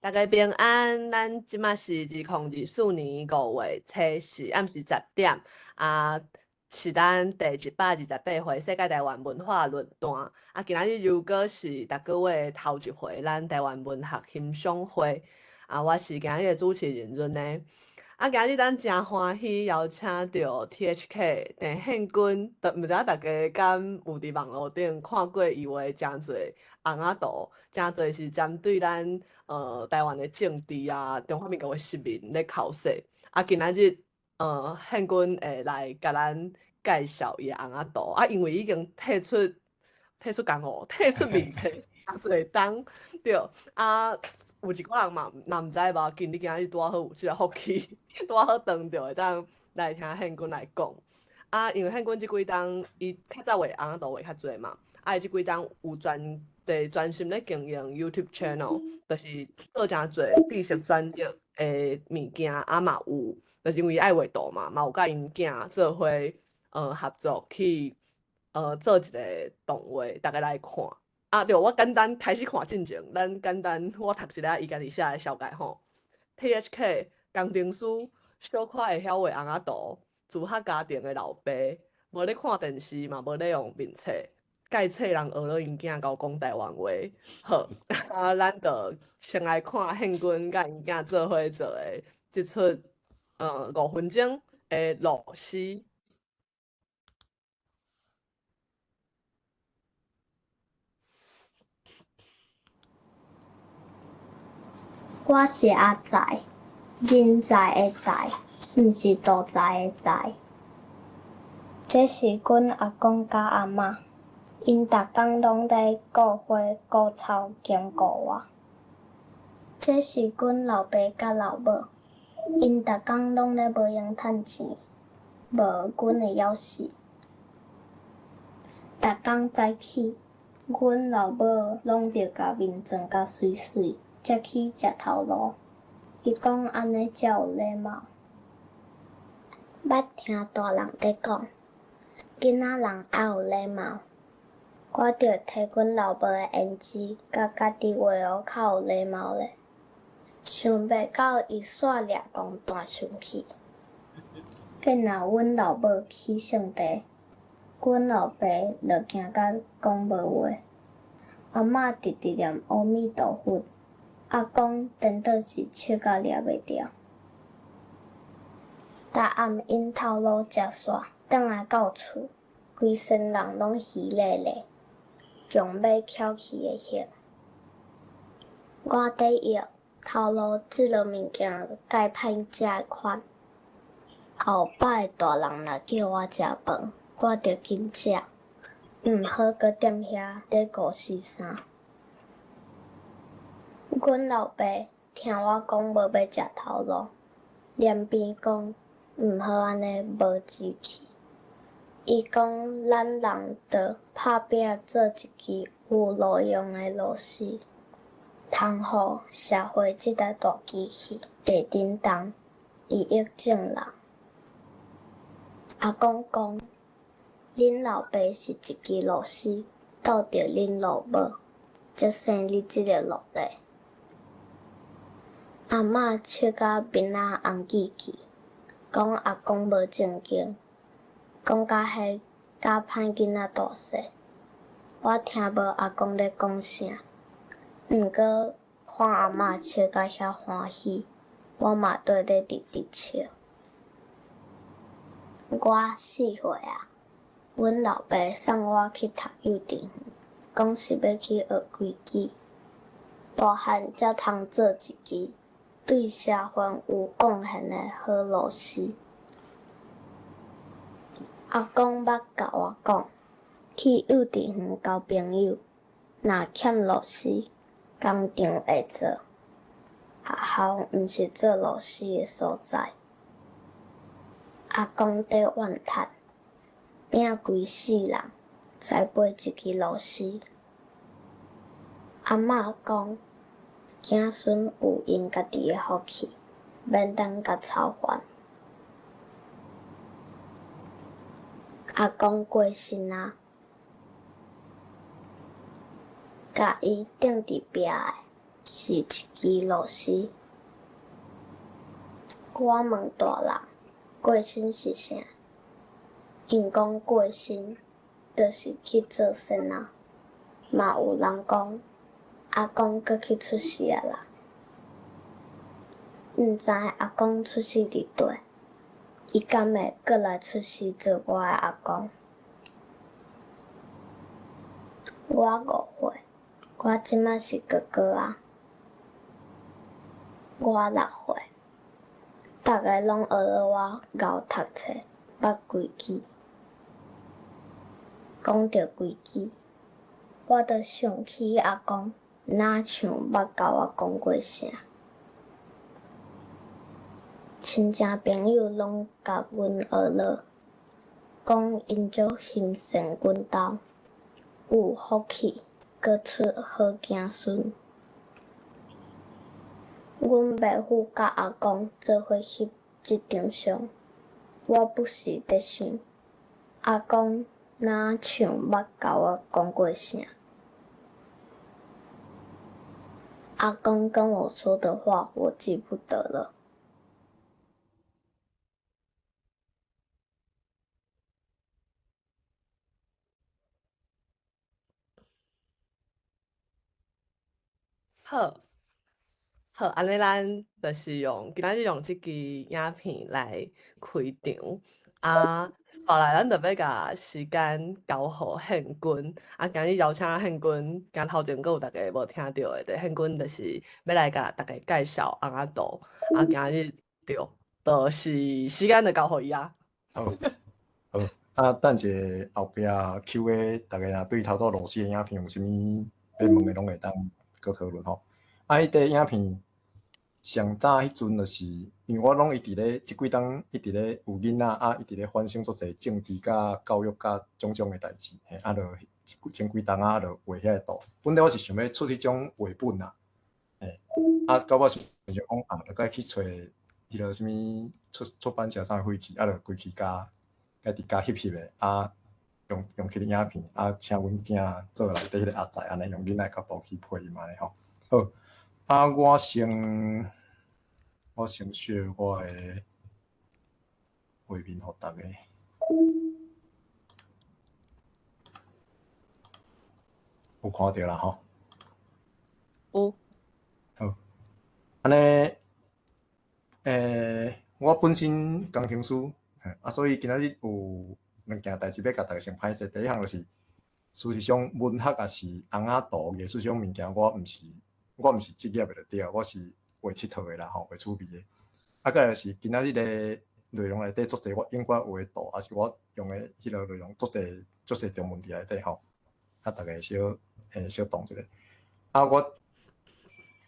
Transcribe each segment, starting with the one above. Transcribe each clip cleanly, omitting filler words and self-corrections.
大家平安，咱這馬是2024年5月初四暗時10點，啊，是咱第128回世界台灣文化論壇。啊，今仔日又閣是逐個月頭一回，咱台灣文學欣賞會。啊，我是今日的主持人潤呢。啊，今日咱誠歡喜邀請著 THK 鄭憲君，毋知影大家敢有佇網路頂看過伊畫誠濟尪仔圖，誠濟是針對咱台灣的政治啊，中華民國的市民咧剾洗。啊，今仔日憲君會來共咱介紹伊的尪仔圖。啊，因為已經退出江湖，退出面冊，誠濟冬，對，啊，有一寡人嘛若毋知無要緊，你今仔日拄仔好有這個福氣，拄仔好當著會當來聽憲君來講。啊，因為憲君這幾冬伊較早畫尪仔圖畫較濟嘛，啊，伊這幾冬有專佇專心咧經營 YouTube channel，就是做誠濟知識轉譯的物件，啊嘛有，就是因為伊愛畫圖嘛，嘛有佮𪜶囝做伙合作去做一個動畫，逐家來看。啊對，我簡單開始看進前，咱簡單我讀一下伊家己寫的紹介吼。THK 工程師，小可會曉畫尪仔圖，自學家庭的老爸，無咧看電視嘛，無咧用面冊，蓋冊人學了𪜶囝𠢕講台灣話。好，啊，咱就先來看憲君佮𪜶囝做伙做的這齣5分鐘的路詩。我是阿才，人才的才，毋是杜才的才。這是阮阿公佮阿嬤，𪜶逐工攏咧顧花顧草兼顧我。這是阮老爸佮老母，𪜶逐工攏咧無閒趁錢，無阮會曉死。逐工早起，阮老母攏著共面妝甲媠媠，才去食頭路。伊講按呢才有禮貌。捌聽大人佇講，囡仔人愛有禮貌。我著提阮老母的胭脂，共家己畫予較有禮貌咧。想袂到伊煞掠狂大生氣。見若阮老母起性地，阮老爸就驚甲講無話。阿嬤直直念阿彌陀佛，阿公顛倒是笑甲掠袂牢。逐暗𪜶頭路食煞，轉來到厝，規身人攏魚咧咧，強欲翹去的型。我佇臆頭路這落物件蓋歹食的款。後擺大人若叫我食飯，我著緊食，毋好閣踮遐咧五四三。阮老爸聽我講無欲食頭路，連邊講毋好按呢無志氣。伊講咱人著拍拚做一支有路用的螺絲，通予社會這台大機器會振動，利益眾人。阿公講，恁老爸是一支螺絲，鬥著恁老母，才生你這个落來。阿嬤笑甲面仔紅記記，講阿公無正經，講甲彼較歹囡仔大細。我聽無阿公咧講啥，毋過看阿嬤笑甲遐歡喜，我嘛綴咧直直笑。我4歲啊，阮老爸送我去讀幼稚園，講是欲去學規矩，大漢才通做一支對社會有貢獻的好螺絲。阿公捌共我講，去幼稚園交朋友，若欠螺絲，工廠會做，學校毋是做螺絲的所在。阿公佇怨嘆，拚規世人才買一支螺絲。阿嬤講，子孫有𪜶家己的福氣，免等共操煩。阿公過身啊，共伊釘佇壁的。是一支螺絲。我問大人過身是啥？𪜶講過身就是去做仙仔。嘛有人講阿公閣去出世矣啦。毋知阿公出世佇佗，伊敢會閣來出世做我的阿公？我5歲，我這馬是哥哥仔。我6歲，逐个攏學咧我𠢕讀冊，捌規矩。講著規矩，我就想起阿公，若像捌共我講過啥。親戚朋友攏共阮學咧，講𪜶足欣羨阮兜有福氣，閣出好囝孫。阮爸母佮阿公做伙翕這張相，我不時咧想，阿公若像捌共我講過啥。阿公跟我說的話，我記不得了。好，好，按呢咱就是用今仔日用這支影片來開場，啊，後來咱就欲共時間交予憲君，啊，今日邀請憲君，今頭前閣有逐家無聽著的，對，憲君就是欲來共逐家介紹尪仔圖，啊，今日對，就是時間就交予伊啊。好，好，啊，等一下後壁 Q&A，逐家若對頭拄螺絲的影片有啥物欲問的，攏會當閣討論吼。啊，彼塊影片上早彼陣就是，因為我攏一直咧，這幾冬一直咧有囡仔啊，一直咧反省足濟政治佮教育佮種種的代誌，嘿，啊，就前幾冬啊，就畫遐個圖。本來我是想欲出彼種繪本啦，嘿，啊，到尾想想講啊，著該去揣彼落啥物出版社啥廢去，啊，就規氣共家己共翕翕的，啊，用彼个影片，啊，請阮囝做內底彼个阿仔，按呢用囡仔角度去配音按呢吼。好，啊，我先 share 我的畫面予逐家。有看著啦吼？有。好，按呢，我本身工程師，啊，所以今仔日有兩件代誌欲共逐家先歹勢。第一項就是，事實上文學抑是尪仔圖藝術這種物件，我毋是職業的就對，我是畫𨑨迌的啦吼，畫趣味的。啊，閣來就是今仔日的內容內底足濟我永遠畫的圖，抑是我用的彼个內容足濟足濟中文佇內底吼，啊，逐家小動一下。啊，我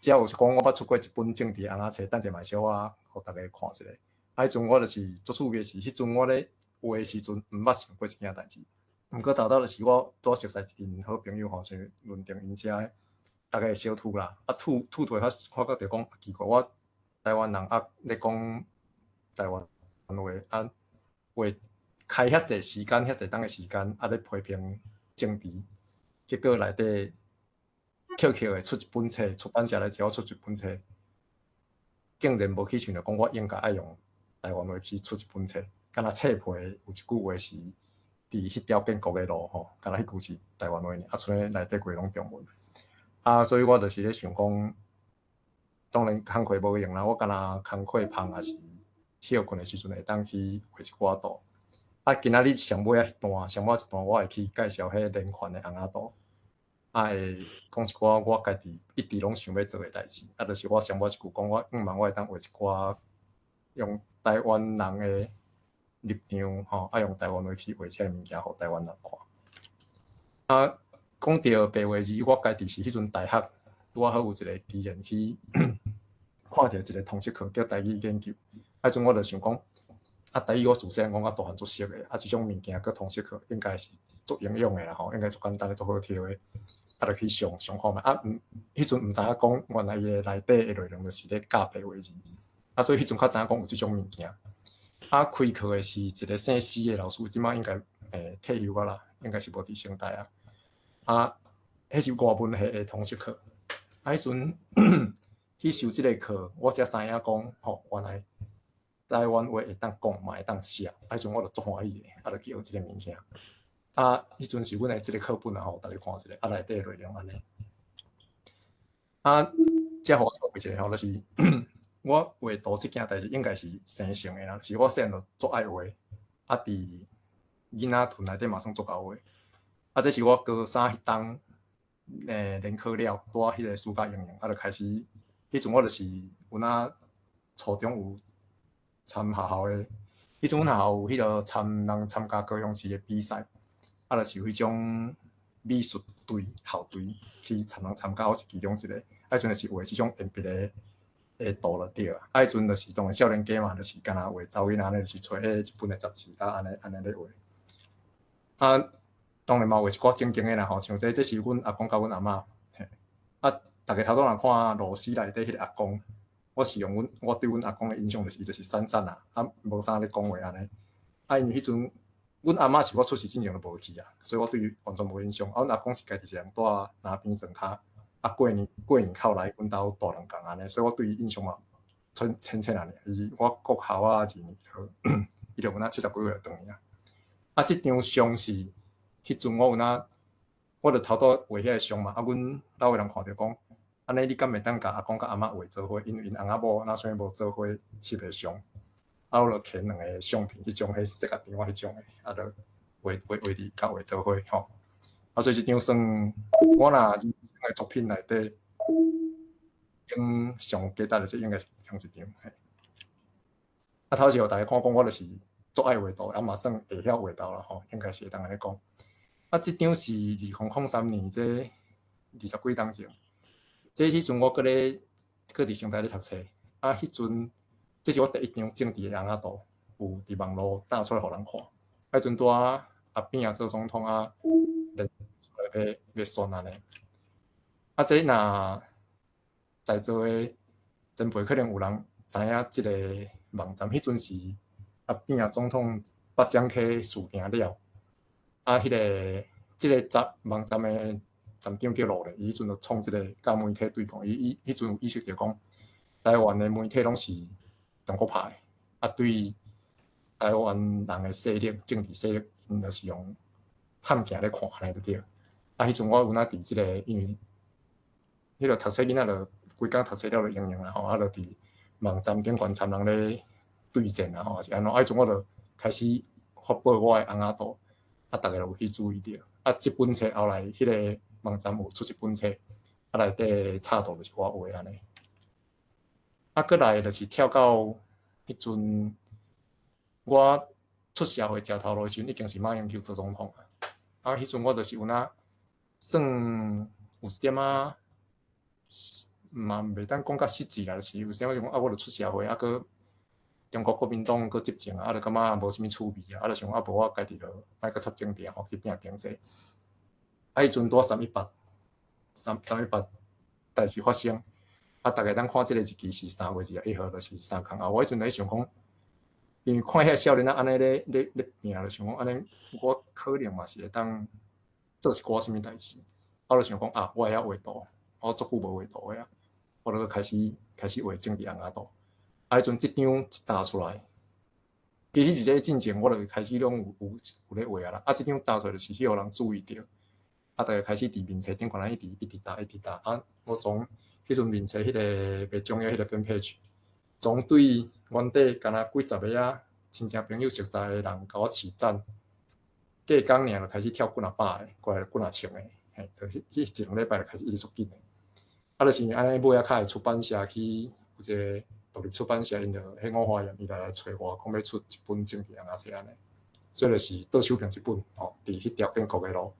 遮有是講我捌出過一本政治尪仔冊，等者嘛小可予逐家看一下。啊，彼陣我就是足趣味的是，彼陣我咧畫的時陣，毋捌想過這件代誌。毋過沓沓就是我拄熟似一陣好朋友吼，像論定𪜶遮的，逐家會相吐啦。啊，吐吐出來發覺著講奇怪，我台灣人啊咧講台灣話啊，話開遐濟時間，遐濟冬的時間啊咧批評政治，結果內底悄悄的出一本冊，出版社來找我出一本冊，竟然無去想著講我應該愛用台灣話去出一本冊，敢若冊皮有一句話是佇彼條建國的路吼，敢若彼句是台灣話爾，啊，賰內底規攏中文。啊，所以我就是咧想講，當然工課無用啦，我敢若工課放抑是歇睏的時陣會當去畫一寡圖。啊，今仔日上尾仔彼段，上尾一段我會去介紹彼連環的尪仔圖，啊，會講一寡我家己一直攏想欲做的代誌。啊，就是我上尾一句講，我向望我會當畫一寡用台灣人的立場吼，啊，用台灣話去畫這个物件，予台灣人看。啊，講著白話字，我家己是彼陣大學拄仔好有一个機緣去看著一个通識課叫台語研究。啊，彼陣我就想講，啊，台語我自細漢講甲大漢足熟的，啊，這種物件閣通識課應該是足營養的啦吼，應該足簡單的、足好聽的，啊，就去上上看覓。啊，毋，彼陣毋知影講，原來伊的內底的內容就是咧教白話字。啊，所以彼陣較知影講有這種物件。啊，開課的是一个姓施的老師，這馬應該退休啊啦，應該是無佇成大啊。啊，彼是外文系的通識課。啊，彼陣去修這个課，我才知影講，吼，原來台灣話會當講，嘛會當寫。啊，彼陣我就足歡喜的，啊，就去學這个物件。啊，彼陣是阮的這个課本啊吼，逐家看一下，啊，內底內容按呢。啊，遮予我錯一下吼，就是我畫圖這件代誌應該是生性的啦，是我細漢就足愛畫，啊，佇囡仔屯內底嘛算足𠢕畫。啊，這是我高三彼冬，聯考了，拄仔彼个暑假營營，啊，就開始，彼陣我就是有哪初中有參學校的，彼陣阮學校有彼个參人參加高雄市的比賽，啊，就是有彼種美術隊、校隊去參人參加，我是其中一個。啊，彼陣就是畫這種鉛筆的圖就對啊。啊，彼陣就是當然少年家嘛，就是干焦畫查某囡仔按呢，就是揣彼日本的雜誌啊，按呢按呢咧畫。啊，當然嘛有畫一寡正經的啦吼，像這這是阮阿公佮阮阿嬤。嘿，啊，逐家頭拄若看螺絲內底彼个阿公，我是用阮我對阮阿公的印象就是伊就是瘦瘦啊，啊無啥咧講話按呢。啊，因為彼陣阮阿嬤是我出世之前就無去啊，所以我對伊完全無印象。啊，阮阿公是家己一个人蹛林邊庄跤，啊過年過年較來阮兜大人共按呢，所以我對伊印象嘛淺淺淺按呢。伊我國校啊二年伊就有哪七十幾歲就轉去啊。啊，這張相是彼陣我有哪，我就頭拄畫彼个相嘛，啊，阮兜的人看著講，按呢你敢會當共阿公佮阿嬤畫做伙？因為𪜶翁仔某若啥物無做伙翕个相，啊，我就摕兩个相片，彼種彼踅仔張仔彼種的，啊，就畫畫畫佇共畫做伙吼。啊，所以這張算我若人生的作品內底，應上有價值的，這應該是其中一張。嘿。啊，頭先予逐家看講，我就是足愛畫圖，啊嘛算會曉畫圖啦吼，應該是會當按呢講。啊，這張是2003年，這二十幾冬前，這彼陣我閣咧閣佇成大咧讀冊，啊，彼陣這是我第一張政治的尪仔圖，有佇網路貼出來予人看。彼陣拄仔阿扁做總統啊，出來欲欲選按呢。啊，這若在座的前輩可能有人知影這个網站，彼陣是阿扁總統八掌溪事件了，啊，彼个這个站網站的站長叫盧咧，伊彼陣就創這个佮媒體對抗，伊伊彼陣有意識著講，台灣的媒體攏是中國拍的，啊，對台灣人的勢力、政治勢力，𪜶就是用探鏡咧看按呢就對。啊，彼陣我有哪佇這个，因為彼个讀冊囡仔就規工讀冊了就閒閒啦吼，啊，就佇網站頂懸參人咧對戰啊吼，是按怎？啊，彼陣我就開始發布我的尪仔圖，啊，逐家就有去注意著。啊，這本冊後來彼个網站有出一本冊，啊，內底插圖就是我畫按呢。啊，閣來就是跳到彼陣我出社會食頭路的時陣，已經是馬英九做總統啊。啊，彼陣我就是有哪算有一點仔，嘛袂當講甲失志啦，就是有啥物就講啊，我著出社會，啊，閣中國國民黨閣執政啊，就感覺無啥物趣味啊，啊，就想啊，無我家己就莫閣插政治吼，去拼經濟。啊，彼陣拄仔三一八，三三一八代誌發生，啊，逐家當看這个日期是3月21號，就是3工後。我彼陣咧想講，因為看遐少年仔按呢咧咧咧拼，就想講按呢，我可能嘛是會當做一寡啥物代誌。啊，我就想講啊，我會曉畫圖，我足久無畫圖的啊，我就開始開始畫政治尪仔圖。啊，彼陣這張一貼出來，其實佇這進前我就開始攏有有有咧畫啊啦。啊，這張貼出來就是去予人注意著，啊，逐家開始佇面冊頂懸一直一直貼一直貼。啊，我從彼陣面冊彼个袂重要彼个 fan page，從對原底敢若幾十个啊親戚朋友熟似的人共我揤讚，過工爾就開始跳幾若百个，過來幾若千个，嘿，就彼彼一兩禮拜就開始一直足緊的。啊，就是按呢尾仔較會出版社去有一个獨立出版社，𪜶就彼五花葉，伊來來揣我，講欲出一本政治尪仔冊按呢，所以就是倒手憑一本吼，佇彼條建國的路。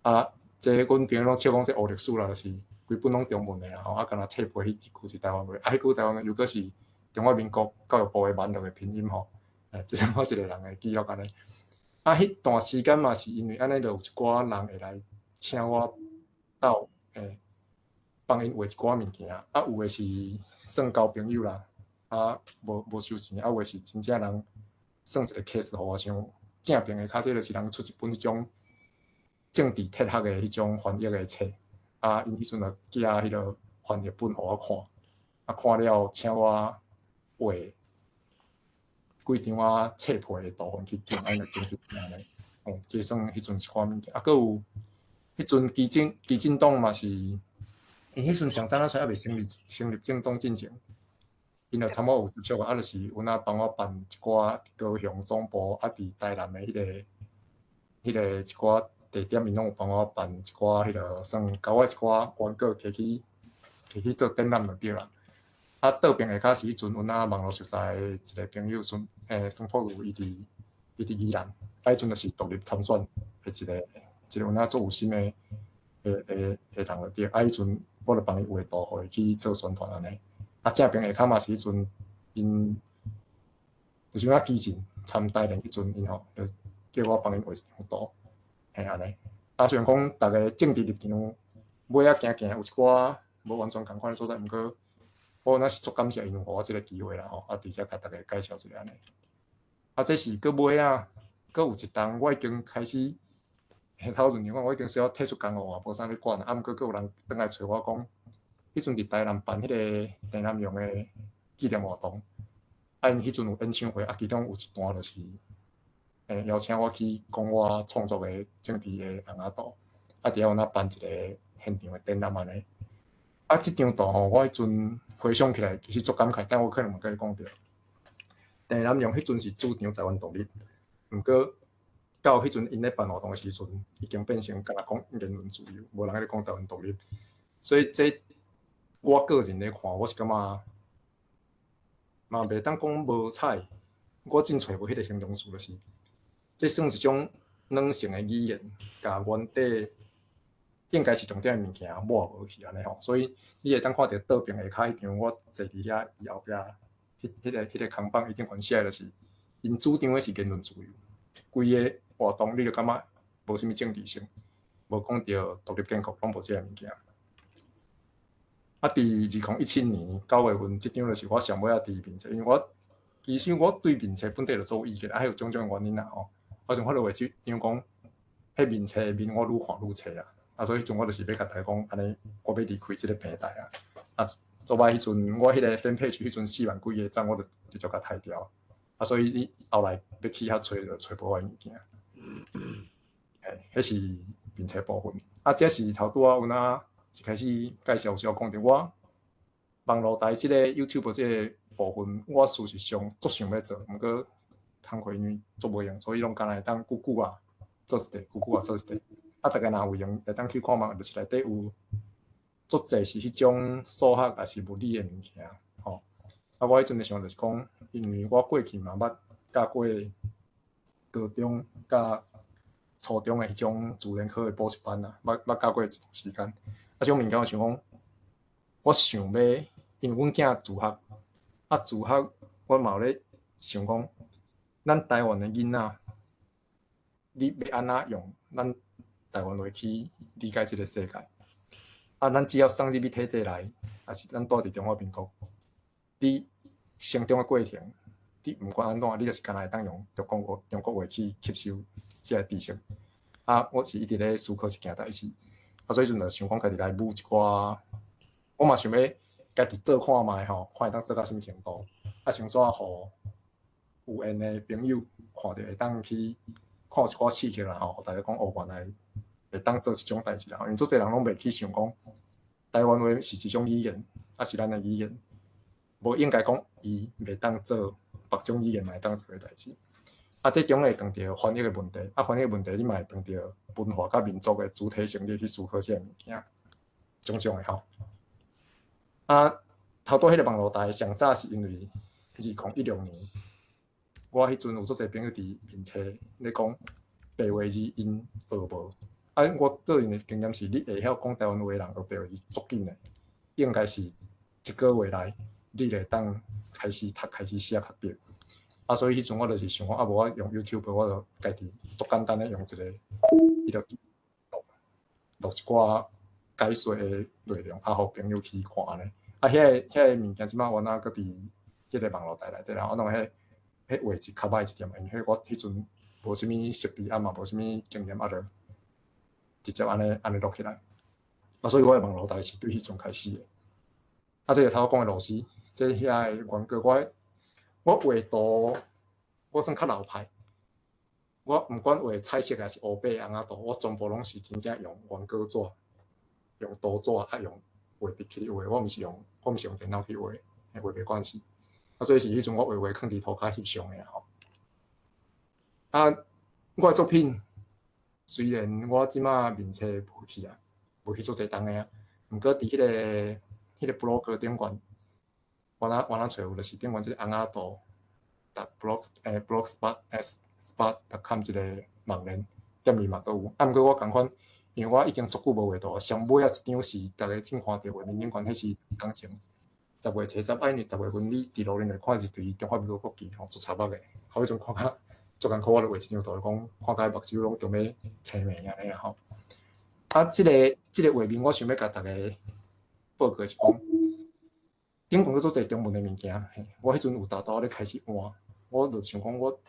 啊，這阮朋友攏笑講這烏歷史啦，就是規本攏中文的啦吼，啊，干焦冊背彼一句是台灣話，啊，彼句台灣話又閣是中華民國教育部的網路的拼音吼，欸，這是我一个人的記錄按呢。啊，彼段時間嘛是因為按呢，就有一寡人會來請我鬥，欸，幫𪜶畫一寡物件，啊，有的是算交朋友啦，啊，無無收錢，啊，有的是真正人算一个 case 予我，像正爿的較濟就是人出一本彼種政治哲學的彼種翻譯的冊，啊，𪜶彼陣就寄彼个翻翻譯本予我看，啊看了請我畫幾張我冊皮的圖片去寄，按呢就寄出按呢，哦，這算彼陣一寡物件，啊，閣有彼陣基進黨嘛是，因彼陣上早仔出猶未成立政黨進前，𪜶就參我有接觸啊，就是有哪幫我辦一寡高雄總部啊，佇台南的彼個一寡地點，𪜶攏有幫我辦一寡彼個算共我一寡原稿提去做展覽就對啦。啊，倒爿下跤是彼陣阮仔網路熟似的一個朋友孫璞如，伊佇宜蘭，啊，彼陣就是獨立參選的一個有影足有心的人就對。啊，彼陣我就幫伊畫圖，予伊去做宣傳按呢。啊，正爿下跤嘛是彼陣𪜶就是阮基進參台聯彼陣，𪜶吼就叫我幫𪜶畫一張圖，嘿按呢。啊，雖然講逐个政治立場尾仔行行有一寡無完全仝款的所在，毋過我若是足感謝𪜶有予我這个機會啦吼，啊，佇遮共逐家介紹一下按呢。啊，這是閣尾仔，閣有一冬我已經開始頭論講，我已經小可退出江湖啊，無啥咧管啊。啊，毋過閣有人轉來揣我講，彼陣佇台南辦彼個鄭南榕的紀念活動，啊，𪜶彼陣有演唱會，啊，其中有一段就是，邀請我去講我創作的政治的尪仔圖，啊，佇遐有哪辦一個現場的展覽按呢。啊，這張圖吼，我彼陣回想起來其實足感慨，但我可能嘛共伊講著。鄭南榕彼陣是主張台灣獨立，毋過到彼陣𪜶咧辦活動的時陣，已經變成干焦講言論自由，無人咧講台灣獨立。所以這我個人咧看，我是感覺嘛袂當講無彩，我真揣無彼個形容詞，就是這算一種軟性的語言，共原底應該是重點的物件抹無去按呢吼。所以你會當看著倒爿下跤彼張，我坐佇遐伊後壁，彼個空板一定懸寫的就是，𪜶主張的是言論自由，規个活動你就感覺無啥物政治性，無講著獨立建國，攏無這个物件。啊，佇2017年9月份，這張就是我上尾仔佇面冊，因為我其實我對面冊本底就足有意見，啊，有種種原因啦吼。我想看著畫這張講，彼面冊的面我愈看愈冊啊，啊，所以彼陣我就是欲共大家講，按呢我欲離開這个平台啊。啊，做擺彼陣我彼個 fan page 彼陣4萬幾个讚，我就直接共刣掉。啊，所以你後來欲去遐揣就揣無我的物件。嘿，彼是面冊部分。啊，這是頭拄仔有哪一開始介紹時有講著，我網路台這個 YouTube 這個部分，我事實上足想欲做，毋過工課因為足無閒，所以攏干焦會當久久啊做一塊，久久啊做一塊。啊，逐家若有閒會當去看覓，就是內底有足濟是彼種數學抑是物理的物件，吼。啊，我彼陣咧想就是講，因為我過去嘛捌教過高中佮初中的彼種自然科的補習班啊，捌教過一段時間。啊，這種物件我想講，我想欲，因為阮囝自學，啊自學，我嘛有咧想講，咱台灣的囡仔，你欲按怎用咱台灣話去理解這个世界？啊，咱只要送入去體制內，抑是咱蹛佇中華民國，你成長的過程，你毋管按怎，你就是干焦會當用中國話去吸收這个知識。啊，我是一直咧思考這件代誌，啊，所以彼陣就想講家己來舞一寡，我嘛想欲家己做看覓吼，看會當做到啥物程度，啊，先煞予有緣的朋友看著會當去看一寡刺激啦吼，予大家講哦，原來會當做這種代誌啦，因為足濟人攏袂去想講台灣話是一種語言，抑是咱的語言，無應該講伊袂當做別種語言嘛會當做的代誌。啊，這中會當著翻譯的問題，啊，翻譯問題你嘛會當著文化佮民族的主體性，你去思考這個物件，種種的吼。啊，頭拄彼個網路台上早是因為2016年，我彼陣有足濟朋友佇面冊咧講白話字𪜶學無。啊，我個人的經驗是，你會曉講台灣話的人學白話字足緊的，應該是一個月內你就會當開始讀、開始寫較對。啊，所以彼陣我就是想講，啊，無我用 YouTube，我就家己足簡單的用一個，彼個錄錄一寡解說的內容，啊，予朋友去看按呢。啊，遐個物件這擺原來閣佇彼個網路台內底啦，我攏彼畫質較歹一點，因為我彼陣無啥物設備，啊嘛無啥物經驗，啊就直接按呢按呢錄起來。啊，所以我的網路台是對彼陣開始的。啊，這個頭拄講的螺絲，這遐的原過我畫圖，我算較老派。我毋管畫彩色抑是烏白尪仔圖，我全部攏是真正用原稿紙，用圖紙啊，用畫筆去畫。我毋是用電腦去畫，畫袂慣勢。啊，所以是彼陣我畫畫囥佇塗跤翕相的啦吼。啊，我的作品雖然我這馬面冊無去啊，無去做濟冬的啊，毋過佇彼個 blog 頂懸，我若揣有，就是頂懸這個尪仔圖，.blog blogspot spot.com 這個網站踮裡嘛閣有。啊，毋過我仝款，因為我已經足久無畫圖，上尾仔一張是逐家正看著畫面頂懸，彼是工前10月初十，啊，因為10月份你佇路頂來看是對中華民國國旗吼，足插目的，啊，彼陣看較足艱苦，我就畫一張圖，講看甲目睭攏著欲青眉按呢啦吼。啊，這個畫面我想欲共逐家報告是講，頂懸閣足濟中文的物件，我彼陣有沓沓咧開始換，我就想講我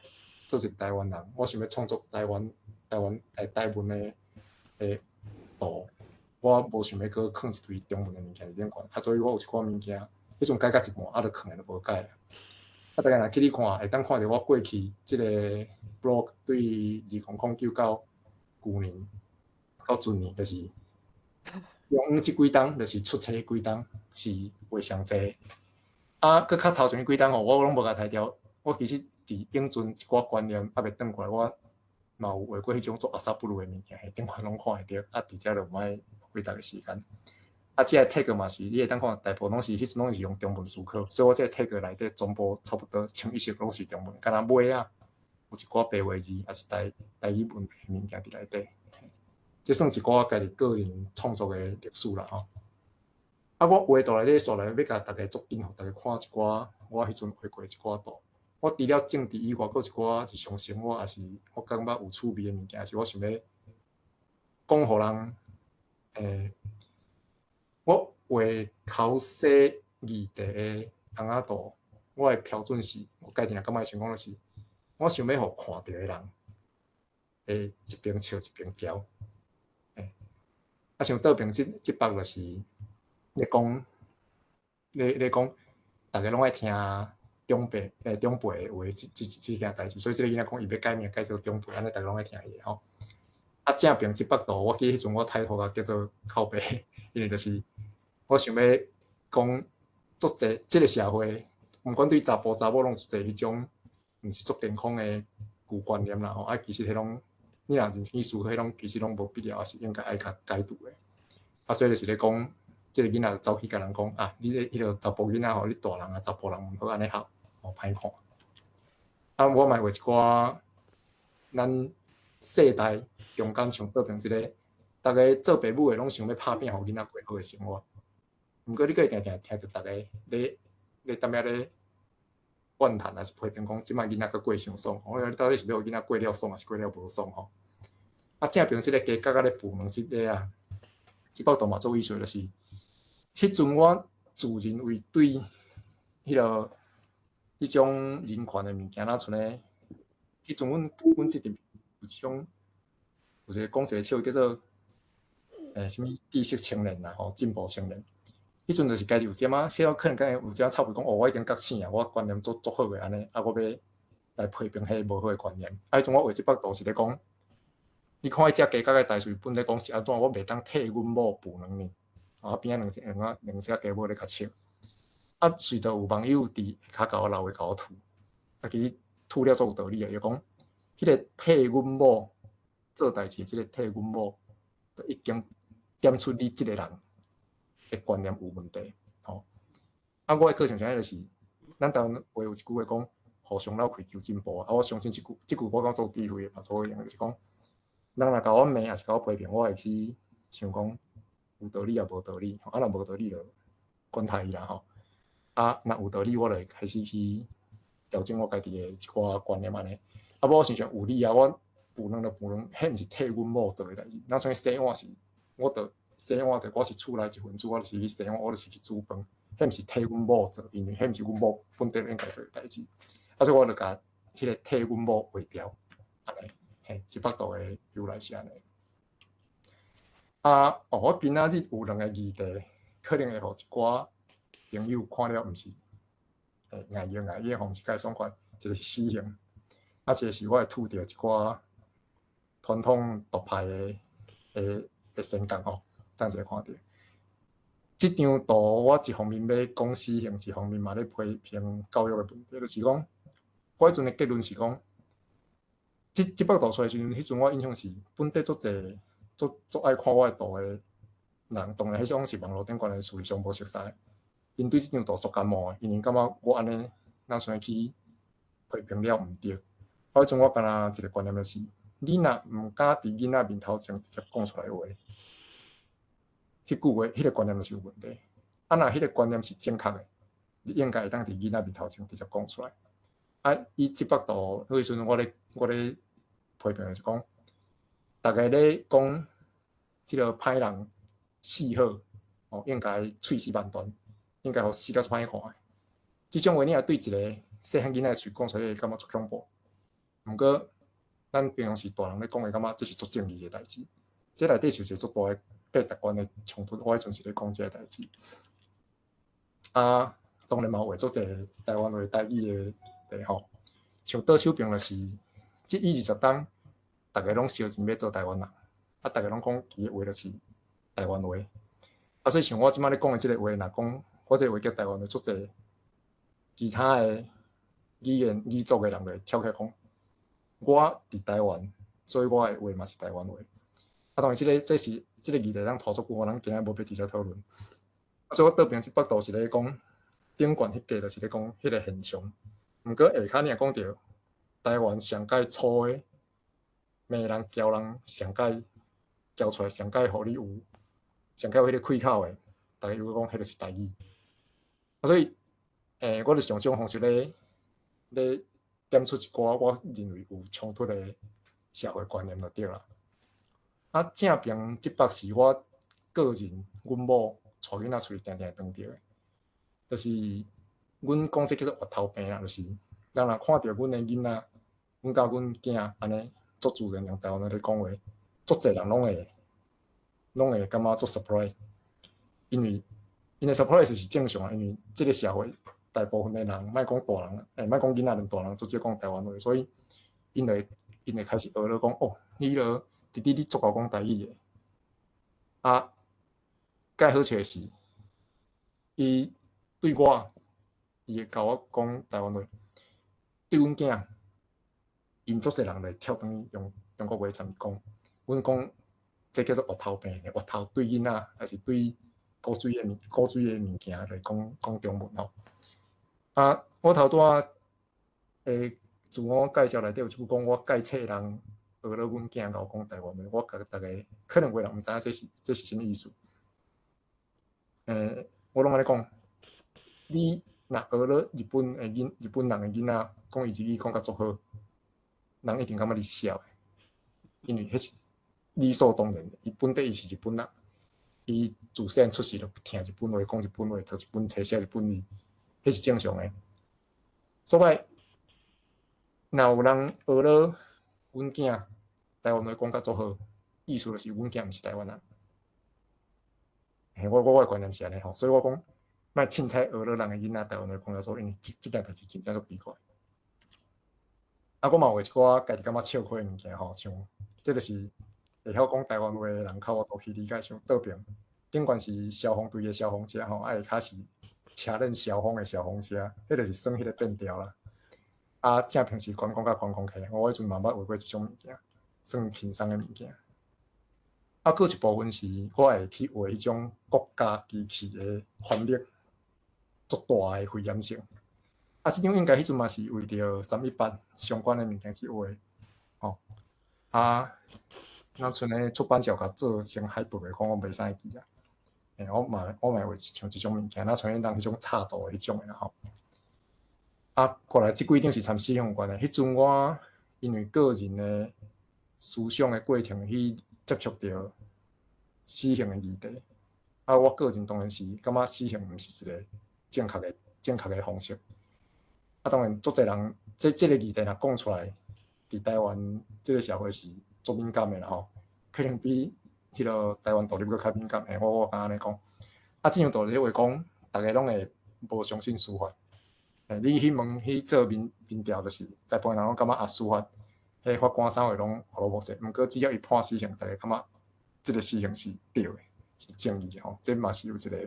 做一個台灣人，我想欲創作台灣的圖，我無想欲閣囥一堆中文的物件佇頂懸，啊，所以我有一寡物件，彼陣改甲一半，啊，就囥的就無改啊。啊，逐家若去你看，會當看著我過去這個 blog 對2009到舊年到今年，就是中央這幾冬，就是出冊幾冬是畫上濟。啊，閣較頭前彼幾冬吼，我攏無共刣掉。我其實佇頂陣一寡觀念猶未轉過來，我嘛有畫過彼種做阿薩布魯的物件，彼頂懸攏看會著。啊，佇遮就毋愛浪費逐家時間。啊，這個 tag 嘛是，你會當看，大部分攏是彼陣攏是用中文思考，所以我這個 tag 內底全部差不多清一色攏是中文，敢若尾仔有一寡白話字，抑是台語文的物件佇內底。這算一寡家己個人創作的歷史啦吼。啊，我畫圖內底煞來欲共逐家足緊，予逐家看一寡我彼陣畫過一寡圖。我除了政治以外，閣有一寡日常生活，抑是我感覺有趣味的物件，是我想欲講予人。我畫剾洗議題的尪仔圖，我的標準是，我家己若感覺想講就是，我想欲予看著的人會一邊笑一邊嚼。啊，像倒爿這幅就是咧講，咧講，逐家攏愛聽長輩的話，這件代誌，所以這个囡仔講伊欲改名改做長輩，按呢逐家攏愛聽伊的吼。啊，正爿這幅圖，我記得彼陣我抬頭共叫做靠北，因為就是我想欲講足濟，這個社會，毋管對查埔查某攏有濟彼種毋是足健康的舊觀念啦吼。啊，其實彼攏你若認真去思考，彼攏其實攏無必要，抑是應該愛共解除的。啊，所以就是咧講，這個囡仔走去共人講啊，你咧彼個查埔囡仔吼，你大人啊查埔人毋好按呢學，吼歹看。啊，我嘛畫一寡咱世代中間像倒爿這個，逐家做爸母的攏想欲拍拚予囡仔過好的生活。毋過你閣會定定聽著逐家咧踮遐咧怨嘆，抑是批評講，這擺囡仔閣過傷爽。我講你到底是欲予囡仔過了爽，抑是過了無爽吼？啊，正爿這個雞角仔咧孵卵這個啊，這幅圖嘛足有意思，就是彼陣我自認為對彼種人權的物件，若像咧，彼陣阮這陣有一種有一個講一個笑叫做啥物知識青年啦吼，進步青年。彼陣就是家己有點仔，小可能敢有點仔臭屁講，哦，我已經覺醒啊，我觀念足足好的按呢，啊，我欲來批評彼無好的觀念。啊，彼陣我畫這幅圖是咧講，你看彼隻雞角的代誌本咧講是按怎，我袂當替阮某孵卵呢？啊，邊仔兩隻雞母咧共笑。啊，隨著有網友佇下跤共我留話共我吐，啊，其實吐了足有道理的，伊就講，彼個替阮某做代誌，這個替阮某，就已經點出你這個人的觀念有問題，吼。啊，我的個性啥就是，咱台灣話有一句話講，互相鬥氣求進步。啊，我相信這句我講做智慧的嘛，做用就是講，人若共我罵，抑是共我批評，我會去想講有道理抑無道理。啊，若無道理就管他伊啦吼。啊，若有道理，我就會開始去調整我家己的一寡觀念按呢。啊，無我想像有理啊，我孵卵就孵卵，彼毋是替阮某做的代誌。若像洗碗是，我著洗碗，著我是厝內一份子，我就是去洗碗，我就是去煮飯，彼毋是替阮某做，因為彼毋是阮某本底應該做的代誌。啊，所以我就共彼個替阮某劃掉，按呢，嘿，這幅圖的由來是按呢。啊，哦，我今仔日有兩個議題，可能會予一寡朋友看了毋是會礙眼礙眼，吼，毋是介爽快。一個是死刑，啊，一個是我會拄著一寡傳統獨派的先講吼，等一下看著。這張圖我一方面欲講死刑，一方面嘛咧批評教育的問題，就是講，我彼陣的結論是講，這幅圖出來時陣，彼陣我印象是本地足濟足足愛看我的圖的人，當然彼種是網路頂懸的，事實上無熟悉，𪜶對這張圖足感冒的，因為感覺我按呢，若像去批評了毋對。彼陣我敢若一個觀念就是，你若毋敢佇囡仔面頭前直接講出來話，彼句話，彼個觀念就是有問題。啊，若彼個觀念是正確的，你應該會當佇囡仔面頭前直接講出來。啊，伊這幅圖，彼時陣我咧批評就是講，逐家咧講彼個歹人死好，哦，應該喙齒萬斷，應該予死甲足歹看的。這種話你若對一個細漢囡仔的喙講出來，你會感覺足恐怖。毋過，咱平常時大人咧講的，感覺這是足正義的代誌。這內底是一個足大的價值觀的衝突。我彼陣是咧講這個代誌。啊，當然嘛有畫足濟台灣話台語的議題吼，像倒手邊就是這一二十冬，逐家攏燒錢欲做台灣人，啊，逐家攏講伊的話就是台灣話。啊，所以像我這擺咧講的這個話，若講我這個話叫台灣話，足濟其他的語言語族的人就會跳起來講，我佇台灣，所以我的話嘛是台灣話。啊，當然這個這是這個議題，咱拖足久，咱今仔無欲直接討論。所以我倒邊這幅圖是咧講頂懸彼個，就是咧講彼個現象。毋過下跤你若講著台灣上蓋粗的罵人、撬人，上蓋撬出來，上蓋予你有，上蓋有彼個開口的，逐家又講彼個是台語。啊，所以，我就用這種方式咧點出一寡我認為有衝突的社會觀念就對啦。啊，正邊這幅是我個人，阮某帶囡仔出去定定會當著的，就是阮講這叫做越頭病啦，就是人若看著阮的囡仔，阮佮阮囝按呢足自然用台灣話咧講話，足濟人攏會感覺足 surprise，因為𪜶的 surprise 是正常的，因為這個社會大部分的人，莫講大人，莫講囡仔，連大人足少講台灣話，所以𪜶會開始學咧講，哦，你彼個弟弟你足𠢕講台語的，啊，蓋好笑的是，伊對我，伊會共我講台灣話，對阮囝，𪜶足濟人會跳轉去用中國話參伊講，阮講這叫做越頭病，越頭對囡仔，還是對古錐的物件來講講中文吼。啊，我頭拄仔自我介紹內底有一句講，我蓋冊人學了阮囝𠢕講台灣話，我共逐家可能有的人毋知影這是啥物意思。我攏按呢講，你若學了日本人的囡仔講伊日語講甲足好，人一定感覺你是痟的，因為彼是理所當然的。伊本底伊是日本人，伊自細漢出世就聽日本話、講日本話、讀日本冊、寫日本字，彼是正常的。所以，若有人學了阮囝台灣話講甲足好，意思就是阮囝毋是台灣人。嘿，我的觀念是按呢吼，所以我講莫凊彩學了人的囡仔台灣話講甲足好，因為這件代誌真正足奇怪。啊，我嘛有畫一寡家己感覺笑詼的物件吼，像這就是會曉講台灣話的人較有法度去理解，像倒邊頂懸是消防隊的消防車吼，啊下跤是車輪消防的消防車，彼就是耍彼個變調啦。啊，正平是觀光佮觀光客，我彼陣嘛捌畫過這種物件，算輕鬆的物件。啊，閣一部分是我會去畫彼種國家機器的權力足大的危險性。啊，這種應該彼陣嘛是為著318相關的物件去畫，吼。啊，若像咧出版社共做成海報的，講我袂使記啊。我嘛會畫像這種物件，若像彼人彼種插圖的彼種的啦吼。啊，過來這幾張是參死刑有關的。彼陣我因為個人的思想的過程去接觸著死刑的議題。啊，我個人當然是感覺死刑毋是一個正確的方式。啊，當然足濟人這個議題若講出來，佇台灣這個社會是足敏感的啦吼，可能比彼個台灣獨立閣較敏感。我敢按呢講。啊，這張圖咧話講，逐家攏會無相信司法。你去問去做民調，就是大部分人攏感覺啊，司法，彼法官啥貨攏烏魯木齊。毋過只要伊判死刑，大家感覺這個死刑是對的，是正義的吼。這嘛是有一個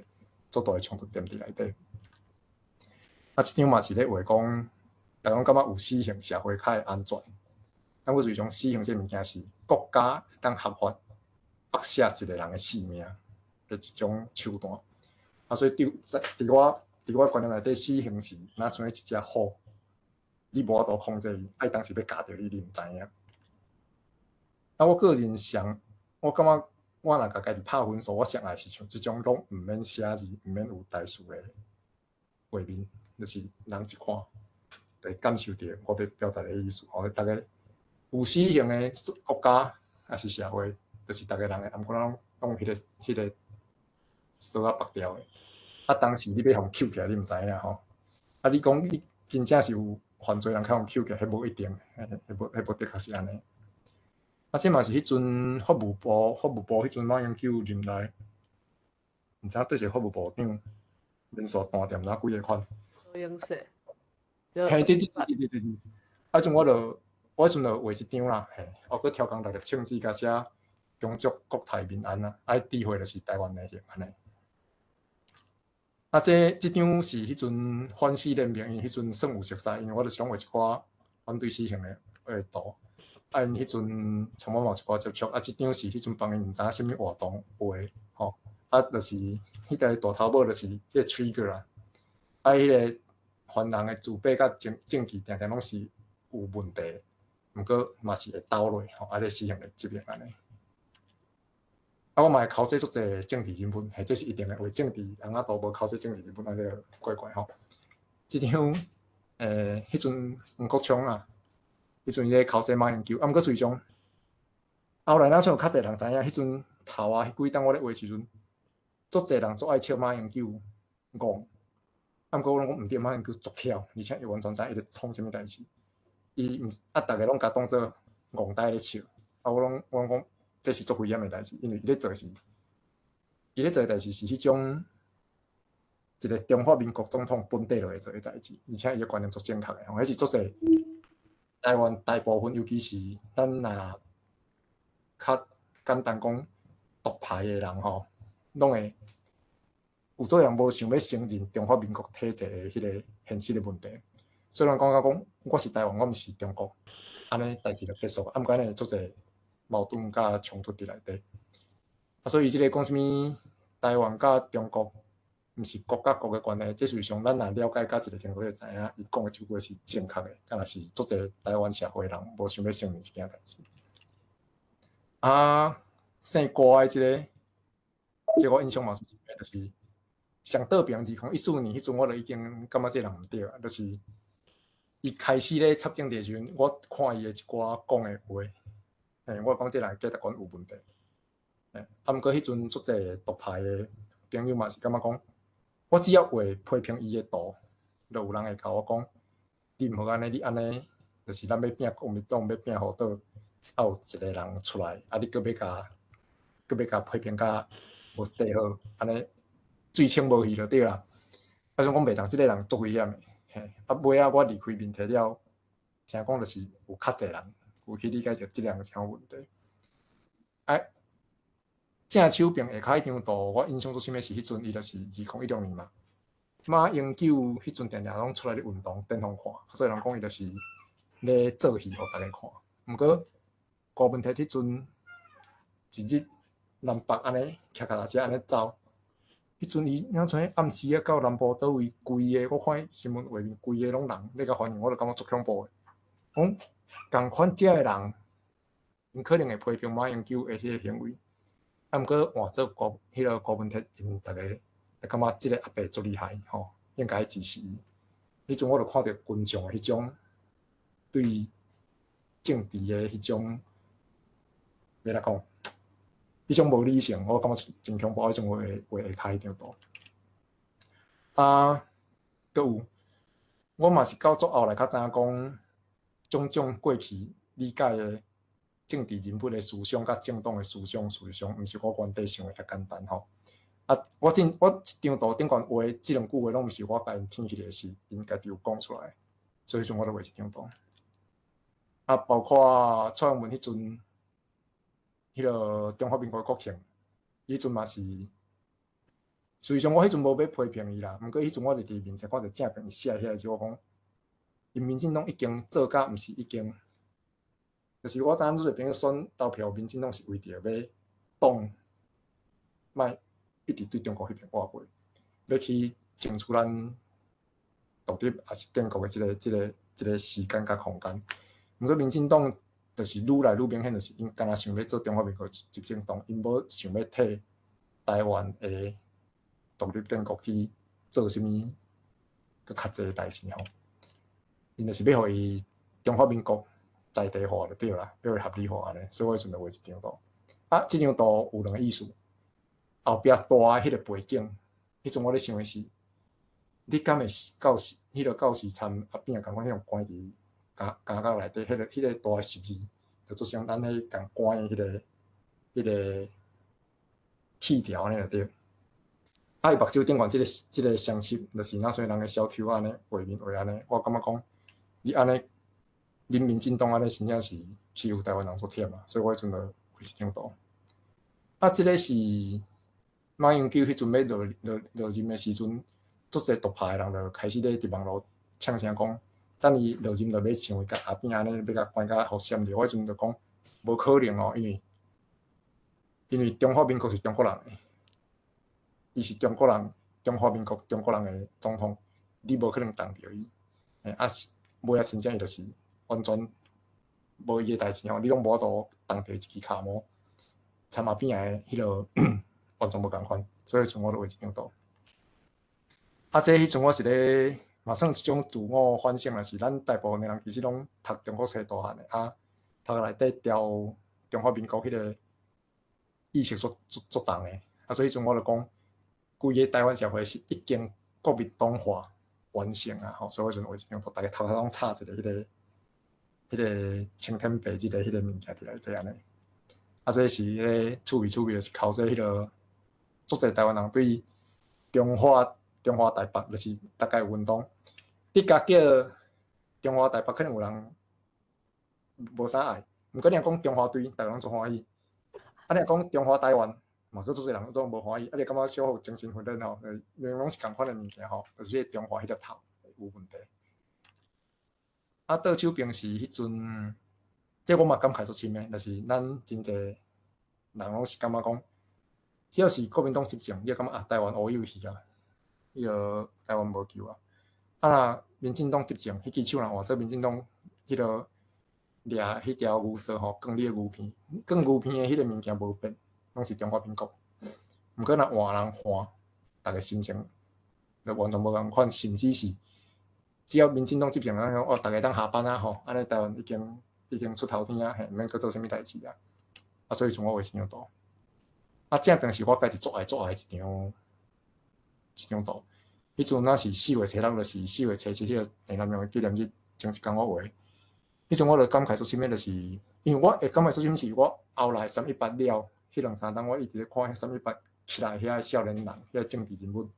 足大的衝突點佇內底。啊，這張嘛是咧畫講，大家攏感覺有死刑，社會較會安全。啊，我就是講死刑這物件是國家會當合法扼殺一個人的性命的一種手段。啊，所以對佇我觀念內底，死刑是若像一隻虎，你無法度控制伊，啊，伊當時欲咬著你，你毋知影。啊，我個人上，我感覺我若共家己拍分數，我上愛是像這種攏毋免寫字、毋免有台詞的畫面，就是人一看，就會感受著我欲表達的意思。吼，逐家有死刑的國家抑是社會，就是逐家人會按過攏用彼個索仔縛牢的。啊，當時你欲予抾起來，你毋知影吼。啊，你講你真正是有犯罪人較予抾起來，彼無一定，彼無的確是按呢。啊，這嘛是彼陣法務部彼陣馬英九任內，毋知影對一個法務部長連續彈掉毋知幾个款。顏色。嘿，對對對對對對。啊，陣我彼陣就畫一張啦，嘿，我閣超工六粒銃子，共寫恭祝國泰民安啊，啊，智慧就是台灣的形按呢。啊，這張是彼陣反死聯盟，因為彼陣算有熟似，因為我就是攏畫一寡反對死刑的圖。啊，𪜶彼陣像我嘛有一寡接觸，啊，這張是彼陣幫𪜶毋知影啥物活動畫的，吼，啊，就是彼個大頭帽就是彼個 trigger 啊，啊，彼個犯人的自白佮證據定定攏是有問題，毋過嘛是會倒落，吼，啊，咧死刑的執行按呢。啊，我嘛會剾洗足濟政治人物，嘿，這是一定的，畫政治翁仔圖無剾洗政治人物，按呢就怪怪吼。這張，彼陣黃國昌啊，彼陣伊咧剾洗馬英九，啊，毋過隨從後來若像有較濟人知影，彼陣頭啊，彼幾冬我咧畫時陣，足濟人足愛笑馬英九戇，啊，毋過我攏講毋對，馬英九足巧，而且伊完全知影伊咧創啥物代誌。伊毋啊，逐家攏共當做戇呆咧笑，啊，我攏講這是足危險的代誌，因為伊咧做的代誌是彼種一個中華民國總統本底就會做的代誌，而且伊的觀念足正確的，吼，彼是足濟台灣大部分，尤其是咱若較簡單講獨派的人吼，攏會有足人無想欲承認中華民國體制的彼個現實的問題。雖然講甲講我是台灣，我毋是中國，按呢代誌就結束，啊，毋過按呢足濟矛盾佮衝突佇內底。啊，所以這個講啥物台灣佮中國毋是國佮國的關係，這事實上咱若了解到一個程度，就知影伊講的這句話是正確的，敢若是足濟台灣社會人無想欲承認這件代誌。啊，姓郭的這個，這個我印象嘛是就是上倒爿2014年彼陣，我就已經感覺這人毋對啊，就是伊開始咧插政治的時陣，我看伊的一寡講的話，嘿，我講這人價值觀有問題。嘿，啊，毋過彼陣足濟獨派的朋友嘛是感覺講，我只要畫批評伊的圖，就有人會共我講，你毋好按呢，你按呢，就是咱欲拚國民黨，欲拚予倒，啊有一個人出來，啊你閣欲共批評甲無綴好，按呢水清無魚就對啦。啊，想講袂當，這個人足危險的，嘿，啊尾仔我離開面冊了，聽講就是有較濟人有去理解著這個人有啥問題。啊，正手邊下跤彼張圖，我印象最深的是彼陣，伊就是2016年嘛。馬英九彼陣定定攏出來咧運動，電風看，所以人講伊就是咧做戲予大家看。毋過柯文哲彼陣一日南北按呢騎腳踏車按呢走，彼陣伊若像暗時啊到南部佗位，規个我看新聞畫面，規个攏人咧共歡迎，我就感覺足恐怖的。講仝款遮的人，𪜶可能會批評馬英九的彼個行為，啊，毋過換做彼個柯文哲，𪜶逐家就感覺這個阿伯足厲害吼，應該支持伊。彼陣我就看著群眾的彼種對政治的彼種，欲按怎講？彼種無理性，我感覺真恐怖。彼種畫畫下跤彼張圖。啊，閣有，我嘛是到足後來才知影講，種種過去理解的政治人物的思想佮政黨的思想，事實上毋是我原底想的遐簡單吼。啊，我真我這張圖頂懸畫這兩句話攏毋是我共𪜶聽起來，是𪜶家己有講出來，所以彼陣我就畫一張圖。啊，包括蔡英文彼陣，彼個中華民國國慶，彼陣嘛是，事實上我彼陣無欲批評伊啦，毋過彼陣我就佇面前看著正邊伊寫遐個，我講，𪜶民進黨已經做甲毋是已經，就是我知影愈濟朋友選投票民進黨是為著欲擋，莫一直對中國彼邊倚背，欲去爭取咱獨立抑是建國的這個時間佮空間。毋過民進黨就是愈來愈明顯，就是𪜶敢若想欲做中華民國執政黨，𪜶無想欲替台灣的獨立建國去做啥物閣較濟代誌吼。𪜶就是欲予伊中華民國在地化就對啦，欲予伊合理化按呢，所以我彼陣就畫一張圖。啊，這張圖有兩個意思，後壁大的彼個背景，彼陣我咧想的是，你敢會到時彼個到時參阿扁共款彼種關佇監獄內底，彼個大的十字，就做像咱彼共關的彼個氣條按呢就對。啊，伊目睭頂懸這個雙十，就是若像人的小丑按呢畫面畫按呢，我感覺講，你按呢，恁民進黨按呢真正是欺負台灣人足忝啊，所以我彼陣就畫一張圖。啊，這個是馬英九彼陣欲落任的時陣，足濟獨派的人就開始咧佇網路嗆聲講，等伊落任就欲像共阿扁按呢，欲共關甲予閃著。我彼陣就講無可能哦，因為中華民國是中國人的，伊是中國人，中華民國中國人的總統，你無可能動著伊。啊是尾仔真正伊就是完全無伊的代誌吼，你攏無法度動著伊一支跤毛，參阿扁的彼個完全無仝款，所以彼陣我就畫一張圖。啊，這彼陣我是咧，嘛算一種自我反省啦，是咱大部分的人其實攏讀中國冊大漢的，啊，讀內底調中華民國彼個意識足足足重的，啊，所以彼陣我就講，規個台灣社會是已經國民黨化完成啊，吼，所以我彼陣畫一張圖，逐家頭殼攏插一個彼個青天白日的彼個物件佇內底按呢。啊，這是彼個趣味趣味，就是考說彼個足濟台灣人對中華台北，就是大概有運動，你共叫中華台北，可能有人無啥愛，毋過你若講中華隊，逐家攏足歡喜。啊，你若講中華台灣，嘛閣足濟人總無歡喜。啊，你感覺小可有精神分裂吼，明攏是仝款的物件吼，就是這個中華彼粒頭有問題。啊，倒手邊是彼陣，這我嘛感慨足深的，就是咱真濟人攏是感覺講，只要是國民黨執政，你會感覺啊，台灣烏有去啊，彼個台灣無救啊。啊，若民進黨執政，彼支手若換做民進黨，彼個掠彼條牛索吼，囥你的牛鼻，囥牛鼻的彼個物件無變，攏是中華民國。毋過若換人換，逐家心情就完全無仝款，甚至是只要民進黨執政，咱講哦，逐家當下班啊吼，按呢台灣已經出頭天啊，嘿，毋免閣做啥物代誌啊。啊，所以像我畫這張圖。啊，正邊是我家己足愛足愛一張圖。彼陣若是4月初六，就是4月初七，彼個鄭南榕的紀念日，前一工我畫。彼陣我就感慨足深的，就是因為我會感慨足深，是我後來三一八了，彼兩三冬我一直咧看彼三一八起來遐少年人，遐政治人物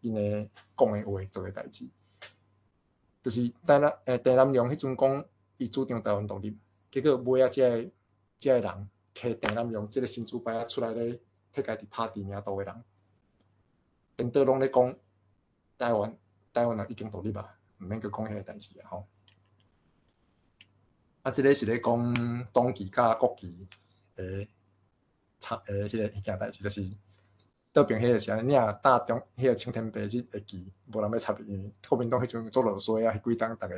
，𪜶的講的話，做的代誌。就是鄭南榕彼陣講，伊主張台灣獨立，結果尾仔這個人，摕鄭南榕這個神主牌仔出來咧，替家己拍知名度的人，顛倒攏咧講台灣人已經獨立啊，毋免閣講彼個代誌啊吼。啊，這個是咧講黨旗佮國旗的差的彼個彼件代誌，就是倒邊彼個是按呢，你若搭中彼個青天白日的旗，無人欲插伊，因為國民黨彼陣足落衰啊，彼幾冬逐家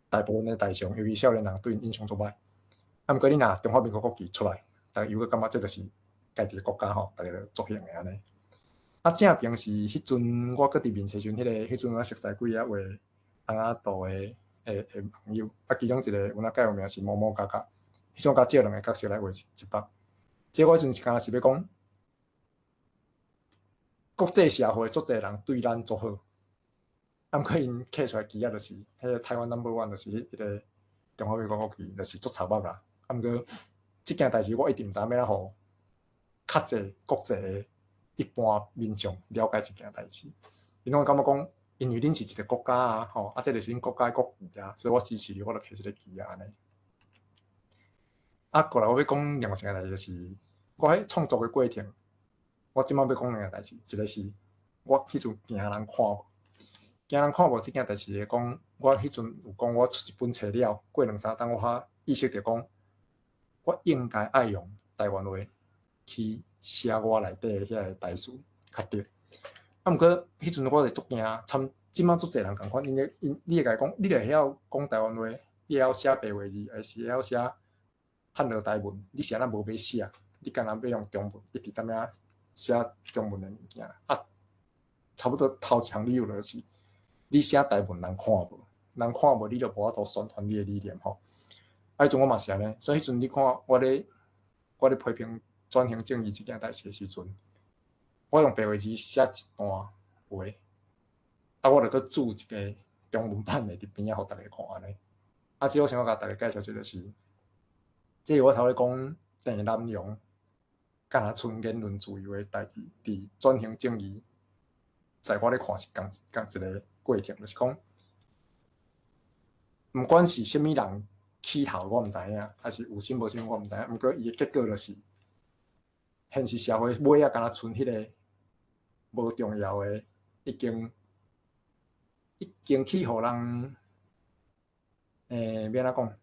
大部分的大眾，尤其少年人對𪜶印象足歹。啊，毋過你若中華民國國旗出來，逐家又閣感覺這就是家己的國家吼，逐家就足興的按呢。啊，正邊是彼陣我閣佇面冊時陣，彼陣我熟似幾個畫尪仔圖的網友，啊，其中一個阮仔較有名是毛毛嘎嘎，彼陣我共借兩個角色來畫一幅。這我彼陣是敢若是欲講，國際社會足濟人對咱足好，啊，毋過𪜶揢出來旗仔就是彼個台灣 number one，就是彼個中華民國國旗，就是足賊目啦。啊，毋過這件代誌我一定毋知影欲按怎予較濟國際的一般民眾了解一件代誌。𪜶攏會感覺講，因為恁是一個國家啊，吼，啊，這個是恁國家的國旗啊，所以我支持你，我就提這個旗啊，按呢。啊，過來我欲講另外一件代誌，就是我喺創作的過程，我這擺欲講兩件代誌，一個是我彼陣驚人看無，驚人看無這件代誌，講我彼陣有講我出一本冊了，過兩三冬我才意識著講，我應該愛用台灣話去寫我內底遐个台詞較對。啊，毋過彼陣我就足驚，參這擺足濟人仝款，𪜶會𪜶你會共伊講，你著會曉講台灣話，你會曉寫白話字，還是會曉寫漢羅台文？你是按怎無欲寫？你敢若欲用中文，一直踮遐寫中文的物件？啊，差不多頭一項理由就是，你寫台文人看無，人看無，你就無法度宣傳你的理念吼。啊，彼陣我嘛是按呢，所以彼陣你看我咧批評轉型正義這件代誌的時陣，我用白話字寫一段話，啊，我就閣注一个中文版的佇邊仔，予逐家看按呢。啊，這我想欲共逐家介紹一個是，這是我頭咧講鄭南榕，敢若賰言論自由的代誌，佇轉型正義，在我咧看是仝仝一个過程，就是講，毋管是啥物人起頭，我毋知影，還是有心無心，我毋知影。毋過伊的結果就是，現實社會尾仔敢若賰彼个無重要的，已經去予人，欲按怎講？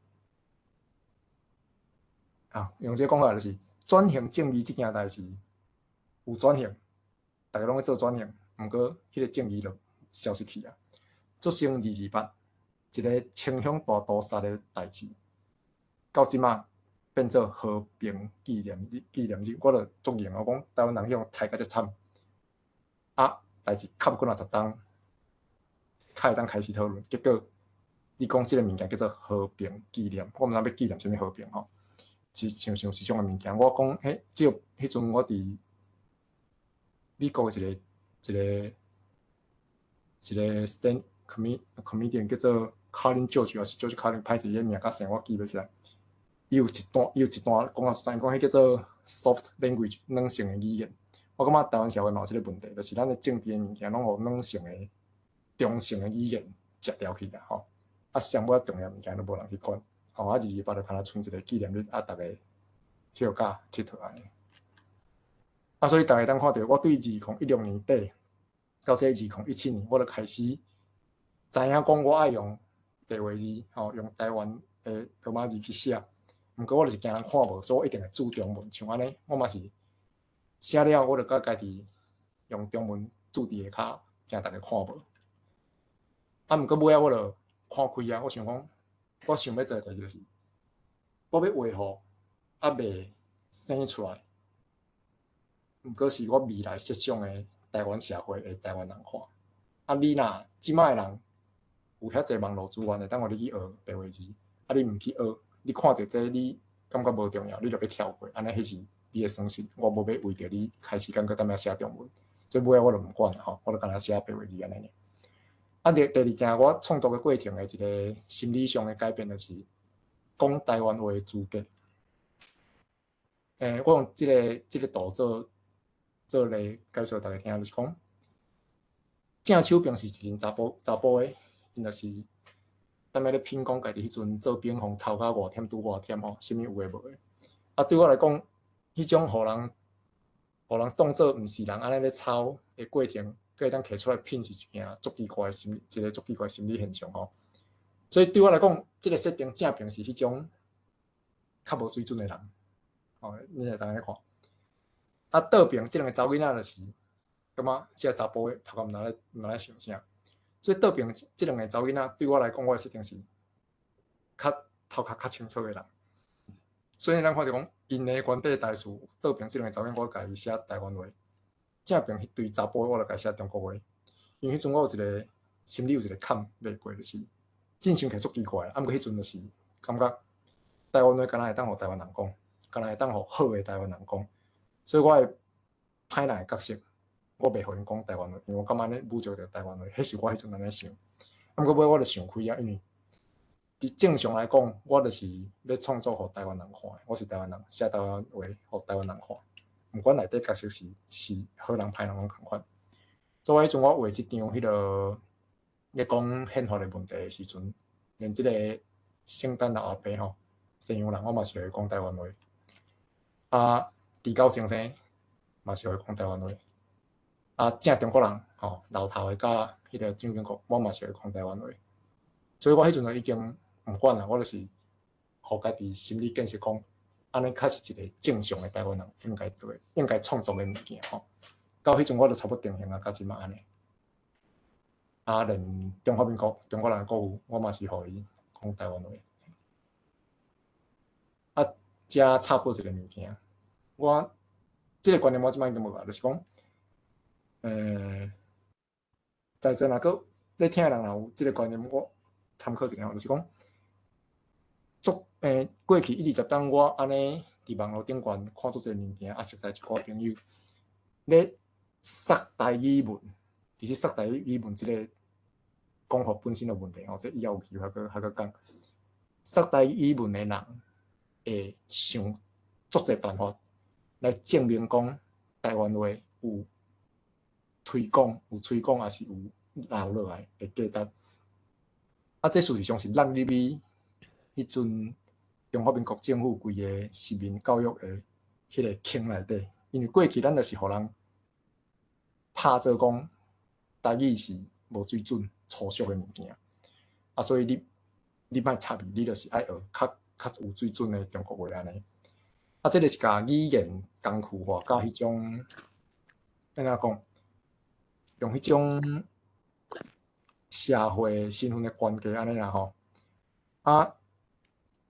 啊，用這个講法就是，轉型正義這件代誌有轉型，逐家攏咧做轉型，毋過彼个正義就消失去啊。做成二二八，一个清鄉大屠殺的代誌，到這擺變做和平紀念日，紀念日，我就足認我講台灣人彼種刣甲遮慘，啊，代誌崁幾若十冬，才會當開始討論，結果你講這个物件叫做和平紀念，我毋知欲紀念啥物和平吼，是像像這種的物件，我講彼只有彼陣我佇美國一個一個一個 stand comedian 叫做 Carlin George，抑是 George Carlin，歹勢伊名佮姓我記袂起來。伊有一段講甲伊講彼叫做 soft language 軟性的語言。我感覺台灣社會嘛有這个問題，就是咱的政治的物件攏予軟性的、中性的語言食掉去啊吼。啊，上尾重要物件攏無人去管。吼，啊，二二八就敢若賰一个紀念日，啊，逐家歇甲𨑨迌按呢。啊，所以逐家當看著，我對2016年底到這2017年，我就開始知影講我愛用白話字，吼，用台灣的羅馬字去寫。毋過我就是驚人看無，所以我一定會注中文。像按呢，我嘛是寫了，我就閣家己用中文注佇下跤，驚逐家看無。啊，毋過尾仔我就看開啊，我想講，我想欲做的代誌就是，我欲畫予猶未生出來，毋過是我未來設想的台灣社會的台灣人看。啊，你若這擺的人有遐濟網路資源會當予你去學白話字，啊，你毋去學，你看著這你感覺無重要，你就欲跳過，按呢彼是你的損失。我無欲為著你開時間閣踮遐寫中文，所以尾仔我就毋管啦吼，我就干焦寫白話字按呢爾。啊，第二件我創作的過程的一个心理上的改變，就是講台灣話的資格。我用這个圖做做例解釋予逐家聽，就是講正手邊是一陣查埔的，𪜶就是踮遐咧品講家己彼陣做兵予操甲偌忝拄偌忝吼，啥物有的無的。啊，對我來講，彼種予人當做毋是人按呢咧操的過程，閣會當提出來品是一件足奇怪的心，一个足奇怪的心理現象吼。所以對我來講，這个設定正邊是彼種較無水準的人，吼，你會當按呢看。啊，倒邊這兩个查某囡仔就是感覺這个查埔的頭殼毋知咧想啥，所以倒邊這兩个查某囡仔對我來講，我的設定是較頭殼較清楚的人。所以咱看著講，𪜶的原底台詞，倒邊這兩个查某囡仔，我共伊寫台灣話；正邊彼對查埔的，我就共伊寫中國話。因為彼陣我有一个心裡有一个坎袂過，就是真想起來足奇怪，啊，毋過彼陣就是感覺台灣話敢若會當予台灣人講，敢若會當予好的台灣人講，所以我的歹人的角色，我袂予𪜶講台灣話，因為我感覺按呢侮辱著台灣話，彼是我彼陣按呢想。啊，毋過尾我就想開啊，因為佇正常來講，我就是欲創作予台灣人看的，我是台灣人，寫台灣話予台灣人看。毋管內底角色是好人歹人攏仝款。所以彼陣我畫這張彼個咧講憲法的問題的時陣，連這個聖誕老阿伯吼，西洋人我嘛是會講台灣話。啊，豬狗先生嘛是會講台灣話。啊，正中國人吼，老頭的佮彼個蔣經國，我嘛是會講台灣話。所以我彼陣就已經毋管啦，我就是予家己心理建設講，按呢較是一個正常的台灣人應該做的、應該創作的物件吼。到彼陣我就差不多定型啊，到這馬按呢。啊，連中華民國中國人的國語，我嘛是予伊講台灣話。啊，遮插播一個物件，我這個觀念我這擺已經無啊，就是講，在座若閣咧聽的人若有這個觀念，我參考一下，就是講，足過去一二十冬我按呢佇網路頂懸看足濟物件，啊，熟似一寡朋友咧殺台語文，其實殺台語文這個講法本身有問題吼，這以後有機會還閣講。殺台語文的人會想足濟辦法來證明講台灣話有推廣、有推廣，抑是有留落來的價值。啊，這事實上是納入去彼陣中華民國政府規个市民教育的彼個坑內底，因為過去咱就是予人拍做講台語是無水準、粗俗的物件，啊，所以你莫插伊，你就是愛學較較有水準的中國話按呢。啊，這個是共語言工具化，佮彼種按怎講，用彼種社會身份的關係按呢啦吼。啊，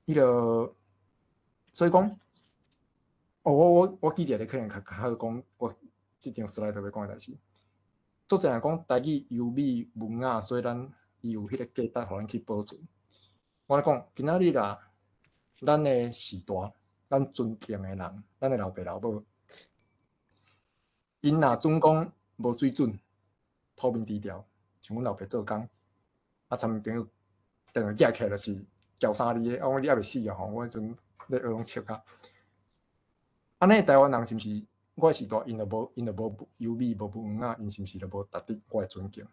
彼個所以講，哦，我記一個可能較較好講，我這張 slide 欲講的代誌。做濟人講台語優美文雅，所以咱伊有彼個價值，予咱去保存。我咧講，今仔日啦，咱的時代，咱尊敬的人，咱的老爸老母，𪜶若準講無水準、土面低調，像阮老爸做工，啊，參朋友電話寄起來就是撬衫字的，我講你猶未死啊吼！我彼陣咧學攏笑甲。按呢台灣人是毋是我的時代，𪜶就無優美、無文雅，𪜶是毋是就無值得我的尊敬？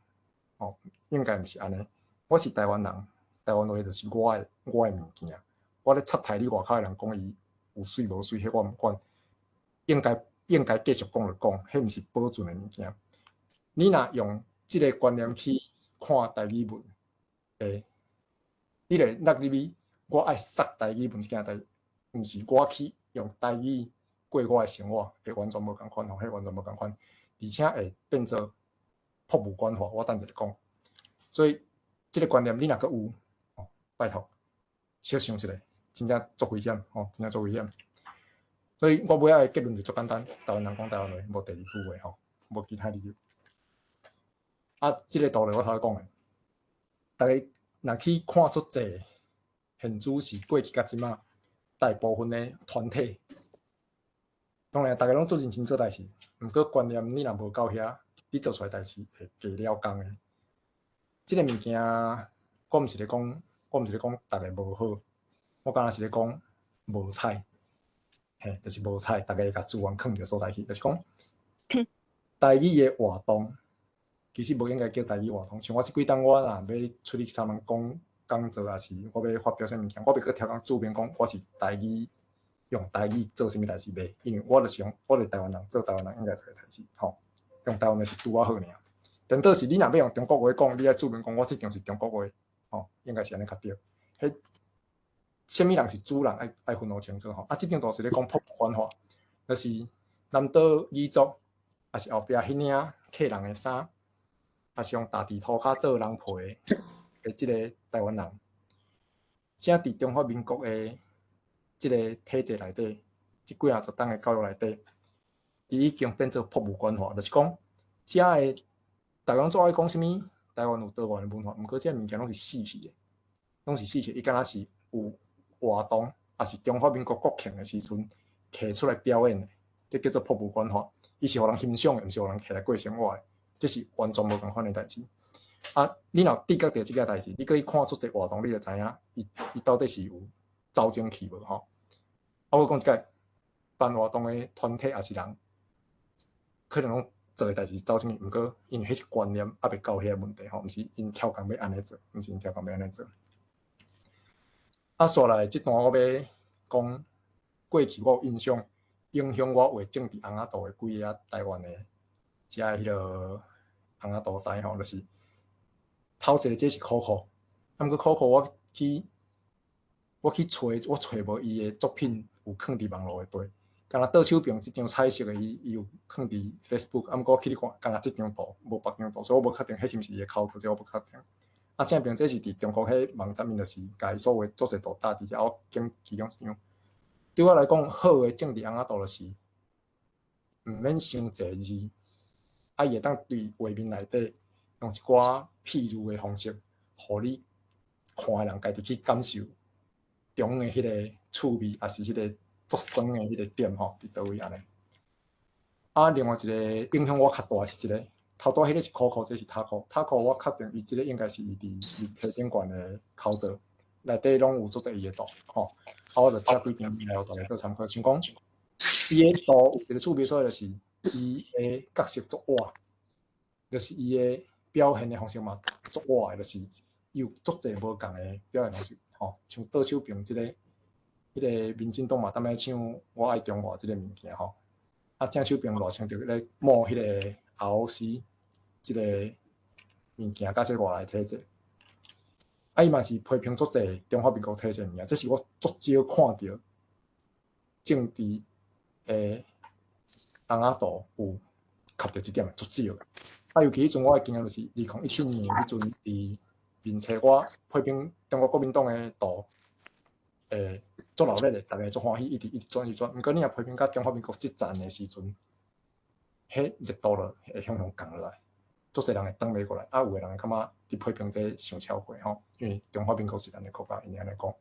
吼，應該毋是按呢。我是台灣人，台灣話就是我的物件。我咧插台你外口的人講伊有媠無媠，彼我毋管。應該繼續講就講，彼毋是保存的物件。你若用這個觀念去看台語文，你會納入去我愛殺台語文這件代誌，毋是我去用台語過我的生活，會完全無仝款吼，彼完全無仝款，而且會變做博物館化。我等下講。所以這個觀念你若閣有，哦，拜託，小想一下，真正足危險吼，真正足危險。所以我尾仔的結論就足簡單，台灣人講台灣話，無第二句話吼，無其他理由。啊，這個道理我頭先講的，逐家若去看足濟，現主時過去到這馬，大部分的團體，當然逐家攏做認真做代誌，毋過觀念你若無到遐，你做出來代誌會假了工的。這個物件，我毋是咧講逐家無好，我敢若是咧講無彩，嘿，就是無彩，逐家共資源囥佇所在去，就是講台語的活動，其實無應該叫台語活動。像我這幾冬，我若欲出去啥物講講座，抑是我欲發表啥物件，我袂閣刁工註明講我是台語，用台語做啥物代誌袂，因為我就是用，我是台灣人，做台灣人應該做的代誌，吼，用台灣話是拄仔好爾。顛倒是你若欲用中國話講，你愛註明講我這場是中國話，吼，應該是按呢較對。彼啥物人是主人，愛分予清楚吼。啊，這張圖是咧講博物館化，就是南島語族，抑是後壁彼領客人的衫，抑是用踏佇塗跤做人皮的這個台灣人，這佇中華民國的這個體制內底，這幾仔十冬的教育內底，伊已經變做博物館化，就是講遮的逐家攏做愛講啥物台灣有多元的文化，毋過這個物件攏是死去的，攏是死去。伊敢若是有活動，抑是中華民國國慶的時陣提出來表演的，這叫做博物館化。伊是予人欣賞的，毋是予人提來過生活的，這是完全無仝款的代誌。啊，你若知覺著這件代誌，你閣去看足濟活動，你就知影伊到底是有走精去無吼。啊，我講一擺，辦活動的團體抑是人，可能攏做的代誌走進去，毋過因為彼是觀念猶未到遐個問題吼，毋是𪜶超工欲按呢做，毋是𪜶超工欲按呢做。啊，紲來這段我欲講過去我有印象影響我畫政治尪仔圖的幾个台灣的遮彼个尪仔圖師吼，就是頭一个這是可可，啊，毋過可可我去揣我揣無伊的作品有囥佇網路的對，敢若倒手邊這張彩色的伊有囥佇 Facebook，啊，毋過我去咧看，敢若這張圖無別張圖，所以我無確定彼是毋是伊的口圖，這我無確定。啊，正邊這是佇中國彼網站面，就是共伊所有足濟圖搭佇遐，我揀其中一張。對我來講，好的政治尪仔圖就是毋免傷濟字，啊，伊會當對畫面內底用一寡譬喻的方式，予你看的人家己去感受中的彼个趣味，抑是彼个足酸的彼个點吼，佇佗位按呢。啊，另外一个影響我較大是這个，頭拄彼个是可可，這是塔可，塔可我確定伊這个應該是伊佇冊頂懸的口座內底攏有足濟伊的圖吼。啊，我就貼幾張來予大家做參考，像講伊的圖有一個趣味所在，就是伊的角色足活，就是伊的表現的方式嘛足活的，就是伊有足濟無仝的表現方式吼，像倒手邊這个，彼个民進黨嘛，踮咧唱我愛中華這个物件吼。啊，正手邊賴清德咧摸彼个 ROC 這个物件，佮這外來體制。啊，伊嘛是批評足濟中華民國體制物件，這是我足少看著政治的尪仔圖有磕著這點，足少。啊，尤其彼陣我的經驗就是2017年彼陣佇面冊，我批評中國國民黨的圖，足熱鬧的，逐家足歡喜，一直一直轉一直轉。毋過你若批評佮中華民國這層的時陣，彼熱度就會向向降落來，足濟人會轉袂過來。啊，有的人會感覺你批評這傷超過吼，因為中華民國是咱的國家，𪜶按呢講。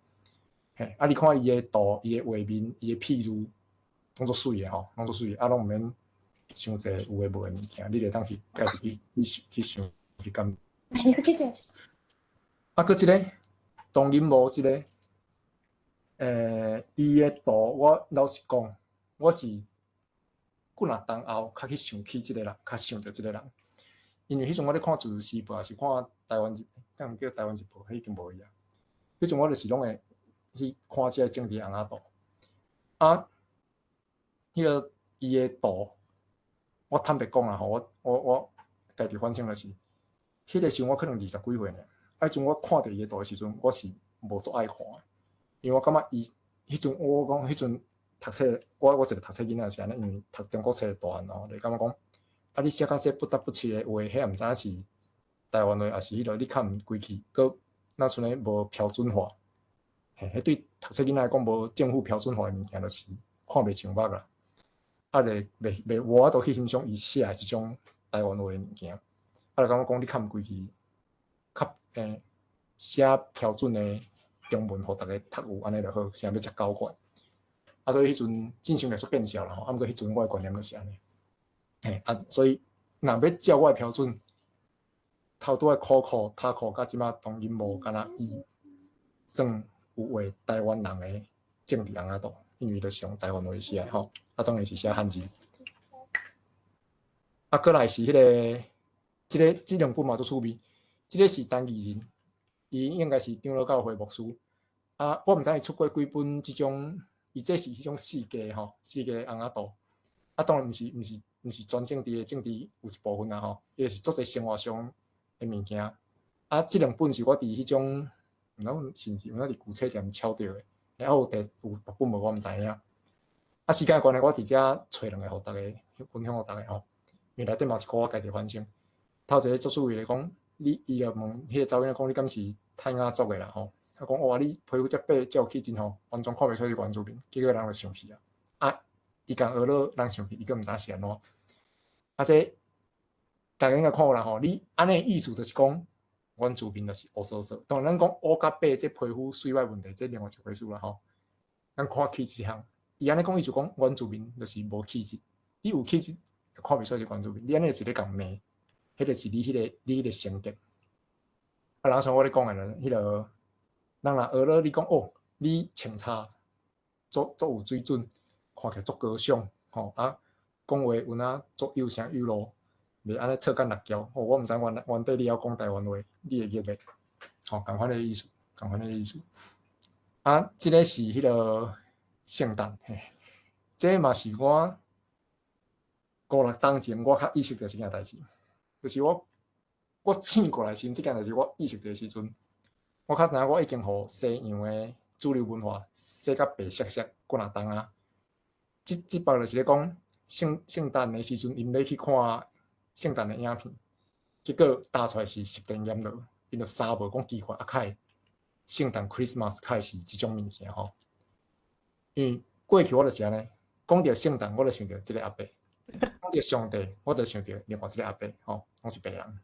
嘿，啊，你看伊的圖、伊的畫面、伊的譬喻，攏足媠的吼，攏足媠，啊，攏毋免傷濟有的無的物件，你會當去家己去去去想去感。啊，閣這个當然無這个，伊的圖我老實講，我是幾若冬後較去想起這个人，較想著這个人，因為彼陣我咧看《自由時報》，抑是看台灣日，敢叫台灣日報，彼已經無去啊。彼陣我就是攏會去看這个政治尪仔圖，啊，彼个伊的圖，我坦白講啊吼，我家己反省就是，彼个時陣我可能二十幾歲爾，啊，彼陣我看著伊的圖的時陣，我是無足愛看的，因為我感覺伊彼陣我講彼陣讀冊，我一個讀冊囡仔是按呢，因為讀中國冊大漢吼，就感覺講，啊，你寫甲這不得不切的話，彼也毋知影是台灣話，抑是彼落你較毋規氣，閣若像呢無標準化，嘿，彼對讀冊囡仔來講無政府標準化的物件，就是看袂上目啦。啊，就袂無法度去欣賞伊寫的這種台灣話的物件，啊，就感覺講你較毋規氣，較寫標準的中文，予逐家讀有按呢就好，啥欲遮狡怪。啊，所以彼陣進行來說變小啦吼，啊，毋過彼陣我的觀念就是按呢。嘿，啊，所以若欲照我的標準，頭拄仔可可、塔可佮這馬當然無敢若伊算有畫台灣人的政治尪仔圖，因為就是用台灣話寫的吼，啊，當然是寫漢字。啊，閣來是彼个，這个這兩本嘛足趣味，這个是陳義仁，伊應該是長老教會牧師。啊，我毋知伊出過幾本這種，伊這是彼種四格吼，四格尪仔圖。啊，當然毋是專政治的政治有一部分啦吼，伊就是足濟生活上的物件。啊，這兩本是我佇彼種，毋知是毋是有影佇舊冊店抄著的，啊有第有別本無我毋知影。啊，時間關係，我佇遮揣兩个予逐家分享予逐家吼，因為內底嘛有一寡我家己反省。頭一个足趣味咧講，你伊就問彼个查某囡仔講，你敢是泰雅族的啦吼？他講哇，你皮膚遮白，遮有氣質吼，完全看袂出是原住民。結果人就生氣啊！啊，伊共學了人生氣，伊閣毋知是按怎。啊，這逐家應該看有啦吼，你按呢意思就是講原住民就是烏索索。當然，咱講烏佮白這皮膚媠歹問題，這另外一回事啦吼。咱看氣質項，伊按呢講意思講原住民就是無氣質，你有氣質，看袂出是原住民。你按呢是咧共罵，彼個是你彼個成見。啊，人像我咧講的，彼个人若學了你講哦，你穿衫足足有水準，看起來足高尚，吼啊，講話有哪足有聲有路，袂按呢臭干辣椒。吼，我毋知原原底你曉講台灣話，你會入袂？吼，仝款的意思，仝款的意思。啊，這个是彼个聖誕，嘿，這嘛是我五六冬前我較意識著這件代誌，就是我醒過來時陣，這件代誌我意識著時陣，我較知影我已經予西洋的主流文化洗甲白雪雪幾若冬啊。這這擺就是咧講聖誕的時陣，𪜶咧去看聖誕的影片，結果打出來是十殿閻羅，𪜶就三無講奇怪，啊，較會聖誕 Christmas 較會是這種物件吼。因為過去我就是按呢，講著聖誕我就想著這个阿伯，講著上帝我就想著另外一个阿伯吼，攏是白人。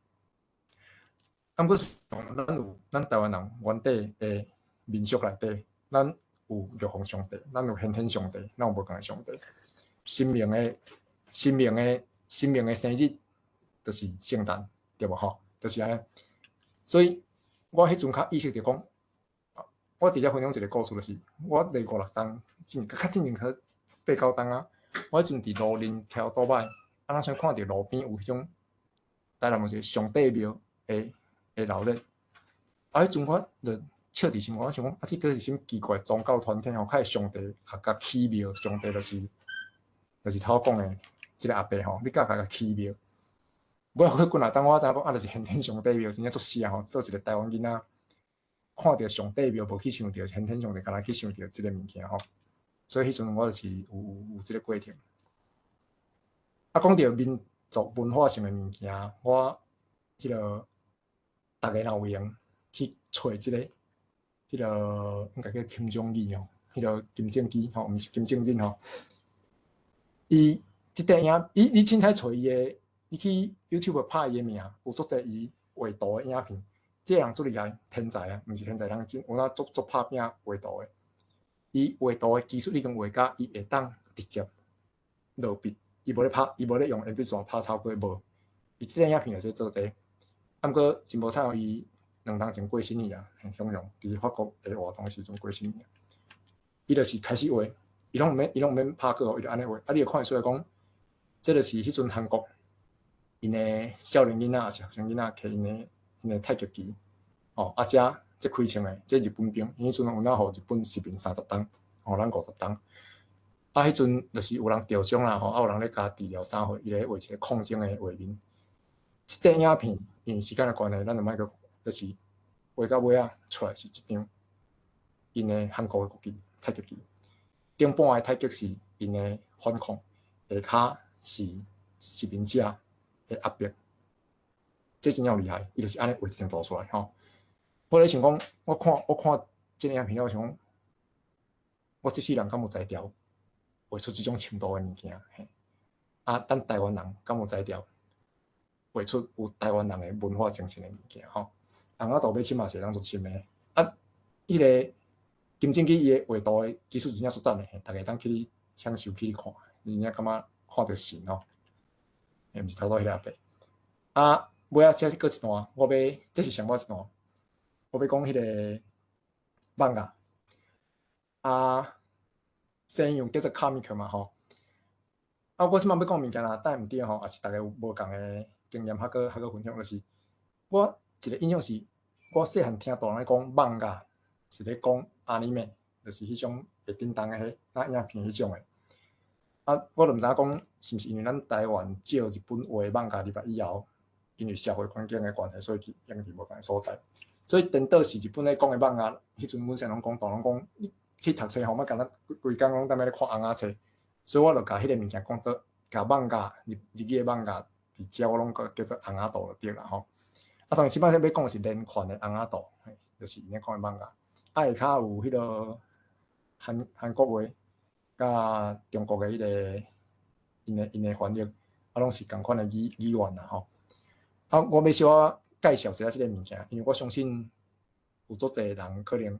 啊，毋過咱有咱台灣人原底的民俗內底，咱有玉皇上帝，咱有玄天上帝，咱有無仝的上帝。神明的生日就是聖誕，對無吼？就是按呢。所以我彼陣較意識著講，我佇遮分享一个故事，就是我佇五六冬進較進前去八九冬啊，我彼陣佇路林騎倒擺，啊，若像看著路邊有彼種台南有一个上帝廟的鬧熱，啊，彼陣我就笑佇心肝，我想講啊，這閣是啥物奇怪宗教團體吼，較會上帝也共起廟，上帝就是頭講的這个阿伯吼，你敢共起廟？尾仔過幾若冬我知影講啊，就是玄天上帝廟，真正足死吼，做一个台灣囡仔，看著上帝廟無去想著玄天上帝，干焦去想著這个物件吼。所以彼陣我就是有這个過程。啊，講著民族文化性的物件，我彼个逐家若有閒去揣這个，彼个應該叫金正義吼，彼个金正基吼，毋是金正日吼。伊這塊影，你凊彩揣伊的，你去 YouTube 拍伊的名，有足濟伊畫圖的影片。這个人足厲害，天才啊，毋是天才人，真有影足足拍拚畫圖的。伊畫圖的技術已經畫甲伊會當直接落筆，伊無咧拍，伊無咧用鉛筆線拍草稿，無。伊這个影片就是做這個。啊，毋過真無彩，伊兩冬前過身去啊，雄雄佇法國的活動時陣過身去。伊就是開始畫，伊攏毋免拍稿，伊就按呢畫。啊，你會看會出來講，這就是彼陣韓國𪜶的少年囡仔，抑是學生囡仔，摕𪜶的太極旗，哦，啊，遮這開槍的，這日本兵，彼陣有哪予日本殖民30冬，吼，咱50冬。啊，彼陣就是有人受傷啦，吼，啊，有人咧共治療啥貨，伊咧畫一個抗爭的畫面。這塊影片因為時間的關係，咱就莫閣就是畫到尾仔出來是一張𪜶的韓國的國旗太極旗，頂半的太極是𪜶的反抗，下跤是殖民者的壓迫。這真正厲害，伊就是按呢畫一張圖出來吼。我咧想講，我看這個影片，我想講，我這世人敢有才調畫出這種程度的物件？嘿，啊，咱台灣人敢有才調畫出有台灣人的文化精神的物件？吼，尪仔圖買深嘛是會當做深的。啊，彼个金正基伊的畫圖的技術真正足讚的，大家會當去享受去看，真正感覺看著神吼。毋是頭拄彼个阿伯。啊，尾仔這閣一段，我欲這是上尾一段，我欲講彼个漫畫。啊，西洋叫做 comic 嘛吼。啊，我這擺欲講物件啦，等毋對吼，抑是逐家有無仝的經驗，較閣分享，就是我一個印象是，我細漢聽大人咧講漫畫，是咧講 anime，就是彼種會叮當的彼那影片彼種的。啊，我就毋知影講是毋是因為咱台灣借日本畫漫畫入來以後，因為社會環境的關係，所以去用佇無仝的所在。所以顛倒是日本咧講的漫畫，彼陣阮細漢攏講，大人講你去讀冊吼，莫干焦規工攏踮遐咧看尪仔冊。所以我就共彼个物件講做，共漫畫日日語的漫畫，佇遮我攏閣叫做尪仔圖就對啦吼。啊，當然這擺欲講的是連環的尪仔圖，就是𪜶咧講的漫畫。啊，下跤有彼个韓國話，佮中國的彼个𪜶的翻譯，啊，攏是仝款的語言啦吼。啊，我欲小可介紹一下這个物件，因為我相信有足濟人可能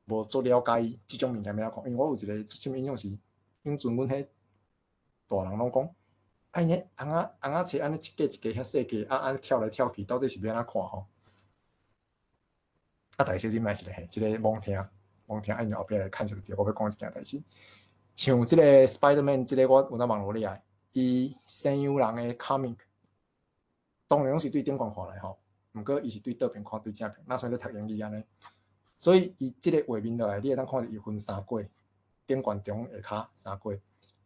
無足了解這種物件欲按怎看，因為我有一個足深印象是，彼陣阮彼大人攏講，啊，𪜶彼尪仔冊按呢一格一格遐細格，啊按呢跳來跳去，到底是欲按怎看吼？啊，大家小忍耐一下，嘿，這个罔聽罔聽，因為後壁會牽涉著我欲講一件代誌。像這個 Spiderman 這個我有當網路裡來，伊西洋人的 comic，當然攏是對頂懸看來吼，毋過伊是對倒爿看對正爿，若像咧讀英語按呢。所以伊這個畫面落來，你會當看著伊分三格，頂懸中下跤三格。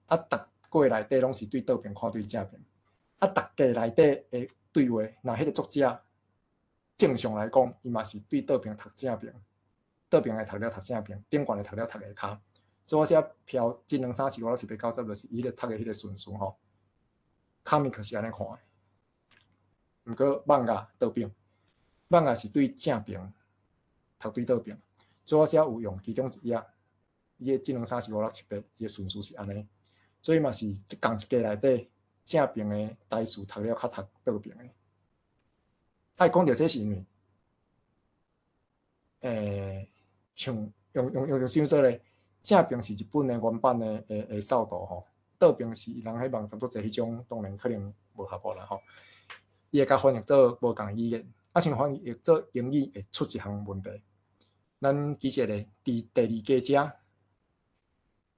啊，逐格內底攏是對倒爿看對正爿。啊，逐格內底的對話，若彼個作者正常來講，伊嘛是對倒爿讀正爿，倒爿的讀了讀正爿，頂懸的讀了讀下跤。所以我寫飄這兩三四五六七八九十，就是伊咧讀的彼個順序吼。comic 是按呢看的，毋過漫畫倒爿，漫畫是對正爿讀對倒爿，所以我遮有用其中一頁，伊的這兩三四五六七八，伊的順序是按呢，所以嘛是仝一格內底正爿的台詞讀了較讀倒爿的。啊，伊講著這是因為，像用用說咧，正爿是日本的原版的掃圖吼，倒爿是人彼網站足濟彼種，當然可能無合無啦吼。伊會共翻譯做無仝語言，啊，像翻譯做英語會出一項問題。咱其實咧，佇第二格遮，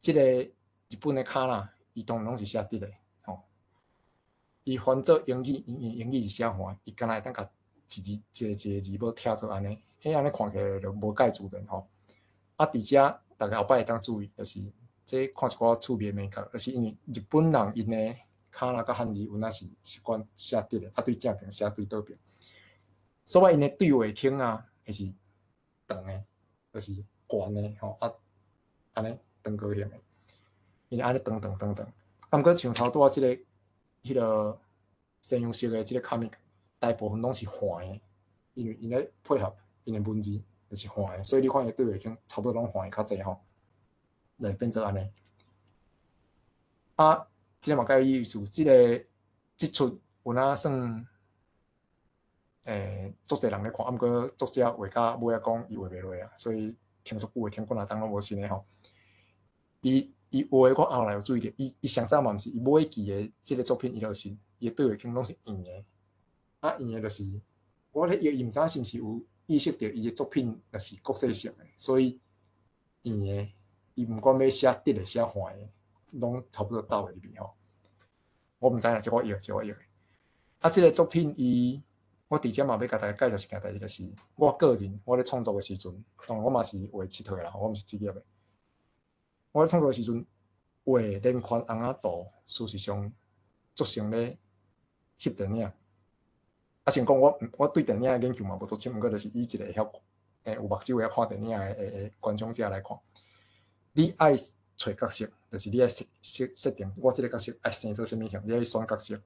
這個日本的卡啦，伊當然攏是寫直的吼。伊翻做英語，因為英語是寫橫，伊敢若會當共一字一个一個字母拆做按呢，彼按呢看起來就無介自然吼。啊，佇遮逐家後擺會當注意，就是這看一寡趣味的眉角，就是因為日本人𪜶的卡啦佮漢字有影是習慣寫直的，啊對正爿寫對倒爿，所以𪜶的對話框啊，會是長的，就是懸的吼，啊，按呢長高型的，𪜶按呢長長長長。啊，毋過像頭拄仔這个彼个西洋式的這个 comic，大部分攏是橫的，因為𪜶咧配合𪜶的文字就是橫的，所以你看伊對話框差不多攏橫的較濟吼，來變做按呢。啊，這個嘛較有意思，這个這齣有影算，足濟人咧看，啊，毋過作者畫到尾仔講伊畫袂落啊，所以停足久的，停幾若冬攏無新的吼。伊畫的我後來有注意著，伊上早嘛毋是，伊尾期的這个作品，伊就是伊的對話框攏是圓的，啊圓的就是我咧伊毋知影是毋是有意識著伊的作品就是國際性的，所以圓的，伊毋管欲寫直的寫橫的，攏差不多鬥會入去吼。我毋知啦，這我譯，這我譯的。啊，這个作品伊，我佇遮嘛欲共大家介紹一件代誌，就是我個人我咧創作的時陣，當然我嘛是畫𨑨迌的啦，我毋是職業的。我咧創作的時陣，畫連環尪仔圖，事實上足像咧翕電影。啊，先講我對電影的研究嘛無足深，毋過就是以一個會曉有目睭會曉看電影的觀賞者來看，你愛揣角色，就是你愛設定我這个角色愛生做啥物形，你愛選角色，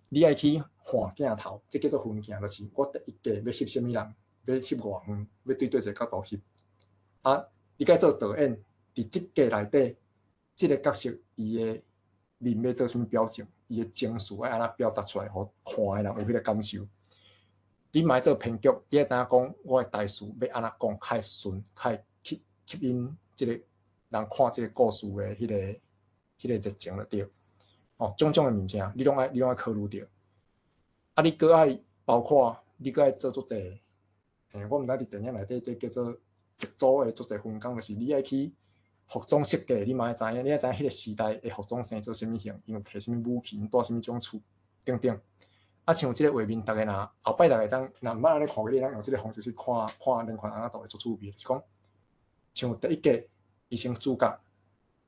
你愛去換鏡頭，這叫做分鏡，就是我第一格欲翕啥物人，欲翕偌遠，欲對佗一个角度翕。啊，你該做導演，佇這格內底，這个角色伊的面欲做啥物表情，伊的情緒愛按怎表達出來，予看的人有彼个感受。你嘛愛做編劇，你愛知影講我的台詞欲按怎講較會順，較會吸引這個人看這個故事的彼个熱情就對。哦，種種的物件，你攏愛考慮著。啊，你閣愛包括你閣愛做足濟，我毋知佇電影內底這叫做劇組的足濟分工，就是你愛去服裝設計，你嘛愛知影，你愛知影彼個時代的服裝生做啥物型，𪜶有提啥物武器，𪜶帶啥物種厝等等。啊，像這个畫面，逐家若後擺逐家當若毋捌按呢看過，你會當用這个方式去看看連環尪仔圖會足趣味，就是講，像第一格，伊先主角，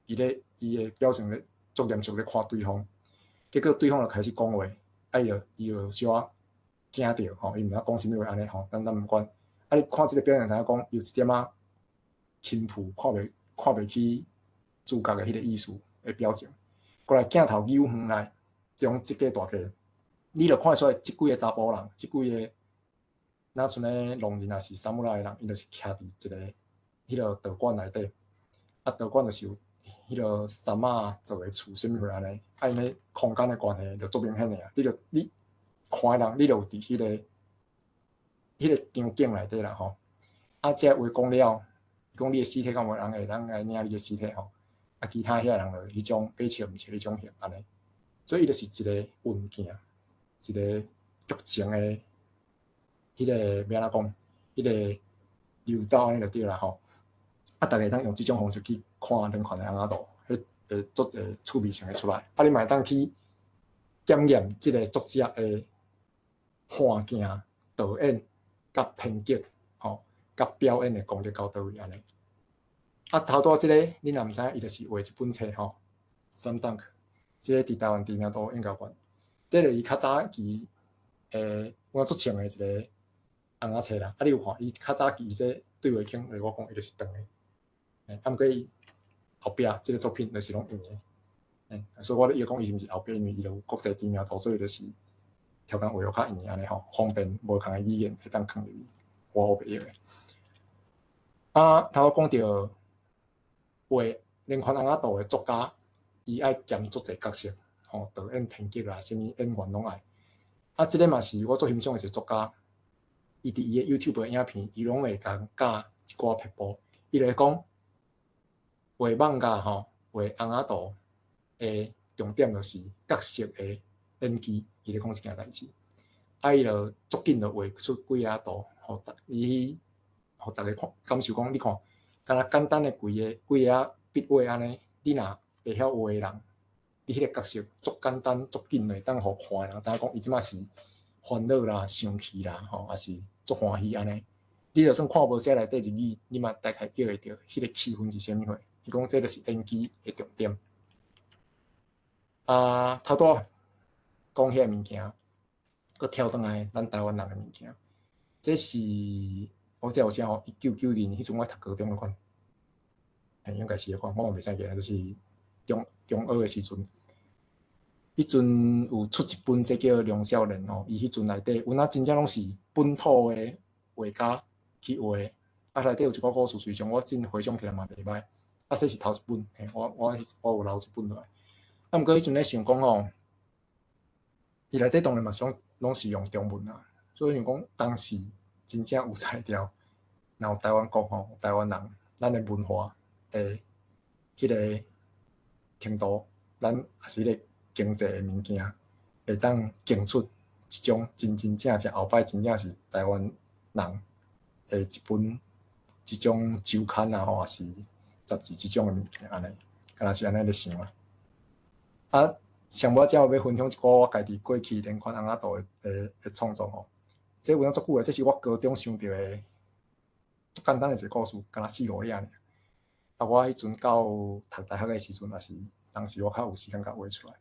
伊咧伊的表情咧足嚴肅咧看對方，結果對方就開始講話，啊伊就小可驚著吼，伊毋知講啥物話按呢吼，咱毋管。啊，你看這个表情，知影講有一點仔輕浮，看袂起主角的彼个意思的表情。過來鏡頭扭遠來，將這個大格，你就看會出來，這幾個查埔人，這幾個若像咧農人，抑是サムライ人，𪜶就是徛佇一个彼个道館內底，啊，道館就是有彼个杉仔做的厝，啥物貨按呢，啊，𪜶咧空間的關係就足明顯的啊，你就你看的人，你就有佇彼个場景內底啦吼。啊，這話講了，伊講你的屍體敢無人會當來領你的屍體吼？啊，其他遐人就彼種欲笑毋笑彼種型按呢，所以伊就是一个運鏡，一个劇情的彼个欲按怎講，彼个流走按呢就對啦吼。啊，逐家會當用這種方式去看連環的尪仔圖，彼會足會趣味性會出來。啊，你嘛會當去檢驗這个作者的看鏡、導演、佮編劇，吼，佮表演的功力到佗位按呢。啊，頭拄仔這个，你若毋知影，伊就是畫一本冊吼，《Slam Dunk》，這个佇台灣知名度應該懸。這个伊較早期，我足穿的一个尪仔冊啦。啊，你有看伊較早期這對話框，我講伊就是長的。啊，毋過伊後壁這个作品就是攏圓的。所以我咧伊講伊是毋是後壁，因為伊就有國際知名度，所以就是調工畫予較圓按呢吼，方便無仝的語言會當囥入去，我袂曉的。啊，頭拄講著畫連環尪仔圖的作家，伊愛兼足濟角色，吼，導演、編劇啦，啥物演員攏愛。啊，這个嘛是我足欣賞的一个作家，伊佇伊的 YouTube 的影片，伊攏會共教一寡撇步。伊就會講畫漫畫吼，畫尪仔圖的重點就是角色的演技，伊咧講這件代誌。啊，伊就足緊就畫出幾仔圖，予逐伊予逐家看感受講，你看，敢若簡單的幾個幾仔筆畫按呢，你若會曉畫的人，你彼個角色足簡單足緊會當予看的人知影講，伊這馬是煩惱啦、生氣啦，吼，抑是足歡喜按呢。你就算看無這內底日語，你嘛大概臆會著彼個氣氛是啥物貨。伊講這就是演技的重點。啊，頭拄仔講彼個物件，閣跳轉來咱台灣人的物件。這是我這有寫吼，1992年彼陣我讀高中的款，嘿，應該是彼款，我嘛袂使記，就是中中學的時陣。彼陣有出一本，這叫《梁少年》吼，伊彼陣內底有哪真正攏是本土的畫家去畫，啊內底有一寡故事，隨上我真回想起來嘛袂䆀。啊，這是頭一本，嘿，我有留一本落來。啊，毋過彼陣咧想講吼，伊內底當然嘛是攏是用中文啊，所以想講當時真正有才調，若有台灣國吼，台灣人，咱的文化的彼个程度，咱也是彼个經濟的物件，會當競出一種真真正正後擺真正是台灣人的一本這種週刊啊吼，抑是雜誌這種的物件按呢，敢若是按呢咧想啊。啊，上尾仔我欲分享一寡我家己過去連環尪仔圖的創作吼。這有影足久的，這是我高中想著的足簡單的一個故事，敢若四五頁爾。啊，我彼陣到讀大學的時陣，也是當時我較有時間共畫出來。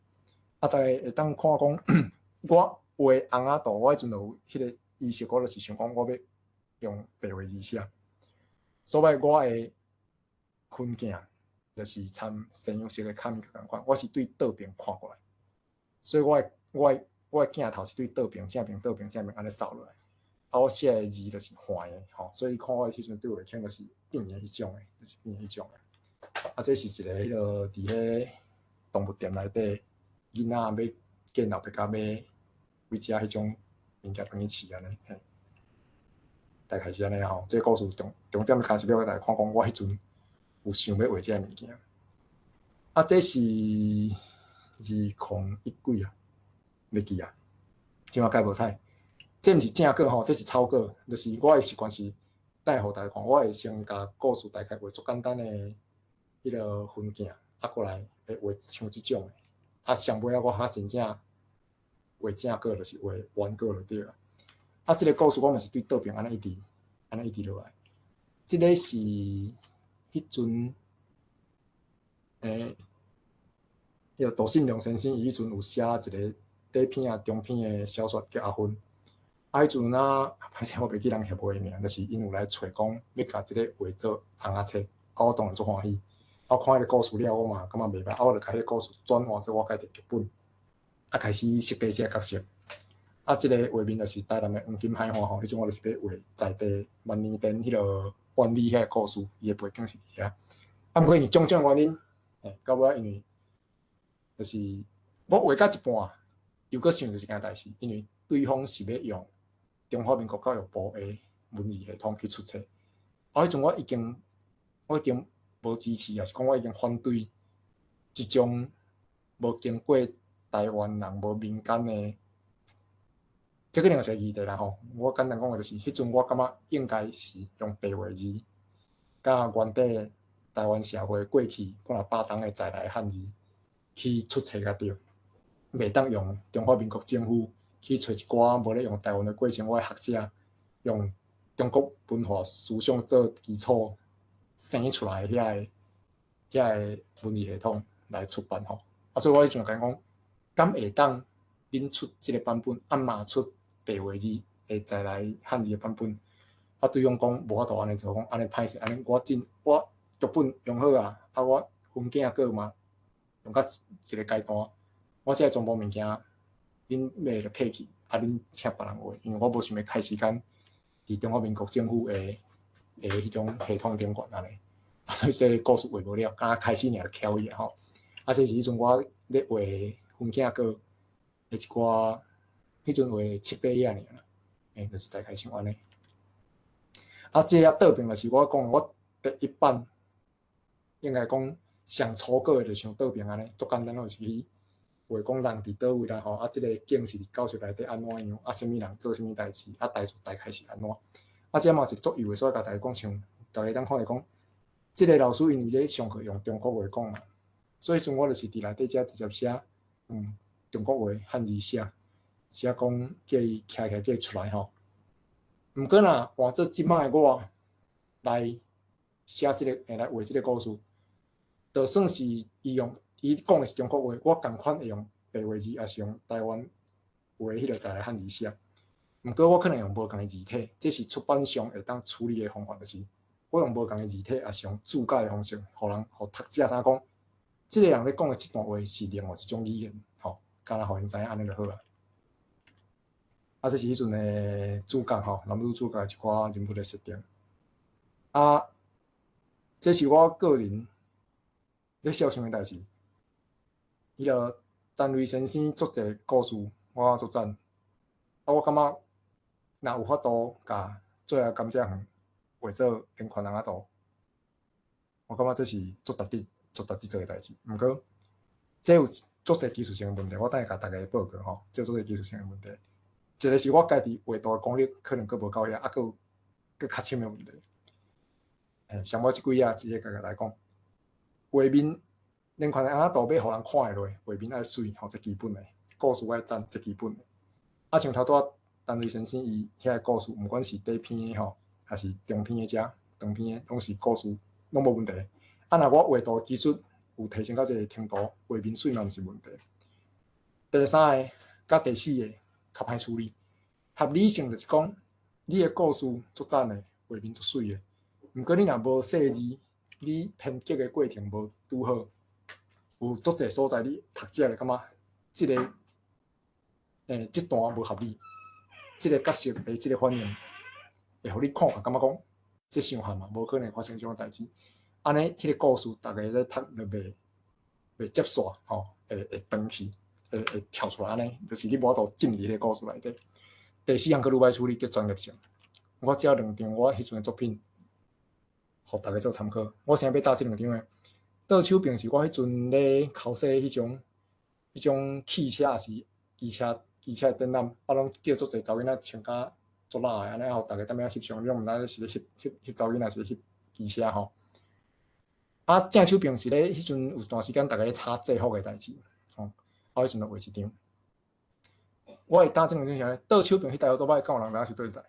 啊，逐家會當看講，我畫尪仔圖，我彼陣就有彼個意識，我就是想講，我欲用白話字寫。所以我的分鏡就是參西洋式的卡米仝款，我是對倒爿看過來，所以我的鏡頭是對倒爿、正爿、倒爿、正爿按呢掃落來。啊，我寫的字就是橫的吼，所以看我彼陣對話腔就是變的彼種的，就是變彼種的。啊，這是一個彼落佇彼動物店內底，囡仔欲見老爸共買幾隻彼種物件轉去飼按呢，嘿。大概是按呢吼，這個故事重重點開始欲予大家看講，我彼陣有想欲畫這个物件。啊，這是2019啊，袂記啊，這馬改無彩。這毋是正稿吼，這是草稿，就是我的習慣是帶予大家看，我會先共故事大概畫足簡單的彼个分鏡，啊，過來會畫像這種的。啊，上尾仔我較真正畫正稿，就是畫原稿就對了。啊，這个故事我嘛是對倒爿按呢一直按呢一直落來。這个是彼陣，迄个杜信良先生，伊彼陣有寫一个短篇啊、中篇的小說叫《阿芬》。啊，彼陣啊，歹勢我袂記人協會的名，就是𪜶有來揣講欲共這个畫做尪仔冊，啊，我當然足歡喜。啊，我看彼个故事了，我嘛感覺袂䆀，啊，我就共彼个故事轉換做我家己的劇本，啊，開始設計這个角色。啊，這个畫面就是台南的黃金海岸吼，彼陣我就是欲畫在地萬年殿彼个萬里彼个故事，伊的背景是佇遐。啊，毋過因為種種原因，嘿，到尾仔因為就是我畫到一半，又閣想著一件代誌，因為對方是欲用中華民國教育部的文字系統去出冊，啊，彼陣我已經無支持，抑是講我已經反對這種無經過台灣人、無民間的，這可能是個議題啦吼。我簡單講的就是，彼陣我感覺應該是用白話字，佮原底台灣社會過去幾若百冬的在來漢字去出冊才對，袂當用中華民國政府去揣一寡無咧用台灣的過生活的學者，用中國文化思想做基礎生出來遐個文字系統來出版吼。啊，所以我彼陣共𪜶講，敢會當恁出這个版本，啊嘛出白話字的在來漢字的版本。啊，對方講無法度按呢做，講按呢歹勢，按呢我真我劇本用好啊，啊我分鏡閣嘛用到一個階段，我這个全部物件恁買就摕去，啊恁請別人畫，因為我無想欲開時間佇中華民國政府的彼種系統頂懸按呢，啊所以這个故事畫無了，敢若開始爾就翹伊啊吼。啊，這是彼陣我咧畫分鏡稿的一寡，彼陣畫七八頁爾啦，就是大概像按呢。啊，這頁倒爿就是我講的，我第一版應該講上初稿的，就像倒爿按呢，足簡單，就是去畫講人佇佗位啦吼，啊，這个景是佇教室內底按怎樣，啊，啥物人做啥物代誌，啊，代誌大概是按怎。啊，這嘛是足幼的，所以共大家講像，逐家當看會講，這个老師因為咧上課用中國話講嘛，所以陣我就是佇內底遮直接寫，中國話漢字寫，寫講叫伊徛起來叫伊出來吼。毋過若換做這擺的我來寫這个，來畫這个故事，就算是伊用伊講的是中國話，我仝款會用白話字，抑是用台灣話彼个在來漢字寫。毋過我可能用無仝的字體，這是出版商會當處理的方法，就是我用無仝的字體，抑是用注解的方式，予人予讀者知影講，這个人咧講的這段話是另外一種語言，吼，敢若予𪜶知影按呢就好啊。啊，這是彼陣的主角吼，男女主角的一寡人物的設定。啊，這是我個人咧肖像的代誌。彼个陳雷先生足濟故事，我足讚。啊，我感覺若有法度共最後甘蔗園畫做連環尪仔圖，我感覺這是足值得、足值得做的代誌。毋過，這有足濟技術性的問題，我等下共大家報告吼。這有足濟技術性的問題。一個是我家己畫圖的功力可能閣無夠遐，啊，閣有閣較深的問題。上尾這幾頁直接共來講，畫面連環的尪仔圖欲予人看會落，畫面愛媠，吼，這基本的，故事愛讚，這基本的。啊，像頭拄仔陳雷先生伊遐个故事，毋管是短篇的吼，抑是中篇的遮，長篇的，攏是故事，攏無問題。啊，若我畫圖技術有提升到這个程度，畫面媠嘛毋是問題。第三个佮第四个較歹處理，合理性就是講，你的故事足讚的，畫面足媠的，毋過你若無細膩，你編劇的過程無拄好，有足濟所在你讀者會感覺這个，這段無合理，這个角色的這个反應，會予你看看感覺講，這傷譀嘛，無可能發生這種代誌。按呢，彼个故事逐家咧讀就袂接煞，吼，會斷去，會跳出來按呢，就是你無法度進入彼个故事內底。第四項閣愈歹處理叫專業性。我這兩張我彼陣的作品，予逐家做參考。我先欲搭這兩張的，倒手爿是我彼陣咧考試彼種汽車抑是機車的展覽，我攏叫足濟查某囡仔穿甲足辣的，按呢予逐家踮遐翕相，你攏毋知是咧翕查某囡仔，是咧翕機車吼。啊，正手爿是咧彼陣有一段時間，逐家咧炒制服的代誌，吼。啊，彼陣就畫一張。我會搭這兩張啥呢？倒手爿彼台歐多擺，敢有人知影是佗一台？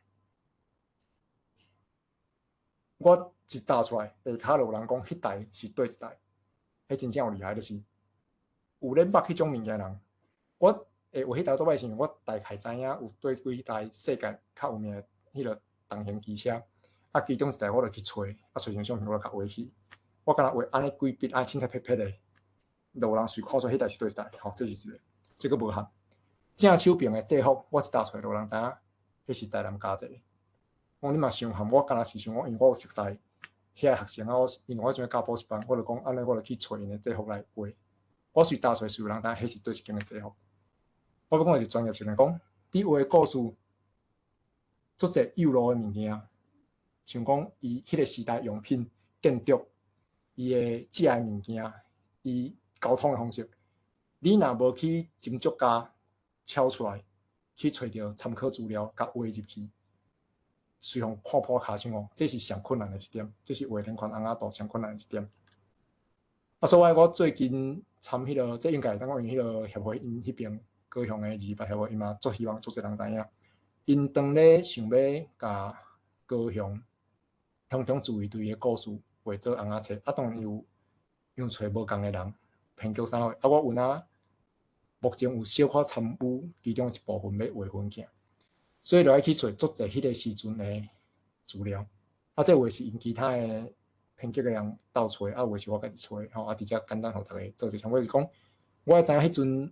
我一搭出來，下跤就有人講彼台是佗一台，彼真正有厲害，就是有咧捌彼種物件人，我會畫彼台歐多擺是因為我大概知影有綴幾台世界較有名的彼个重型機車，啊，其中一台我就去揣，啊，揣成相片我就共畫起。我敢若畫按呢幾筆，按凊彩撇撇的，就有人隨看出彼台是佗一台，吼，這是一个，這閣無合。正手爿的制服，我一搭出來，就有人知影，彼是台南家制。我講你嘛傷譀，我敢若是想講，因為我有熟似遐個學生啊，我因為我彼陣教補習班，我就講按呢，我就去揣𪜶的制服來畫。我隨搭出來，隨有人知影彼是佗一間的制服。我欲講的是專業性來講，你畫的故事足濟幼路的物件，像講伊彼个時代用品、建築、伊的食的物件、伊交通的方式，你若無去斟酌共敲出來，去揣著參考資料，共畫入去，隨予看破跤手哦，這是上困難的一點，這是畫連環尪仔圖上困難的一點。啊，所以我最近參彼個，這應該會當講𪜶彼個協會，𪜶彼邊高雄的二二八協會，𪜶嘛足希望足濟人知影。𪜶當咧想欲共高雄鄉中自衛隊的故事畫做尪仔冊，啊，當然有因揣無仝的人編劇啥貨，啊，我有哪目前有小可參與其中一部分欲畫分鏡，所以就愛去揣足濟彼個時陣的資料。啊，這有的是𪜶其他的編輯的人鬥揣，啊，有的是我家己揣，吼，啊，佇遮簡單予逐家做一個參考，是講我會知影彼陣，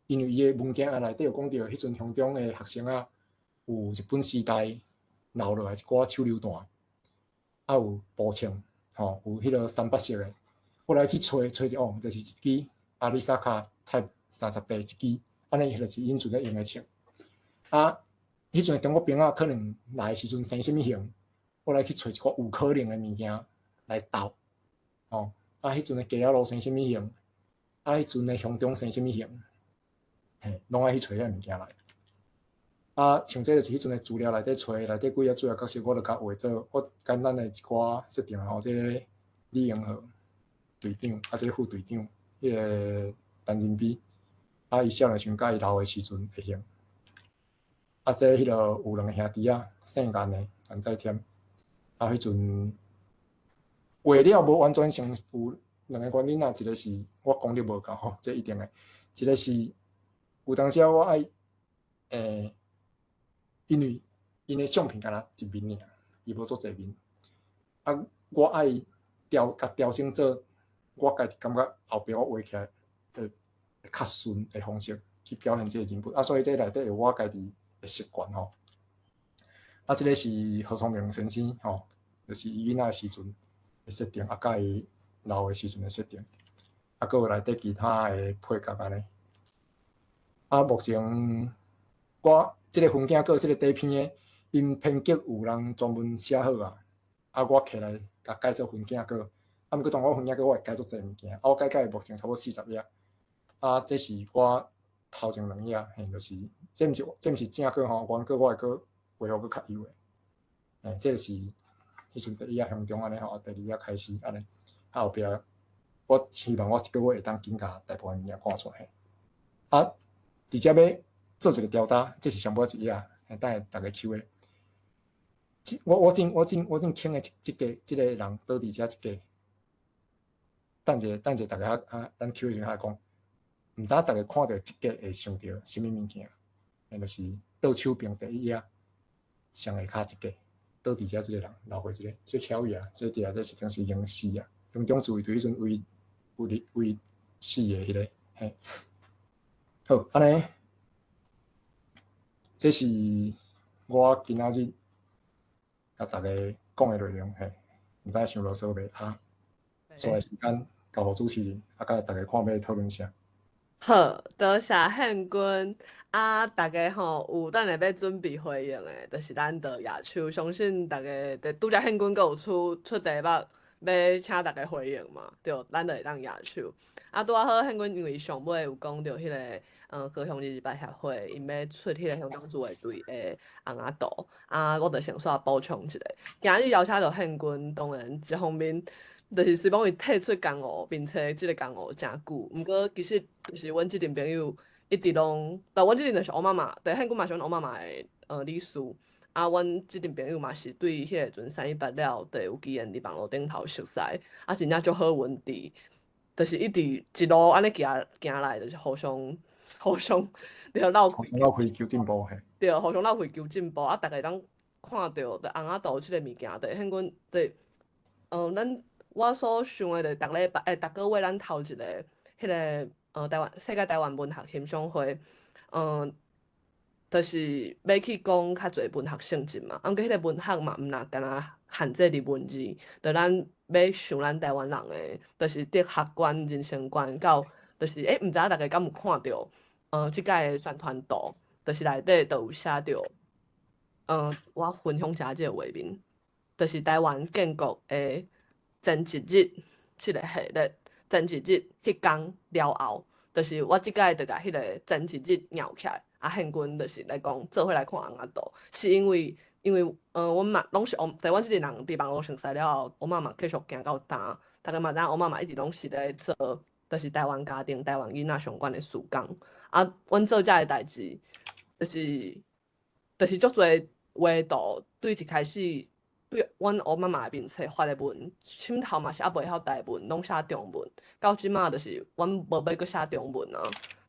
因為伊的文件內底有講著，彼陣鄉中的學生仔有日本時代留落來一寡手榴彈，啊有步槍，吼，有彼個三八式的，我來去揣揣著哦，就是一支阿里薩卡 Type 38一支，按呢就是𪜶陣咧用的槍。啊，彼陣中國兵仔可能來的時陣生啥物型，我來去揣一寡有可能的物件來鬥，吼，啊，彼陣的雞仔路生啥物型，啊，彼陣的鄉中生啥物型，嘿，攏愛去揣遐物件來。啊，像這就是彼陣的資料內底揣，內底幾個主要角色，我就共畫做我簡單的一寡設定吼，這個李永和隊長，啊，這個副隊長，彼個陳仁美，啊，伊少年時陣佮伊老的時陣的型。啊，這彼個有兩个兄弟仔，姓顏的顏在添。啊，彼陣畫了無完全成，有兩个原因啊，一個是我功力無夠吼，這一定的；一個是有當時我愛，因為𪜶的相片敢若一面爾，伊無足濟面。啊，我愛調共調整做，我家己感覺後壁我畫起來會較順的方式去表現這個人物。啊，所以這內底有我家己的習慣吼。啊，這個是何聰明先生吼，就是伊囡仔時陣的設定，啊，佮伊老的時陣的設定，啊，閣有內底其他的配角按呢。啊，目前我這個分鏡閣這個短片的，𪜶編劇有人專門寫好啊，啊，我摕來共改做分鏡稿。啊，毋過當我分鏡稿，我會改足濟物件，啊，我改改目前差不多40頁。啊，這是我頭前兩頁，嘿，就是這毋是正稿吼，原稿我會閣畫予閣較幼的。嘿，這個是彼陣第一頁鄉中按呢吼，第二頁開始按呢，啊後壁我希望我一個月會當緊共大部分物件趕出來。啊，佇遮欲做一個調查，這是上尾一頁，等下逐家 Q&A。我正傾的這個人倒佇遮這個，等者等者，逐家啊，咱 Q&A 時陣較講，毋知逐家看著這個會想著啥物物件？彼就是倒手邊第一頁，上下跤這個，倒佇遮這個人，老歲這個，這個巧伊啊，這佇內底是當時已經死啊，鄉中自衛隊彼陣為為為死的彼個，嘿。好，按呢，這是我今仔日共逐家講的內容，嘿，毋知傷囉嗦袂啊？紲來時間交予主持人，啊，佮逐家看欲討論啥。好，多謝憲君啊！逐家吼有等下欲準備回應的，就是咱就舉手，相信逐家佇拄才憲君閣有出出題目，欲請逐家回應嘛，對，咱就會當舉手。啊，拄仔好憲君因為上尾有講著彼個，高雄二二八協會，𪜶欲出彼個鄉中自衛隊的尪仔圖，啊，我就先煞補充一下。今日邀請著憲君，當然一方面，就是雖講伊退出江湖，並且這个江湖誠久，毋過其實就是阮這陣朋友一直攏，但阮這陣就是烏媽媽，對，憲君嘛是阮烏媽媽的理事，啊，阮這陣朋友嘛是對彼个陣318了，就有機緣佇網路頂頭熟似，啊，真正足好運佇，就是一直一路按呢行行來，就是互相互相對鬥互相鬥氣求進步嘿。對，互相鬥氣求進步，啊，逐家當看著就尪仔圖這个物件，對，憲君對，咱。我所想的就是逐禮拜，逐個月咱頭一个，彼个台灣世界台灣文學欣賞會，就是欲去講較濟文學性質嘛。啊，毋過彼个文學嘛，毋若干焦限制佇文字，就咱欲想咱台灣人的，就是哲學觀、人生觀，到就是，毋知影逐家敢有看著，這擺的宣傳圖，就是內底就有寫著，我分享一下這个畫面，就是台灣建國的前一日，這个系列前一日彼工了後，就是我這擺就共彼个前一日搲起來，啊，憲君就是來講做伙來看尪仔圖，是因為阮嘛攏是，對阮這陣人佇網路熟似了後，我媽嘛繼續行到今，逐家嘛知影，烏媽媽一直攏是咧做，就是台灣家庭、台灣囡仔相關的事工。啊，阮做遮个代誌，就是足濟畫圖，對一開始對阮烏媽媽的面冊發的文，心頭嘛是猶袂曉台文，攏寫中文。到這馬就是阮無欲閣寫中文啊，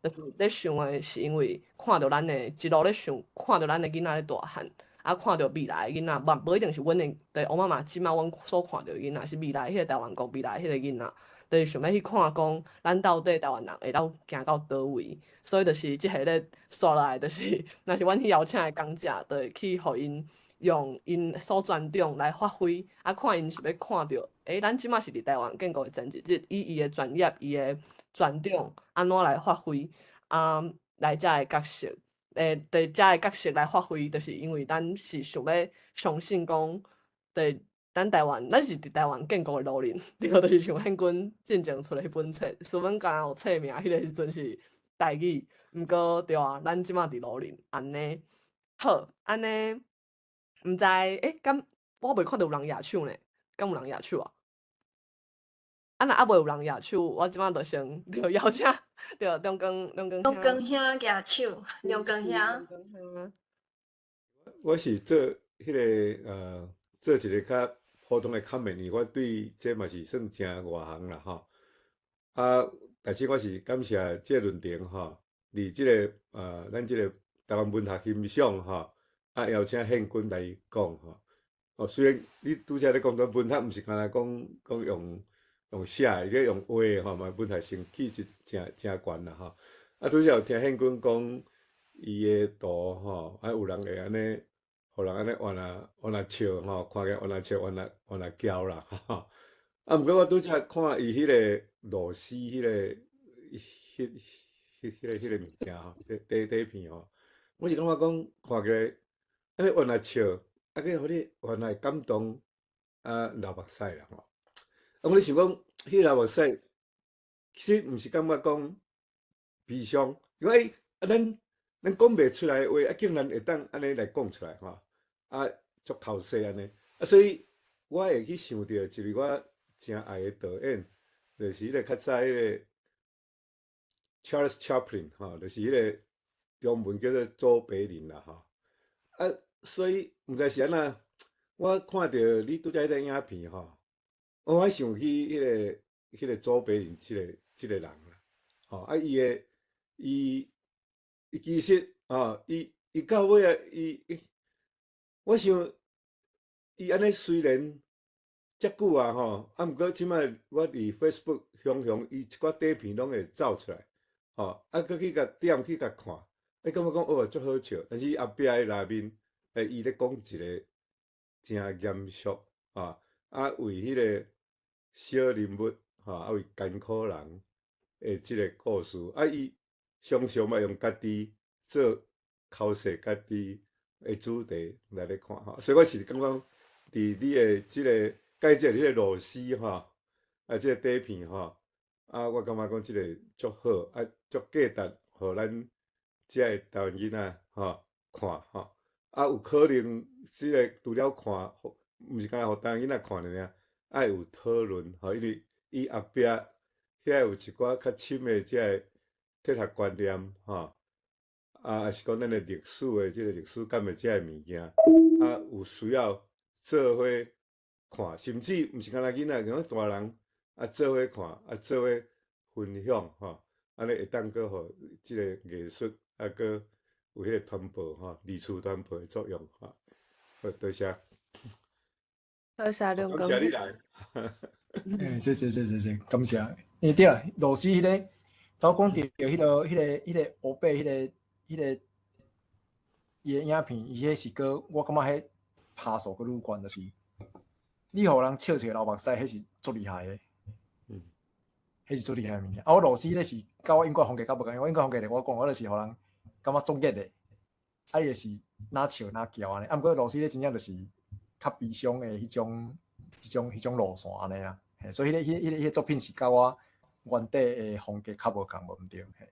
就是咧想的是因為看著咱的一路咧想，看著咱的囡仔咧大漢，啊，看著未來的囡仔，無一定是阮的，對烏媽媽這馬阮所看著的囡仔，是未來彼個台灣國未來彼個囡仔，就是想欲去看講，咱到底台灣人會當行到佗位，所以就是這個咧紲落來，就是若是阮去邀請的講者，就會去予𪜶用𪜶所專長來發揮，啊，看𪜶是欲看著，咱這馬是佇台灣建國的前一日，以伊的專業、伊的專長，按怎來發揮，啊，來遮的角色，佇遮的角色來發揮，就是因為咱是想欲相信講，佇咱台灣，咱是佇台灣建國的路面，對，就是像憲軍進前出的彼本冊，雖然敢若有冊名，彼個時陣是台語，毋過對啊，咱這馬佇魯林，按呢，好，按呢，毋知，敢我袂看著有人舉手呢？敢有人舉手啊？啊，若猶未有人舉手，我這馬就先著邀請，著中光中光中光兄舉手，中光兄。我是做彼个做一个較普通的 comment，因為我對這嘛是算誠外行啦吼。啊，但是我是感謝這個論壇吼，佇這个咱這個台灣文學欣賞吼，啊邀請憲軍來講吼。哦，雖然你拄才咧講到文學，毋是干焦講講用寫的，咧用畫的吼嘛，文學性氣質誠誠懸啦吼。啊，拄才有聽憲軍講伊的圖吼，啊有人會按呢，予人按呢冤啊冤啊笑吼，看見冤啊笑，冤啊冤啊叫啦吼。啊，毋過我拄才看伊彼个螺絲彼个彼彼彼个彼个物件吼，底底片吼，我是感覺講看起來按呢冤啊笑，啊閣予你原來感動啊流目屎啦吼。啊，我咧想講，彼個流目屎其實毋是感覺講悲傷，因為啊，咱講袂出來的話，啊，竟然會當按呢來講出來吼，啊，足剾洗按呢，啊，所以我會去想著一位我誠愛的導演，就是彼個較早彼個 Charles Chaplin 吼，就是彼個中文叫做周柏林啦吼。啊，所以毋知是按怎，我看著你拄才彼個影片吼，我想起彼個周柏林這個人啦，吼，啊，伊的伊伊其實吼，伊到尾啊，伊我想伊按呢雖然遮久啊吼，啊，毋過這擺我佇 Facebook 常常伊一寡短片攏會走出來，吼，啊，閣去共點去共看，你感覺講哦足好笑，但是後壁的內面，伊咧講一個誠嚴肅，吼，啊，為彼個小人物，吼，啊，為艱苦人的這個故事，啊，伊常常嘛用家己做剾洗家己的主題來咧看，吼，所以我是感覺佇你的這個介紹你的螺絲吼，啊，這個短片吼，啊，我感覺講這個足好，啊，足價值，予咱遮的台灣囡仔吼看吼，啊，有可能這個除了看，毋是干焦予台灣囡仔看爾爾，愛有討論吼，因為伊後壁遐有一寡較深的這个哲學觀念吼，啊，抑是講咱的歷史的這個歷史感的這个物件，啊，有需要做伙看，甚至毋是干焦囡仔，像大人啊做伙看，啊做伙分享吼，按呢會當閣予這個藝術啊閣有彼個傳播吼，二次傳播的作用吼。好，多謝。多謝兩感謝你來。謝謝謝謝謝，感謝。對啊，螺絲彼个，頭講著彼個烏白彼個伊的影片，伊彼是閣我感覺彼拍數閣愈懸，就是你予人笑笑流目屎，彼是足厲害的。彼是足厲害的物件。啊，我螺絲彼是佮我英國風格較無仝，我英國風格咧，我講我就是予人感覺足熱的，啊，伊就是若笑若叫按呢。啊，毋過螺絲彼真正就是較悲傷的彼種路線按呢啦。嘿，所以彼個作品是佮我原底的風格較無仝，無毋對。嘿。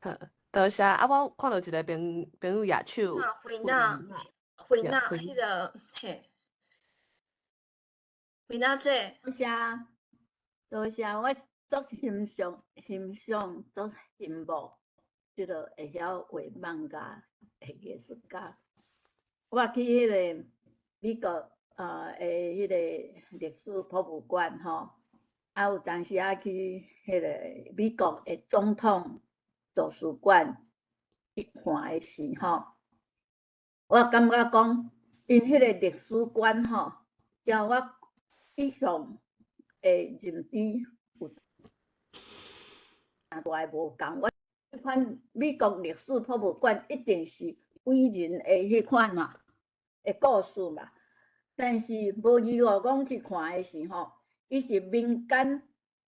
好，多謝。啊，我看著一個朋友舉手。惠娜，惠娜，彼個嘿。慧娜姐。多謝，多謝，我足欣賞、欣賞、足羨慕這个會曉畫漫畫的藝術家。我去彼个美國的彼个歷史博物館吼，啊有當時仔去彼个美國的總統圖書館去看的時吼，我感覺講，𪜶彼个歷史館吼，交我一向的認知有誠大的無仝。我這款美國歷史博物館一定是偉人的彼款嘛，的故事嘛。但是無意外講去看的時吼，伊是民間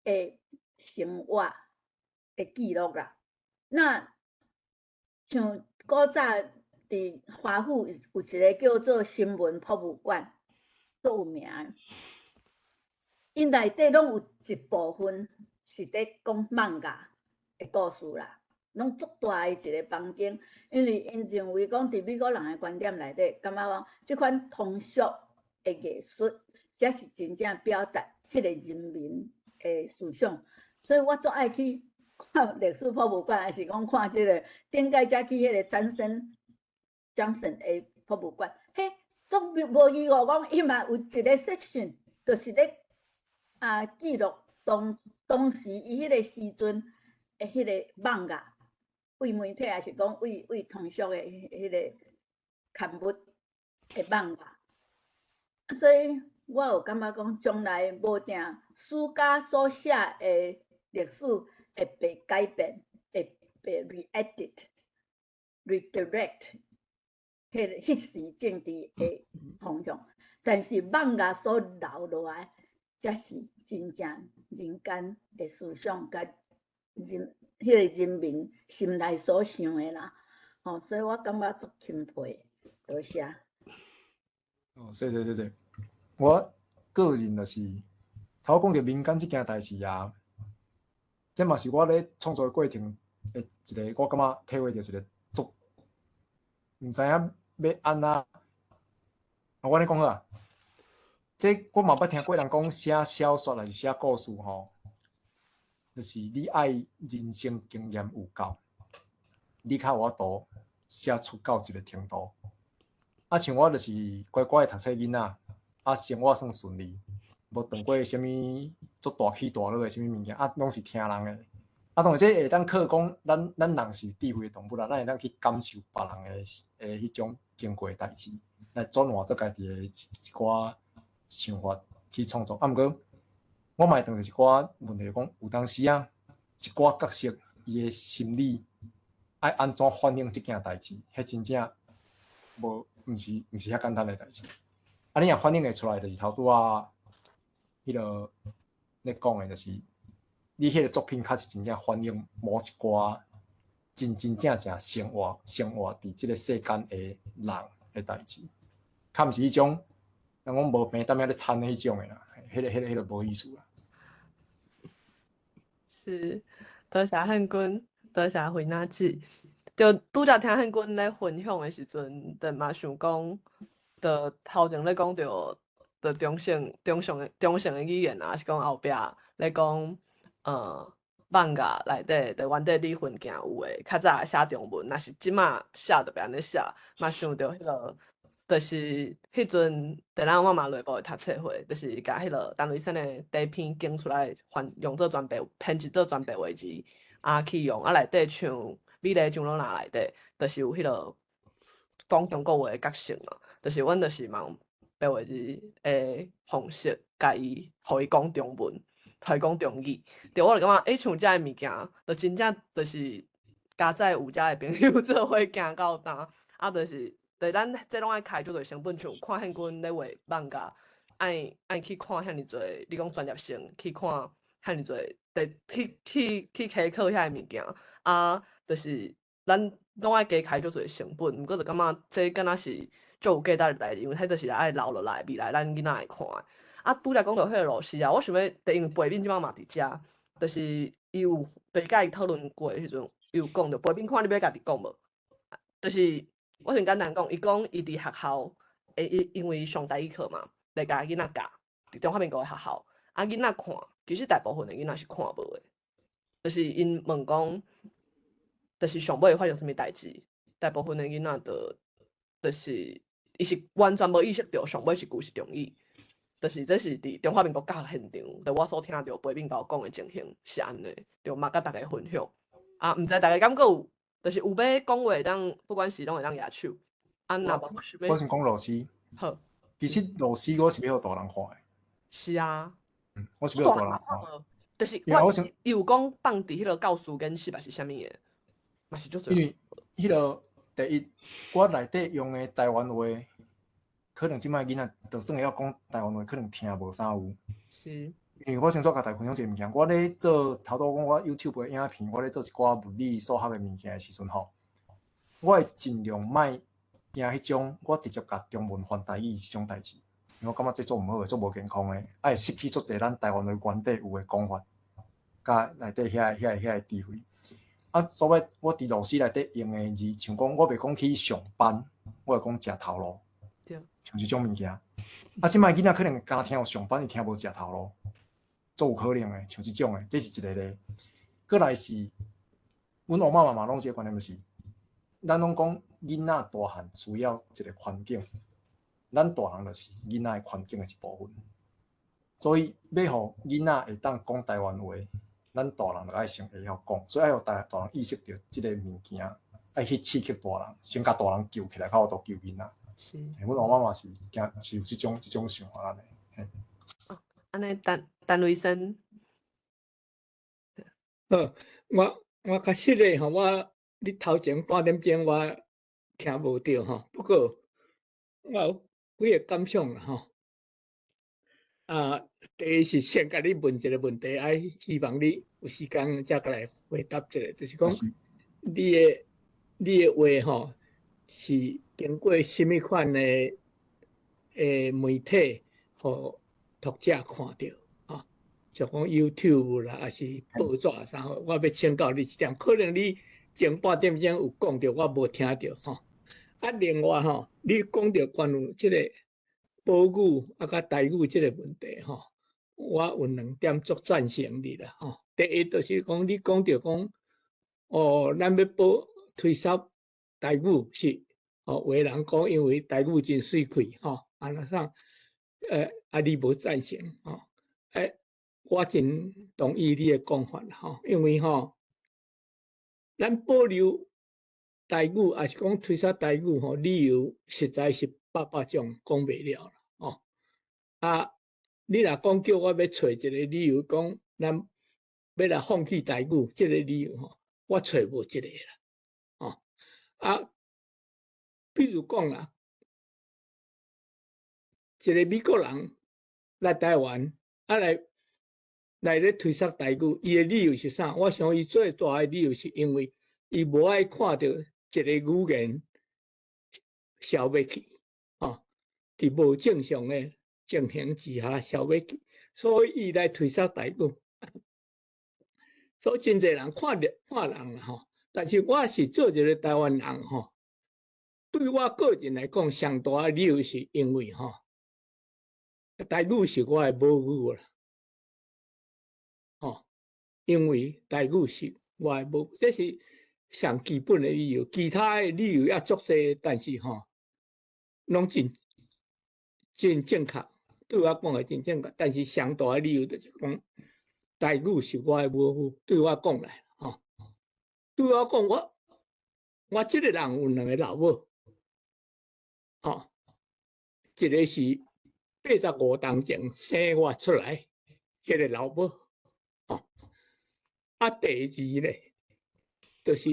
的生活的記錄啦。那像古早佇華府有一个叫做新聞博物館，足有名的。𪜶內底攏有一部分是佇講漫畫的故事啦，攏足大的一个房間，因為𪜶認為講佇美國人的觀點內底，感覺講這款通俗的藝術，才是真正表達彼个人民的思想，所以我足愛去看歷史博物館，還是講看這个頂擺才去彼个詹森江森的博物館，彼足無意外講，伊嘛有一个 section，就是咧記錄當當時伊彼个時陣的彼个漫畫，為媒體還是講為為通俗的彼个刊物的漫畫，所以我有感覺講，將來無定史家所寫的歷史會被改變，會被 re-edit、redirect，彼個彼時政治的方向。但是漫畫所留落來，才是真正人間的思想，佮人彼个人民心內所想的啦。吼，所以我感覺足欽佩，多謝。哦，謝謝謝謝。我個人就是，頭講著民間這件代誌啊，這嘛是我咧創作的過程的一個，我感覺體會著一個足，毋知影欲按怎。啊，我按呢講好啊，這我嘛捌聽過人講寫小說還是寫故事吼，就是你愛人生經驗有夠，你較有法度寫出到一个程度。啊，像我就是乖乖的讀冊囡仔，啊，生活算順利，無碰過啥物足大起大落的啥物物件，啊，攏是聽人的。啊，當然這會當靠講，咱咱人是智慧的動物啦，咱會當去感受別人的的彼種經過的代誌，來轉換做家己的一一寡想法去創作。啊，毋過我嘛會當著一寡問題，講有當時啊，一寡角色伊的心理愛按怎反映這件代誌，彼真正無毋是毋是遐簡單的代誌。啊，你若反映會出來，就是頭拄仔彼个咧講的，就是你彼个作品較是真正反映某一寡真真正正生活生活佇這个世間的人的代誌，較毋是彼種人講無病踮遐咧田的彼種的啦，彼个彼个彼个無意思啦。是，多謝漢君，多謝慧娜姊。就拄才聽漢君咧分享的時陣，就嘛想講，就頭前咧講著，就中性、中性的、中性的語言啊，還是講後壁咧講，漫畫內底，就原底李雲健有的，較早寫中文，若是這馬寫就袂按呢寫，嘛想著彼个，就是彼陣佇咱我嘛內部的讀冊會，就是共彼个陳雷生的第一篇揀出來，翻用做全白編輯做全白話字，啊去用，啊內底像美麗張老衲內底，就是有彼个講中國話的角色嘛，就是阮就是嘛用白話字的方式，共伊，予伊講中文，予伊講中語。對，我就感覺，欸，像這个物件，就真正就是佳哉有遮的朋友做伙行到今，啊，就是，對咱這攏愛開足濟成本，像看漢君咧畫漫畫，愛愛去看遐爾濟，你講專業性去看遐爾濟，得去去去稽考遐个物件，啊，就是咱攏愛加開足濟成本，毋過就感覺這敢若是足有價值的代誌，因為彼就是愛留落來，未來咱囡仔會看的。啊，拄才講著彼个老師啊，我想欲，因為背面這擺嘛佇遮，就是伊有白佮伊討論過的時陣，伊有講著背面看你欲家己講無？就是我先簡單講，伊講伊佇學校，會伊因為伊上台語課嘛，來共囡仔教，佇中華民國的學校，啊囡仔看，其實大部分的囡仔是看無的，就是𪜶問講，就是上尾會發生啥物代誌，大部分的囡仔就是伊是完全無意識著上尾是舊是重語，就是這是佇中華民國教育現場，就我所聽著培敏共我講的情形是按呢，就嘛佮大家分享。啊，毋知大家感覺有，就是有欲講話會當，不管是攏會當舉手。啊，若無想欲我先講老師。好。其實老師我是欲予大人看的。是啊。嗯，我是欲予大人看。就是我伊有講放佇彼个教師研室，還是啥物的，嘛是足濟。因為彼个第一，我內底用的台灣話，可能這擺囡仔就算會曉講台灣話，可能聽無啥有。是。因為我先煞共大家分享一個物件，我咧做頭拄講我 YouTube 的影片，我咧做一寡物理、數學的物件的時陣吼，我會盡量莫驚彼種我直接共中文翻台語這種代誌，因為我感覺這足毋好的，足無健康的，愛會失去足濟咱台灣話原底有的講法，佮內底遐个智慧。啊，所以我佇老師內底用的字，像講我袂講去上班，我會講食頭路。像這種物件。啊，這擺囡仔可能敢聽有上班，伊聽無食頭路，足有可能的，像這種的，這是一個例。過來是，阮翁媽媽嘛攏這個觀念，就是，咱攏講囡仔大漢需要一個環境，咱大人就是囡仔的環境的一部分。所以欲予囡仔會當講台灣話，咱大人就愛先會曉講，所以愛予大人意識著這个物件，愛去刺激大人，先共大人救起來，較有度救囡仔。是。阮翁媽媽是驚是有這種想法的。哦，按呢，陳陳瑞生。好，我較實的吼，我你頭前半點鐘我聽無著吼，不過我有幾個感想啦吼。啊，第一是先共你問一個問題，啊，希望你有時間才過來回答一下，就是講你的話吼是經過啥物款的媒體，予讀者看著？啊，就講 YouTube 啦，抑是報紙啥貨？我欲請教你一點，可能你前半點鐘有講著，我無聽著吼。啊，另外吼，你講著關於這个母語啊，佮台語這个問題吼，我有兩點足贊成你啦吼。第一就是講，你講著講，哦，咱欲保推捒台語是，哦，有的人講因為台語真媠氣吼，按怎啥？啊，你無贊成吼？我真同意你的講法吼，因為吼，咱保留台語，抑是講推捒台語吼，理由實在是百百種，講袂了啦吼。啊，你若講叫我欲揣一个理由，講咱欲來放棄台語，這个理由吼，我揣無一个啦，吼。啊，比如講啦，一个美國人來台灣，啊來咧推捒台語，伊的理由是啥？我想伊最大的理由是因為伊無愛看著一个語言消滅去，吼，佇無正常的情形之下消滅去，所以伊來推捒台語。所以真濟人看著看人啦吼，但是我是做一个台灣人吼，對我個人來講，上大的理由是因為吼，台語是我的母語啦，吼，因為台語是我的母，這是上基本的理由，其他的理由也足濟，但是吼，攏真真正確，對我講的真正確。但是上大的理由就是講，台語是我的母語，對我講來，吼，對我講，我這个人有兩个老母，吼，一个是85冬前生我出來，彼个老母，吼，啊，第二咧，就是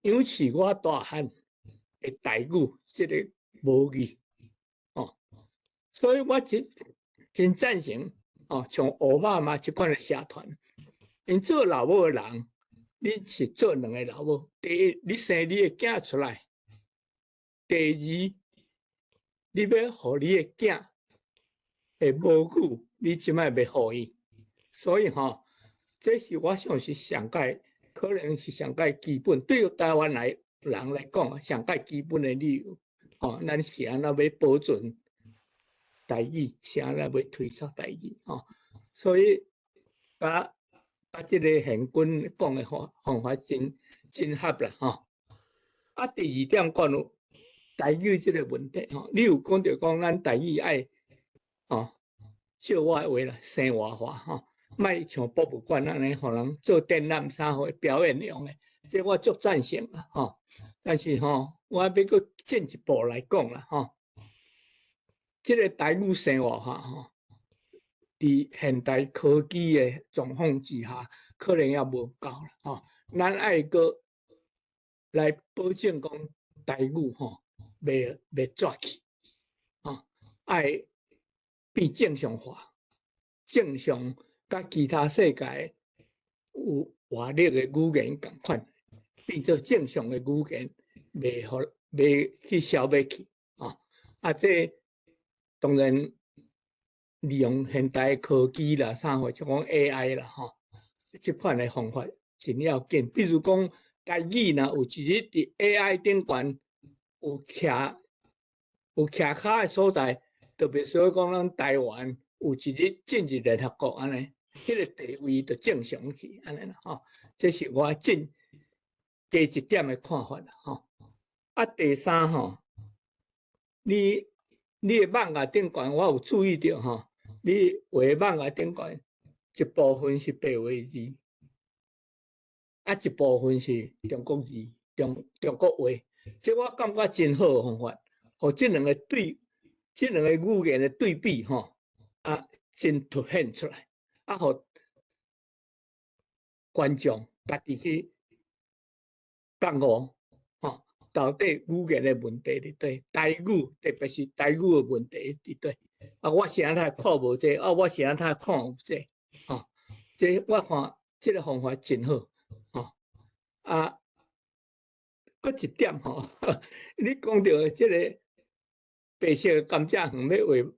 養飼我大漢的台語這个母語，哦，所以我真真贊成，哦，像奧巴馬這款的社團，𪜶做老母的人，你是做兩个老母，第一，你生你的囝出來；第二，你欲予你的囝的母語，你這擺欲予伊，所以吼，這是我想是上蓋，可能是上蓋基本，對台灣來人來講，上蓋基本的理由，吼，咱是按怎欲保存台語，是按怎欲推捒台語吼。所以，佮佮這个現君講的方方法真真合啦吼。啊，第二點講有台語這个問題吼，你有講著講咱台語愛吼，照我的話啦，生活化吼，莫像博物館按呢，予人做展覽啥貨表演用的，這我足贊成啦吼。但是吼，我欲閣進一步來講啦吼，這个台語生活化吼，佇現代科技的狀況之下，可能也無夠啦吼。咱愛閣來保證講台語吼，袂袂絕去，吼，愛變正常化，正常佮其他世界有活力的語言仝款，變做正常的語言，袂予袂去消滅去，吼。啊，這當然利用現代科技啦，啥貨，像講 AI 啦，吼，這款的方法真要緊。比如講台語若有一日佇 AI 頂懸有徛有徛跤的所在，特別說講咱台灣有一日進入聯合國按呢，彼個地位就正常去按呢啦，吼。這是我進加一點的看法啦，吼。啊，第三吼，你你的網頁頂懸，我有注意著吼，你畫網頁頂懸一部分是白話字，啊，一部分是中國字、中中國話，這我感覺真好的方法，予這兩個對，這兩個語言的對比吼，啊，真凸顯出來，啊，予觀眾家己去覺悟，吼，到底語言的問題佇佗，台語特別是台語的問題佇佗。啊，我是按怎看無這個，啊，我是按怎看有這個，吼，這我看這個方法真好，吼。啊，閣一點吼，你講著這個白色的甘蔗園欲畫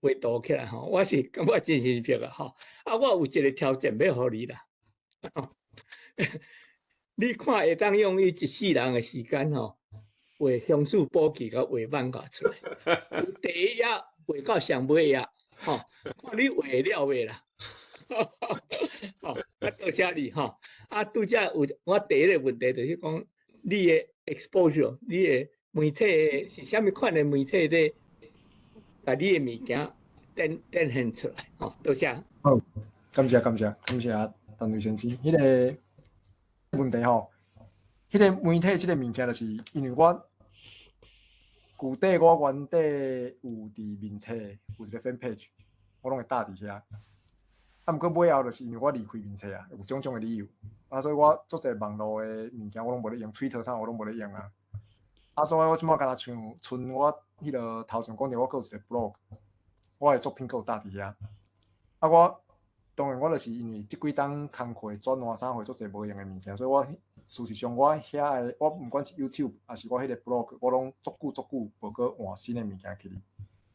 畫畫圖起來吼，我是感覺真心服啊，吼。啊，我有一個挑戰欲予你啦。你看會當用伊一世人的時間吼，畫鄉事簿記佮畫漫畫出來，第一頁畫到上尾頁，吼，看你畫了未啦？吼，啊，多謝你吼。啊，拄才有我第一個問題就是講，你的 exposure，你的媒體是啥物款的媒體咧，共你的物件展展現出來，吼，多謝。好，感謝感謝感謝陳雷先生。彼個問題吼，彼個媒體這個物件，就是因為我舊底我原底有佇面冊有一個 fan page，我攏會貼佇遐。啊，毋過尾後就是因為我離開面冊啊，有種種的理由，啊，所以我足濟網路的物件我攏無咧用，Twitter 啥我攏無咧用啊。啊，所以我這擺敢若像賰我彼個頭前講著，我閣有一個 blog，我的作品閣有貼佇遐。啊，我當然我就是因為這幾冬工課轉換啥貨足濟無閒的物件，所以我事實上我遐的我毋管是 YouTube 抑是我彼個 blog，我攏足久足久無閣換新的物件去。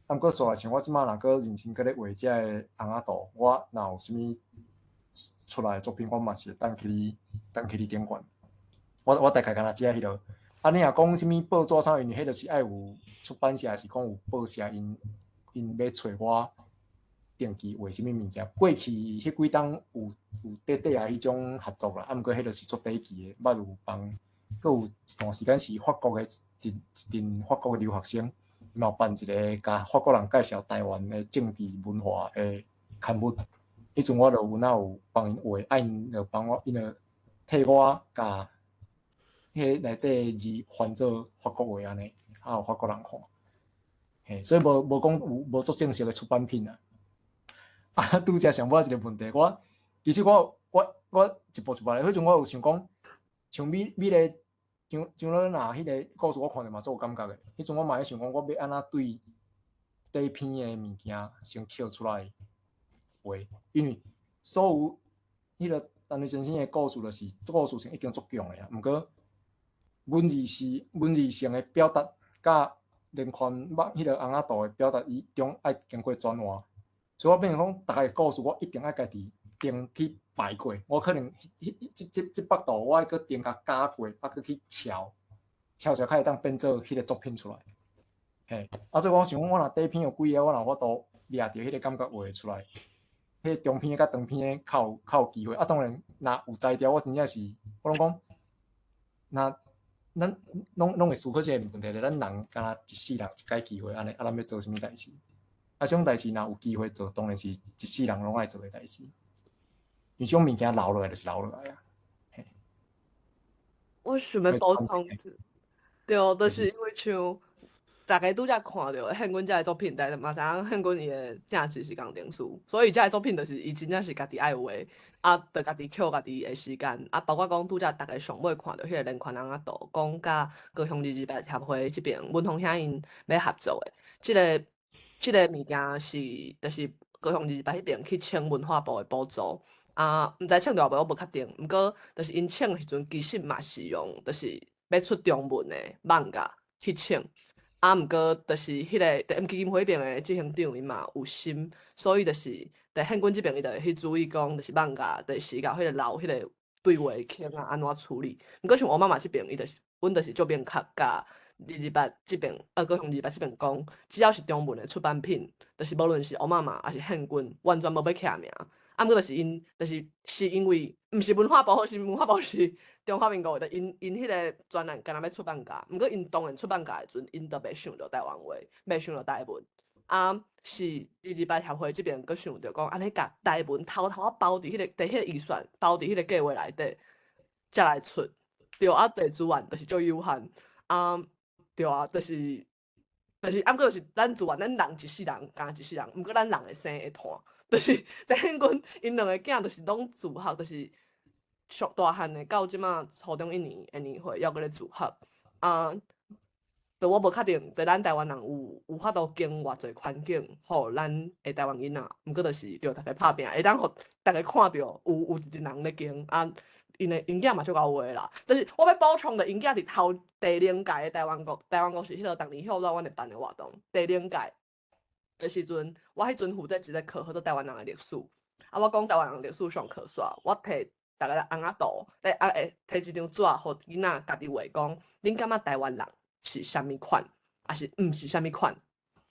啊，毋過煞來像我這擺若閣認真閣咧畫這个尪仔圖，我若有啥物出來的作品，我嘛是會等去你等去你頂懸。我我大概敢若這彼落。啊，你若講啥物報紙啥，因為彼就是愛有出版社，抑是講有報社𪜶𪜶欲揣我定期畫啥物物件。過去彼幾冬有有短短仔彼種合作啦，啊，毋過彼就是足短期的，捌有幫，閣有一段時間是法國的一一陣法國的留學生，嘛有辦一個共法國人介紹台灣的政治文化的刊物。彼陣我就有哪有幫𪜶畫，啊𪜶就幫我，𪜶就替我共彼內底字翻做法國話按呢，啊，予法國人看。嘿，所以無無講有無足正式的出版品啊。啊，拄才上尾一個問題，我其實我我我一步一步來，彼陣我有想講，像美美麗張張老若彼個故事，我看著嘛足有感覺的。彼陣我嘛咧想講，我欲按怎對底片的物件先抾出來畫，因為所有彼個陳雷先生的故事，就是故事性已經足強的啊。毋過文字是文字性的表達，佮連環目彼個尪仔圖的表達，伊中愛經過轉換。所以我變成講，逐个故事我一定愛家己定去排過，我可能彼彼這這這幅圖，我愛閣定共加過，啊，閣去撨，撨出來較會當變做彼個作品出來。嘿，啊，所以我想講，我若短片有幾个，我若有法度掠著彼个感覺畫出來，彼個中篇的佮長篇的較有機會。啊，當然，若有才調，我真正是，我攏講，若咱攏會思考這個問題咧。咱人敢若一世人一擺機會按呢，啊，咱欲做啥物代誌？啊，這種代誌若有機會做，當然是一世人攏愛做的代誌。因為這種物件留落來就是留落來啊。我想欲補充，對，就是因為像大家拄才看著憲軍這个作品，但是嘛知影憲軍伊的正職是工程師，所以這个作品就是伊真正是家己愛畫，啊，就家己扣家己的時間，啊，包括講拄才逐家上尾看著彼個連環翁仔圖，講佮高雄二二八協會這爿文峰兄𪜶欲合作的，這個物件是就是高雄二二八彼爿去請文化部的補助。啊，毋知請著無，我無確定。毋過，就是𪜶請的時陣，其實嘛是用，就是欲出中文的漫畫去請。啊，毋過，就是彼个伫 M 基金會彼爿的執行長，伊嘛有心，所以就是佇憲軍這爿，伊就會去注意講，就是漫畫就是共彼個留彼個對話框啊，按怎處理。毋過像烏媽媽這爿，伊就是，阮就是足明確共二二八這爿，高雄二二八這爿講，只要是中文的出版品，就是無論是烏媽媽抑是憲軍，完全無欲刻名。啊，毋過就是𪜶，就是是因為毋是文化部，是文化部是中華民國的，𪜶彼个專案敢若欲出漫畫，毋過𪜶當然出漫畫的時陣，𪜶就袂想著台灣話，袂想著台文。啊，是二二八協會這爿閣想著講，按呢共台文偷偷仔包佇彼个佇彼個預算，包佇彼个計劃內底，才來出。對啊，地資源就是足有限。啊，對啊，就是，啊，毋過就是咱資源，咱人一世人，敢若一世人，毋過咱人會生會湠。就是鄭憲軍𪜶兩个囝，就是攏自學，就是上大漢的到這馬初中一年的年歲，猶閣咧自學。啊，就我無確定，佇咱台灣人有法度經偌濟環境，予咱的台灣囡仔，毋過就是著逐家拍拚，會當予逐家看著有一個人咧經啊，𪜶的𪜶囝嘛足𠢕畫啦。就是我欲補充的，𪜶囝佇頭第零屆的台灣國，台灣國是彼個逐年歇熱阮會辦的活動，第零屆的時陣，我彼陣負責一個課，號做台灣人的歷史。啊，我講台灣人歷史上課煞，我提逐家翁仔圖，咧啊會提一張紙，予囡仔家己畫，講恁感覺台灣人是啥物款，抑是毋是啥物款？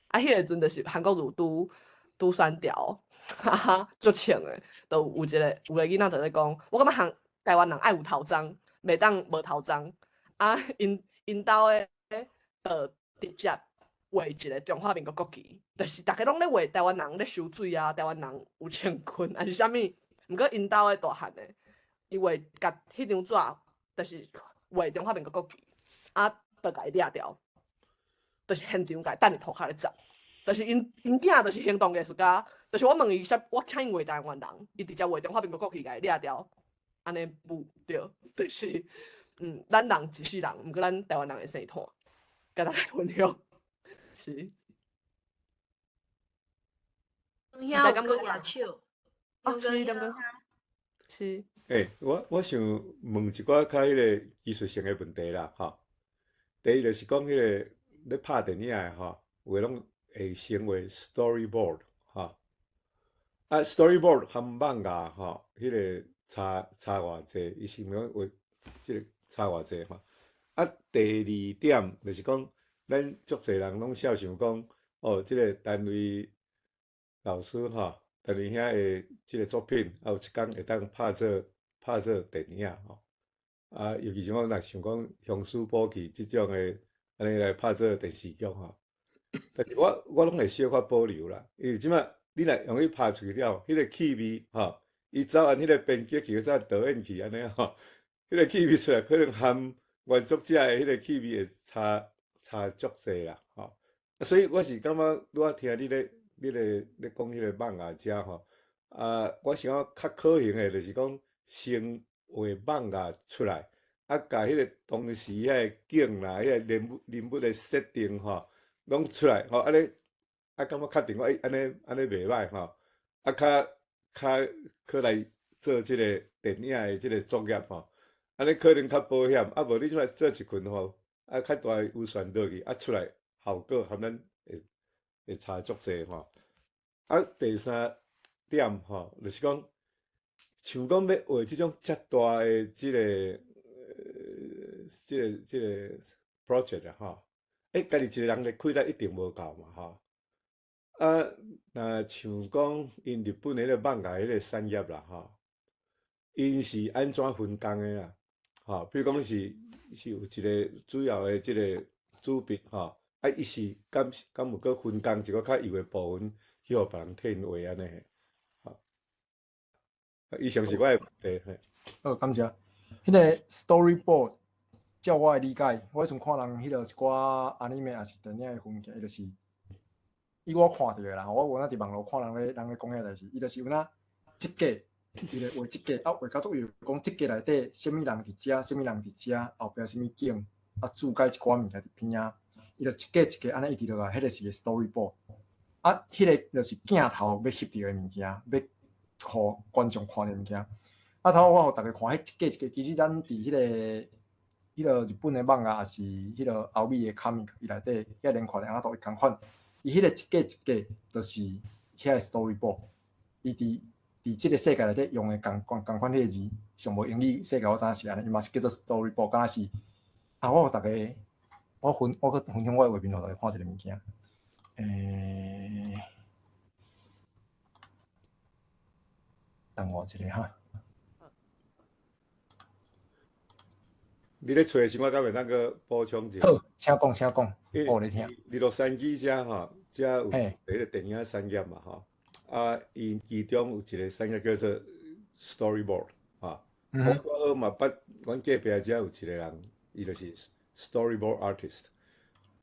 啊，彼个陣就是韓國瑜拄拄選掉，哈哈，足衝的，就有個囡仔就咧講，我感覺韓台灣人愛有頭鬃，袂當無頭鬃。啊，𪜶兜的就直接畫一個中華民國國旗，就是逐家攏咧畫台灣人咧收水啊，台灣人有穿裙抑是啥物？毋過𪜶兜的大漢的，伊畫共彼張紙，就是畫中華民國國旗，啊，就共伊掠掉，就是現場共伊擲佇塗跤咧砸，就是𪜶囝就是行動藝術家，就是我問伊啥，我請𪜶畫台灣人，伊直接畫中華民國國旗共伊掠掉，按呢無對，就是咱人一世人，毋過咱台灣人會生湠，共大家分享。是。遐有閣舉手，啊，是，是。欸，我想問一寡較彼个技術性的問題啦，吼。第一就是講彼个咧拍電影的吼，有的攏會稱為 storyboard 吼。啊，storyboard 含漫畫吼，彼个差偌濟，伊是毋講畫這个差偌濟吼。啊，第二點就是講，咱足濟人攏笑想講，哦，這个單位老師吼，單位兄的這个作品，啊，有一工會當拍做電影吼。啊，尤其是我若想講鄉思簿記這種的，按呢來拍做電視劇吼。但是我攏會小可保留啦，因為這擺你若用去拍出去了，彼个氣味吼，伊走按彼个編劇去，走按導演去按呢吼，彼个氣味出來可能含原作者的彼个氣味會差足濟啦，吼。所以我是感覺，拄仔聽你咧講彼个漫畫遮吼，啊，我想講較可行的，就是講先畫漫畫出來，啊，共彼個當時彼个景啦，彼个人物的設定吼，攏出來吼，按呢，啊，感覺確定講，欸，按呢按呢袂䆀吼，啊，較閣來做這個電影的這個作業吼，按呢可能較保險，啊，無你這擺做一群吼，啊，較大的預算落去，啊，出來效果含咱會差足濟吼。啊，第三點吼，就是講，像講欲畫這種遮大的這個project 啊吼，欸，家己一个人的氣力一定無夠嘛，吼。啊，若像講𪜶日本的彼個漫畫彼個產業啦，吼，𪜶是按怎分工的啦？吼，比如講是有一個主要的這個主筆，吼，啊，伊是敢有閣分工一個較幼的部分去予別人替𪜶畫按呢？吼，以上是我的問題。嘿。好，感謝。彼個 storyboard，照我的理解，我彼陣看人彼個一寡 anime 抑是電影的分鏡，伊就是以我看著的啦，我有影佇網路看人咧講遐代誌，伊就是有影這格，伊咧畫這格，啊畫甲足幼，講這格內底啥物人佇遮，啥物人佇遮，後壁啥物景，啊注解一寡物件佇邊仔，伊就一格一格按呢一直落來，彼個是個 storyboard。啊，彼個就是鏡頭欲翕著的物件，欲予觀眾看著物件。啊，頭我予逐家看，彼一格一格，其實咱佇彼個日本的漫畫，抑是彼個歐美的 comic 伊內底，遐連環的啊都會仝款。伊彼個一格一格，就是遐個 storyboard。伊佇這個世界內底用的仝款彼個字，上無英語世界我知影是按呢，伊嘛是叫做 storyboard，敢若是啊，我予逐家，我閣分享我的畫面，予逐家看一个物件。等我一下哈。你咧揣的時，我敢會當閣補充一下？好，請講，請講，我咧聽。佇洛杉磯遮吼，遮有彼個電影產業嘛吼，啊，𪜶其中有一個產業叫做 storyboard，吼。我拄好嘛捌，阮隔壁遮有一個人，伊就是 storyboard artist。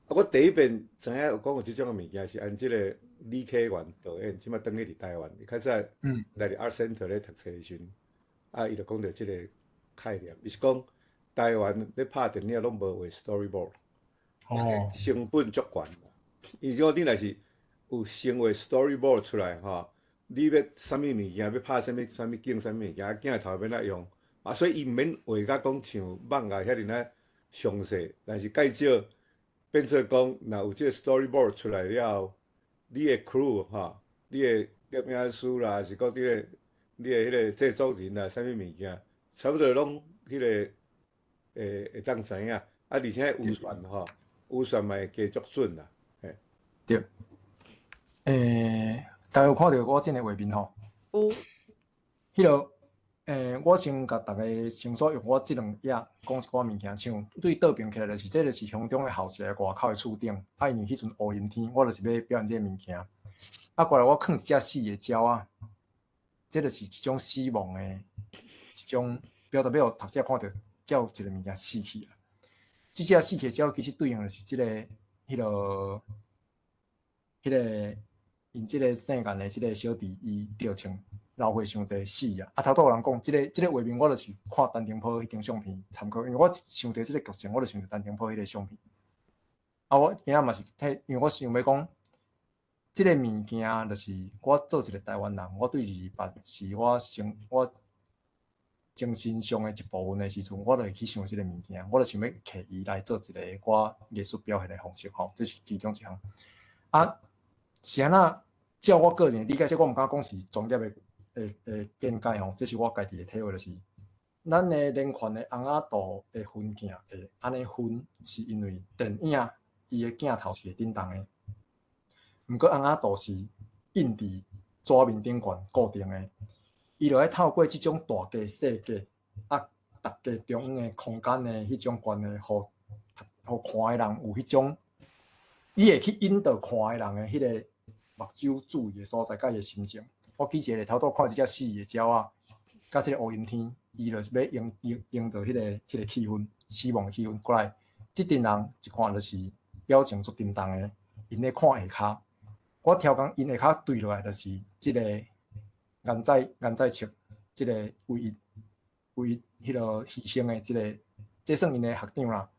啊，我第一遍知影有講有這種的物件，是按這個李啟元導演，這擺轉去佇台灣，伊較早來佇 Art Center 咧讀冊的時陣，啊，伊就講著這個概念，伊是講台灣咧拍電影攏無畫 storyboard，成本足懸。伊講你若是有先畫 storyboard 出來吼，你欲啥物物件，欲拍啥物啥物景，啥物物件，啊鏡頭欲按怎用，啊，所以伊毋免畫甲講像漫畫遐爾仔詳細，但是介少變做講，若有這個 storyboard 出來了後，你的 crew 吼，你的攝影師啦，是講你的彼個製作人啦，啥物物件，差不多攏彼個會當知影。啊，而且預算吼，預算嘛會加足準啦。嘿。對。大家有看著我這个畫面吼？有。彼個，我先共逐家先煞用我這兩頁講一寡物件，像對倒爿起來就是，這就是鄉中的校舍外口的厝頂。啊，因為彼陣烏陰天，我就是欲表現這个物件。啊，過來我囥一隻死的鳥仔，這就是一種死亡的一種表達，欲予讀者看著，才有一個物件死去啊。這隻死去的鳥其實對應的是這個、彼個、彼個，𪜶這個姓顏的這個小弟，伊著穿老歲傷濟死啊！啊，頭拄有人講，這個畫面我就是看陳澄波彼張相片參考，因為我想著這個劇情，我就想著陳澄波彼個相片。啊，我今仔嘛是替，因為我想欲講，這個物件就是我做一個台灣人，我對二二八是我生我精神上的一部分的時陣，我就會去想這個物件，我就想欲摕伊來做一個我藝術表現的方式吼，這是其中一項。啊，是按怎？照我個人的理解，這我毋敢講是專業的見解吼，這是我家己的體會，就是咱的連環的尪仔圖的分鏡會按呢分，是因為電影伊的鏡頭是會振動的，毋過尪仔圖是印佇紙面頂懸固定的，伊就愛透過這種大格細格啊，逐格中央的空間的彼種關係，予看的人有彼種，伊會去引導看的人的彼個目睭注意的所在，佮伊的心情。我記一個頭拄看這隻死的鳥仔，佮這個烏陰天，伊就是欲營造彼個氣氛，死亡的氣氛。過來，這陣人一看就是表情足沉重的，𪜶咧看下跤。我挑工𪜶下跤對落來，就是這個顏載卓，這個唯一彼個犧牲的這個，這算𪜶的學長啦。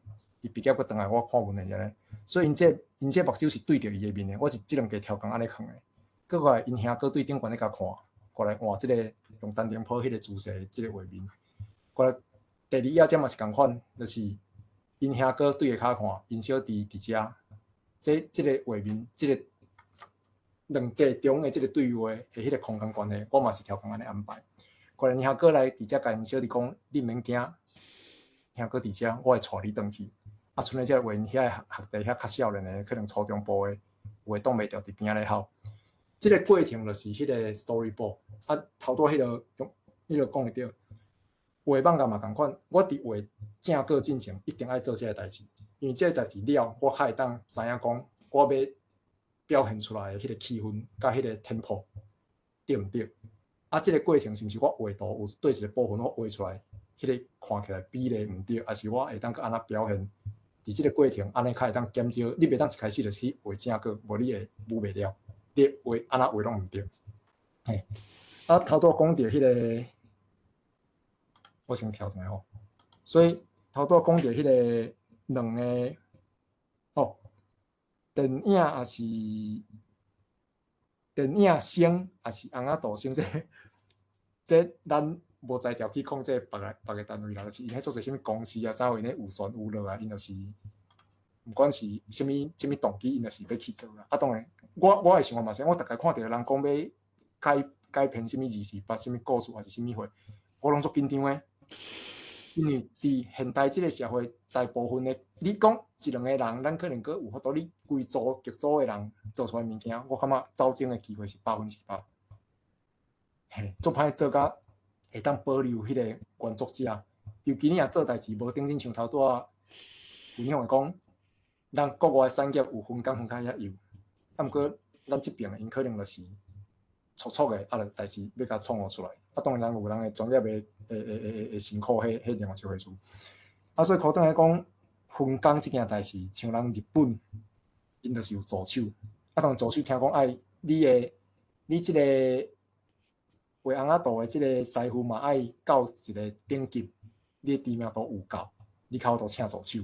伊畢業閣轉來，我看阮的遮，所以𪜶這目睭是對著伊的面的。我是這兩个挑工按呢囥的。閣過來，𪜶兄哥對頂懸咧共看，過來換這個用陳澄波彼個姿勢，這個畫面。過來第二頁這嘛是仝款，就是𪜶兄哥對下跤看，𪜶小弟佇遮，這個畫面，這個兩格中的這個對話的彼個空間關係，我嘛是挑工按呢安排。過來𪜶兄哥來佇遮共𪜶小弟講，你毋免驚，兄哥佇遮，我會帶你轉去。啊，賰咧遮画遐个學弟遐較少年的，可能初中部的，有的擋袂牢佇邊仔咧吼。這個過程就是彼個 storyboard，啊，頭拄仔彼個用彼個講會著，畫漫畫嘛仝款，我佇畫正稿進前一定愛做這個代誌，因為這個代誌了，我較會當知影講我欲表現出來的彼個氣氛佮彼個 tempo 對毋對？啊，這個過程是毋是我畫圖有對一個部分我畫出來，彼個看起來比例毋對，抑是我會當閣按怎表現？佇這個過程按呢較會當減少，你袂當一開始就去畫正稿，無你會舞袂了，你畫按怎畫攏毋對。嘿，啊，頭拄講著彼個，我先調轉來吼。所以頭拄講著彼個兩个，哦，電影抑是電影星，抑是尪仔圖星，這咱無才調去控制別個單位啦，就是𪜶彼做者啥物公司啊，啥貨咧有權有落啊，𪜶就是毋管是啥物啥物動機，𪜶就是欲去做啦。啊，當然，我的想法嘛是，我逐擺看著人講欲改編啥物28啥物故事，抑是啥物貨，我攏足緊張的。因為佇現代這个社會，大部分的你講一兩個人，咱可能閣有法度，你規組劇組的人做出來物件，我感覺走鐘的機會是100%。嘿，足歹做甲會當保留彼個原作者，尤其你若做代誌無頂真像頭拄仔分享的講，咱國外產業有分工分較遐幼，啊，毋過咱這爿的𪜶可能就是粗粗的，啊，就代誌欲共創予出來。啊，當然人有人的專業的辛苦，彼另外一回事。啊，所以箍轉來講，分工這件代誌，像人日本，𪜶就是有助手。啊，當然助手聽講愛你的，你這個畫尪仔圖的這個師傅嘛愛到一個等級，你的知名度有夠，你較有法度請助手。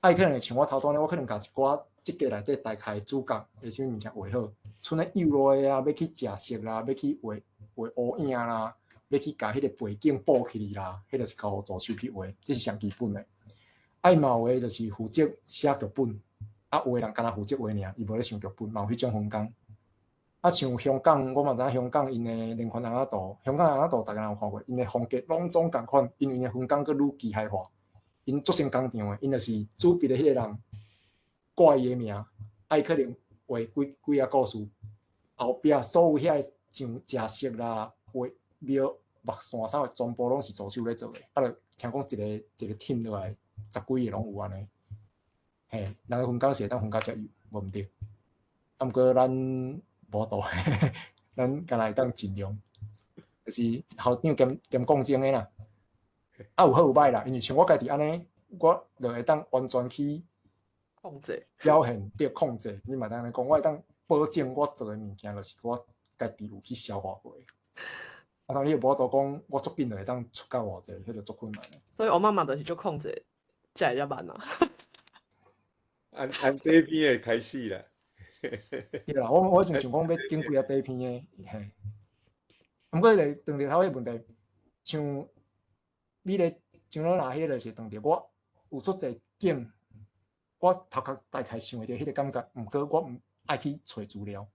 啊，伊可能會像我頭拄仔呢，我可能共一寡設計內底大概主角的啥物物件畫好，賰咧幼落的啊，欲去食色啦，欲去畫畫烏影啦，欲去共彼個背景補起來啦，彼就是交予助手去畫，這是上基本的。啊，伊嘛有的就是負責寫劇本，啊，有的人干焦負責畫爾，伊無咧想劇本，嘛有彼種分工。啊，像香港，我嘛知影香港𪜶的連環尪仔圖，香港尪仔圖逐家人有看過，𪜶的風格攏總仝款，因為𪜶的分工閣愈機械化，𪜶足成工廠的，𪜶就是主筆的彼個人掛伊的名，啊，伊可能畫幾幾仔故事，後壁所有遐个上食色啦、畫描目線啥物，全部攏是助手咧做的，啊，就聽講一个一個 team 落來十幾個攏有按呢，嘿，人的分工是會當分甲遮幼，無毋對。啊，毋過咱無法度，咱干焦會當盡量，就是校長兼講鐘的啦。啊，有好有歹啦，因為像我家己按呢，我就會當完全去控制表現對控制，你嘛當按呢講，我會當保證我做的物件就是我家己有去消化過的。啊，當你又無法度講，我足緊就會當出到偌濟，彼就足困難的。所以我媽媽就是足控制，才會遮慢啊。按按短片的開始啦。對啦，我就想講欲剪幾仔短片的，嘿。毋過就轉著頭彼個問題，像你咧，像咱若彼個就是轉著我有足濟景，我頭殼大概想會著彼個感覺，毋過我毋愛去揣資料。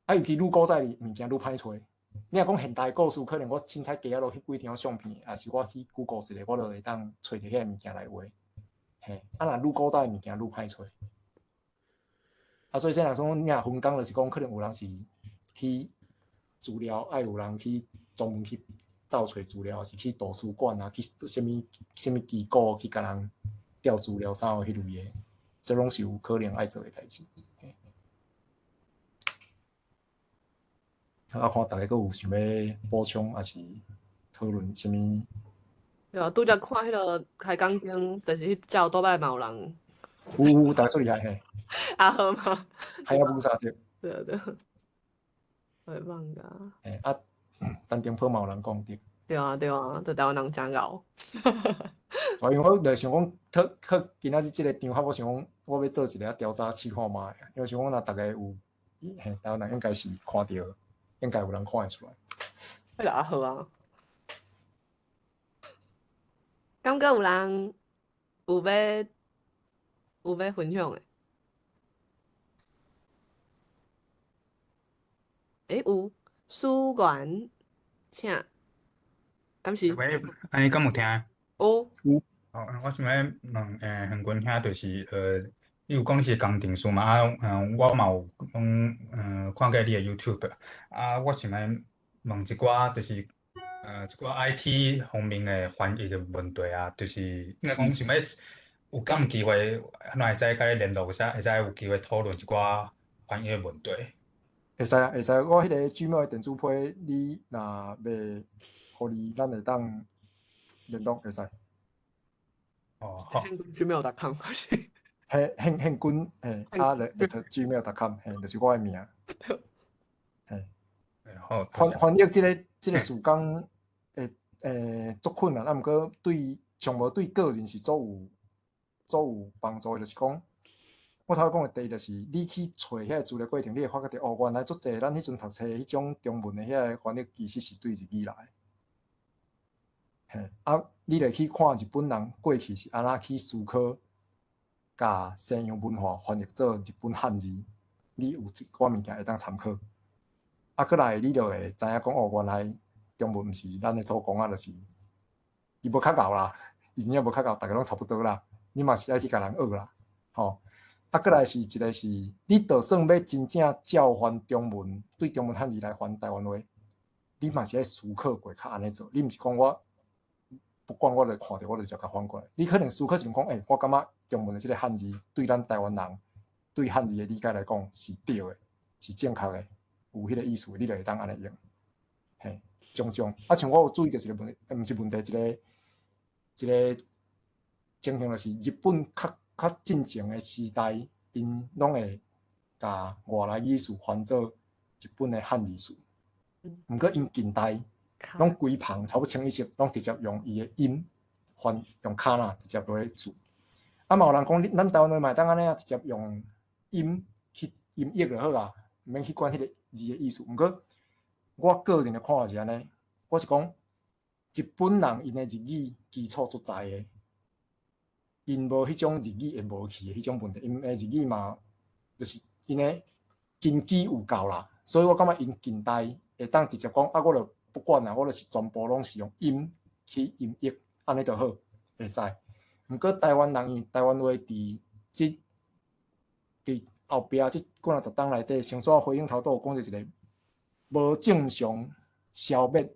啊，尤其愈古早的物件愈歹揣。你若講現代故事，可能我凊彩加仔落翕幾張相片，抑是我去 Google 一下，我就會當揣著彼個物件來畫。嘿，啊若愈古早的物件愈歹揣。啊，所以說若講你若分工，就是講可能有人是去資料，愛有人去專門去鬥揣資料，抑是去圖書館啊，去啥物啥物機構去共人調資料啥物彼類的，這攏是有可能愛做的代誌。啊，看逐家閣有想欲補充，抑是討論啥物？對啊，拄才看彼个開講間，就是彼照倒擺嘛有人。有有，逐家足厲害嘿。阿好嗎？還有無啥對。對對。會放假。嘿啊，陳澄波嘛有人講著。對啊對啊，就台灣人誠𠢕。所以我就想講，特特今仔日這个場合，我想講，我欲做一个調查試看覓，因為想講若逐家有，嘿，台灣人應該是看著，應該有人看會出來。彼個也好啊。敢閣有人有欲分享的？欸，有，思源，請。敢是？喂，按呢敢有聽？有。有。好，我想欲問恆軍兄，就是你有講你是工程師嘛？啊，我嘛有講看過你的 YouTube，啊，我想欲問一寡，就是一寡 IT 方面的翻譯的問題啊，就是應該講想欲有敢有機會，按怎會使共你聯絡，會使有機會討論一寡翻譯的問題？會使啊，會使。我彼個 Gmail 的電子批，你若欲予你，咱會當聯絡，會使。哦，好。 gmail.com 嘿，幸幸軍，嘿，啊，@gmail.com，嘿，就是我的名。嘿，好。翻譯這個事工會足困難，啊，毋過對上無對個人是足有幫助的，就是講，我頭講的第一就是，你去揣遐個資料過程，你會發覺著，哦，原來足濟咱彼陣讀冊彼種中文的遐個翻譯，其實是對日語來的。嘿，啊，你著去看日本人過去是按怎去思考，共西洋文化翻譯做日本漢字，你有一寡物件會當參考。啊，閣來你就會知影講，哦，原來中文毋是咱的祖公啊，就是伊無較𠢕啦，伊真正無較𠢕，逐家攏差不多啦。你嘛是愛去共人學啦，吼。啊，閣來是一個是，你就算欲真正照翻中文，對中文漢字來翻台灣話，你嘛是愛思考過較按呢做。你毋是講我不管我就看著我就直接共翻過來。你可能思考想講，欸，我感覺中文的這個漢字對咱台灣人對漢字的理解來講是對的，是正確的，有彼個意思，你就會當按呢用。嘿，種種。啊，像我有注意著一個問題，毋是問題，一個情形，就是日本較進前的時代，𪜶攏會共外來語詞翻做日本的漢字詞。毋過𪜶近代攏規棚差不多清一色，攏直接用伊的音翻，用卡納直接落去字。啊，嘛有人講，咱台灣話嘛會當按呢啊，直接用音去音譯就好啊，毋免去管彼個字的意思。毋過我個人的看法是按呢，我是講日本人𪜶的日語基礎足在的，𪜶無彼種日語會無去的彼種問題，𪜶的日語嘛，就是𪜶的根基有夠啦，所以我感覺𪜶近代會當直接講啊，我就不管啦，我就是全部攏是用音去音譯，按呢就好，會使。毋過台灣人因為台灣話佇後壁這幾若十冬內底，先煞回應頭拄有講著一個無正常消滅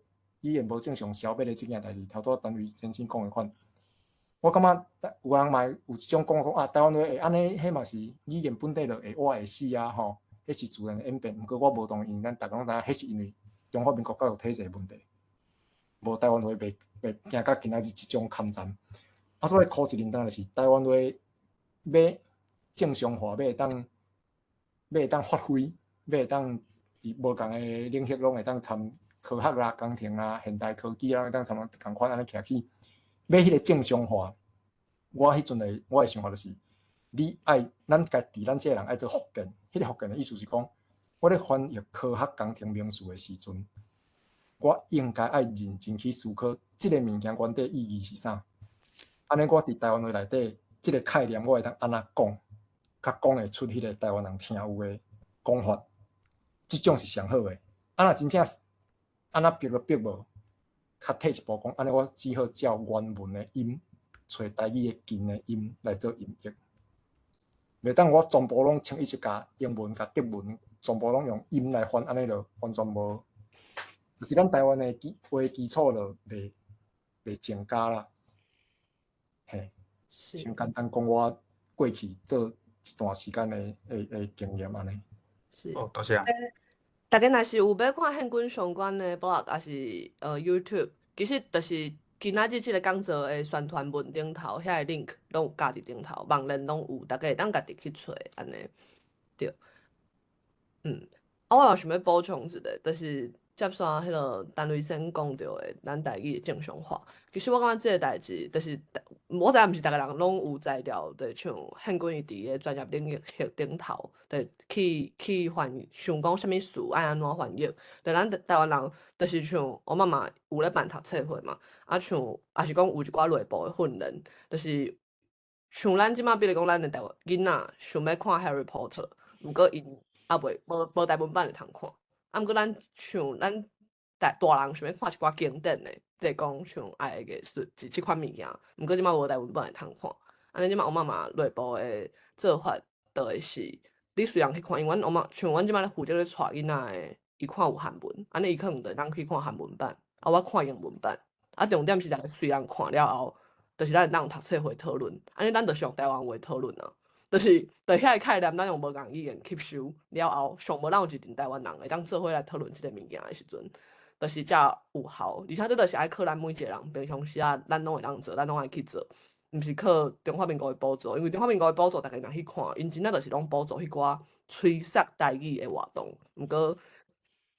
語言無正常消滅的這件代誌，頭拄陳偉先生講的款，我感覺有人嘛有一種講講啊，台灣話會按呢，彼嘛是語言本底就會活會死啊，吼，彼是自然的演變。毋過我無同意，因為咱逐家攏知影，彼是因為中華民國教育體制的問題，無台灣話袂行到今仔日這種坎站。啊，所以可一認當就是台灣話欲正常化，欲會當發揮，欲會當佇無仝的領域攏會當參科學啦、工程啦、現代科技啦，會當參仝款按呢徛起，欲彼個正常化，我彼陣的我的想法就是，你愛咱家己，咱這个人愛做復健，彼個復健的意思是講，我咧翻譯科學工程名詞的時陣，我應該愛認真去思考，這个物件原底意義是啥？按呢，我佇台灣話內底，這个概念我會當按怎講，較講會出彼個台灣人聽有的講法，這種是上好的。啊，若真正按怎逼都逼無，較退一步講，按呢我只好照原文的音，揣台語的近的音來做音譯。袂當我全部攏清一色共英文、共德文，全部攏用音來翻，按呢就完全無，就是咱台灣的話基礎就袂增加啦。嘿，先簡單講我過去做一段時間的經驗按呢。是。哦，多謝。大家若是有欲看憲軍相關的 blog，抑是YouTube，其實就是今仔日這個講座的宣傳文頂頭，遐个 link 攏有加佇頂頭，網連攏有，大家會當家己去揣按呢。對。啊，我嘛想欲補充一下，就是接續彼个陳雷先講著的，咱台語的正常化。其實我感覺這個代誌，就是我知影毋是逐个人攏有才調，就像憲軍伊佇個專業領域頂頭，就去翻想講啥物詞愛按怎翻譯。就咱台灣人，就是像我媽媽有咧辦讀冊會嘛，啊像抑是講有一寡內部的訓練，就是像咱這馬比如講咱的台灣囡仔想欲看 Harry Potter，毋過𪜶猶未無台文版會通看。啊，毋過咱像咱大大人想欲看一寡經典的，例如講像愛的藝術這這款物件，毋過這擺無台文本會通看。按呢這擺翁仔嘛內部的做法，就會是你雖然去看，因為阮翁仔像阮這擺咧負責咧帶囡仔的，伊看有韓文，按呢伊可能就會當去看韓文版，啊我看英文版。啊重點是逐家雖然看了後，就是咱會當有讀冊會討論，按呢咱就是用台灣話討論啊。就是對遐個概念，咱用無仝語言吸收了後，上無咱有一陣台灣人會當做伙來討論這個物件的時陣，就是才有效。而且這就是愛靠咱每一個人平常時啊，咱攏會當做，咱攏愛去做，毋是靠中華民國的補助。因為中華民國的補助，逐家若去看，𪜶真正就是攏補助彼寡吹殺台語的活動。毋過，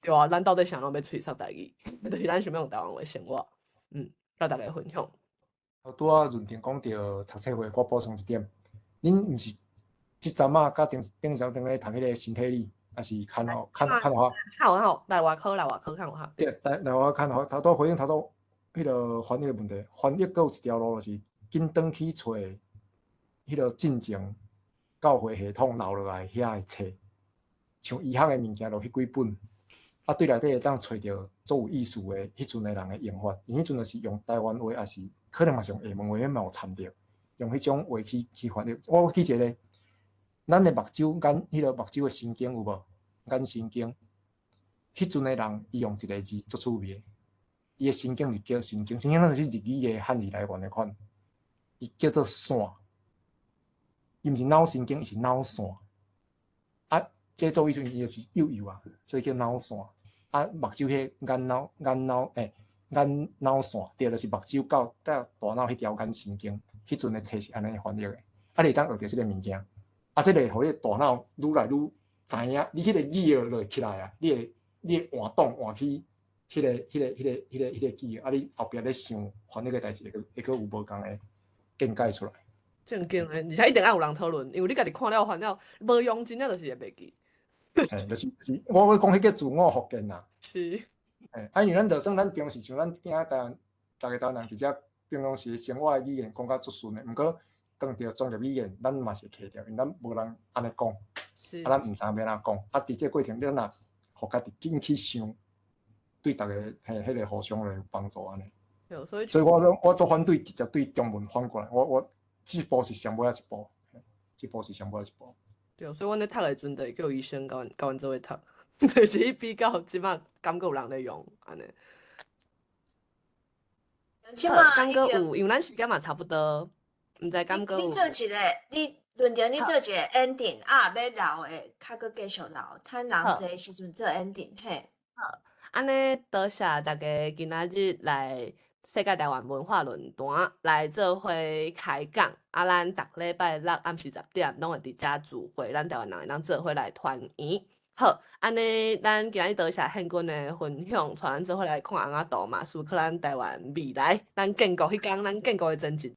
對啊，咱到底啥攏欲吹殺台語？就是咱想欲用台灣話生活。佮大家分享。拄仔潤婷講著讀冊會，我補充一點，恁毋是這陣仔佮頂頂上頂咧讀彼個身體裡，抑是看吼看看吼？較有較內外科內外科較有較。對，內內外科看吼，頭拄回應頭拄彼個翻譯的問題，翻譯閣有一條路，就是緊轉去揣彼個進前教會系統留落來遐的冊，像醫學的物件，就彼幾本，啊對內底會當揣著足有意思的彼陣的人的用法，𪜶彼陣就是用台灣話，抑是可能嘛是用廈門話，彼嘛有摻著，用彼種話去去翻譯。我記一個，咱的目睭眼，彼個目睭的神經有無？眼神經，彼陣的人伊用一個字足趣味的，伊的神經毋是叫神經，神經咱就是日語的漢字來源的款，伊叫做線，伊毋是腦神經，伊是腦線。啊，這做意思伊就是幼幼啊，所以叫腦線。啊，目睭彼眼腦眼腦欸眼腦線，對，就是目睭到到大腦彼條眼神經，彼陣的冊是按呢翻譯的。啊，你會當學著這个物件，啊，這个會予你大腦愈來愈知影，你彼個記憶就會起來啊，你會你會換檔換去彼个彼个彼个彼个彼个記憶，啊，你後壁咧想翻譯的代誌會閣會閣有無仝的見解出來。正經的，而且一定愛有人討論，因為你家己看了翻了，無用真正就是會袂記。嘿，就是是，我講彼叫自我復健啦。是。嘿，啊，因為咱就算咱平時像咱囝台灣，逐个台灣人佇遮平常時生活的語言講甲足順的，毋過當著專業語言，咱嘛是會卡著，因為咱無人按呢講，啊，咱毋知影欲按怎講。啊，佇這個過程，咱若予家己緊去想，對逐个嘿，彼個互相會有幫助按呢。對，所以，所以我攏我足反對直接對中文反過來，我我這步是上尾仔一步，這步是上尾仔一步。對，所以阮咧讀的時陣，就會叫醫生共阮共阮做伙讀，就是去比較這擺敢閣有人咧用按呢。好，敢閣有，因為咱時間嘛差不多，毋知敢閣有。你做一個，你論點你做一個 ending，啊，欲留的，較閣繼續留，趁人濟時陣做 ending，嘿。好，按呢多謝大家今仔日來世界台灣文化論壇來做伙開講，啊，咱逐禮拜六暗時10點攏會佇遮聚會，咱台灣人會當做伙來團圓。好，按呢，咱今日多謝憲君的分享，帶咱做伙來看尪仔圖嘛，思考咱台灣未來，咱建國彼工，咱建國的前一。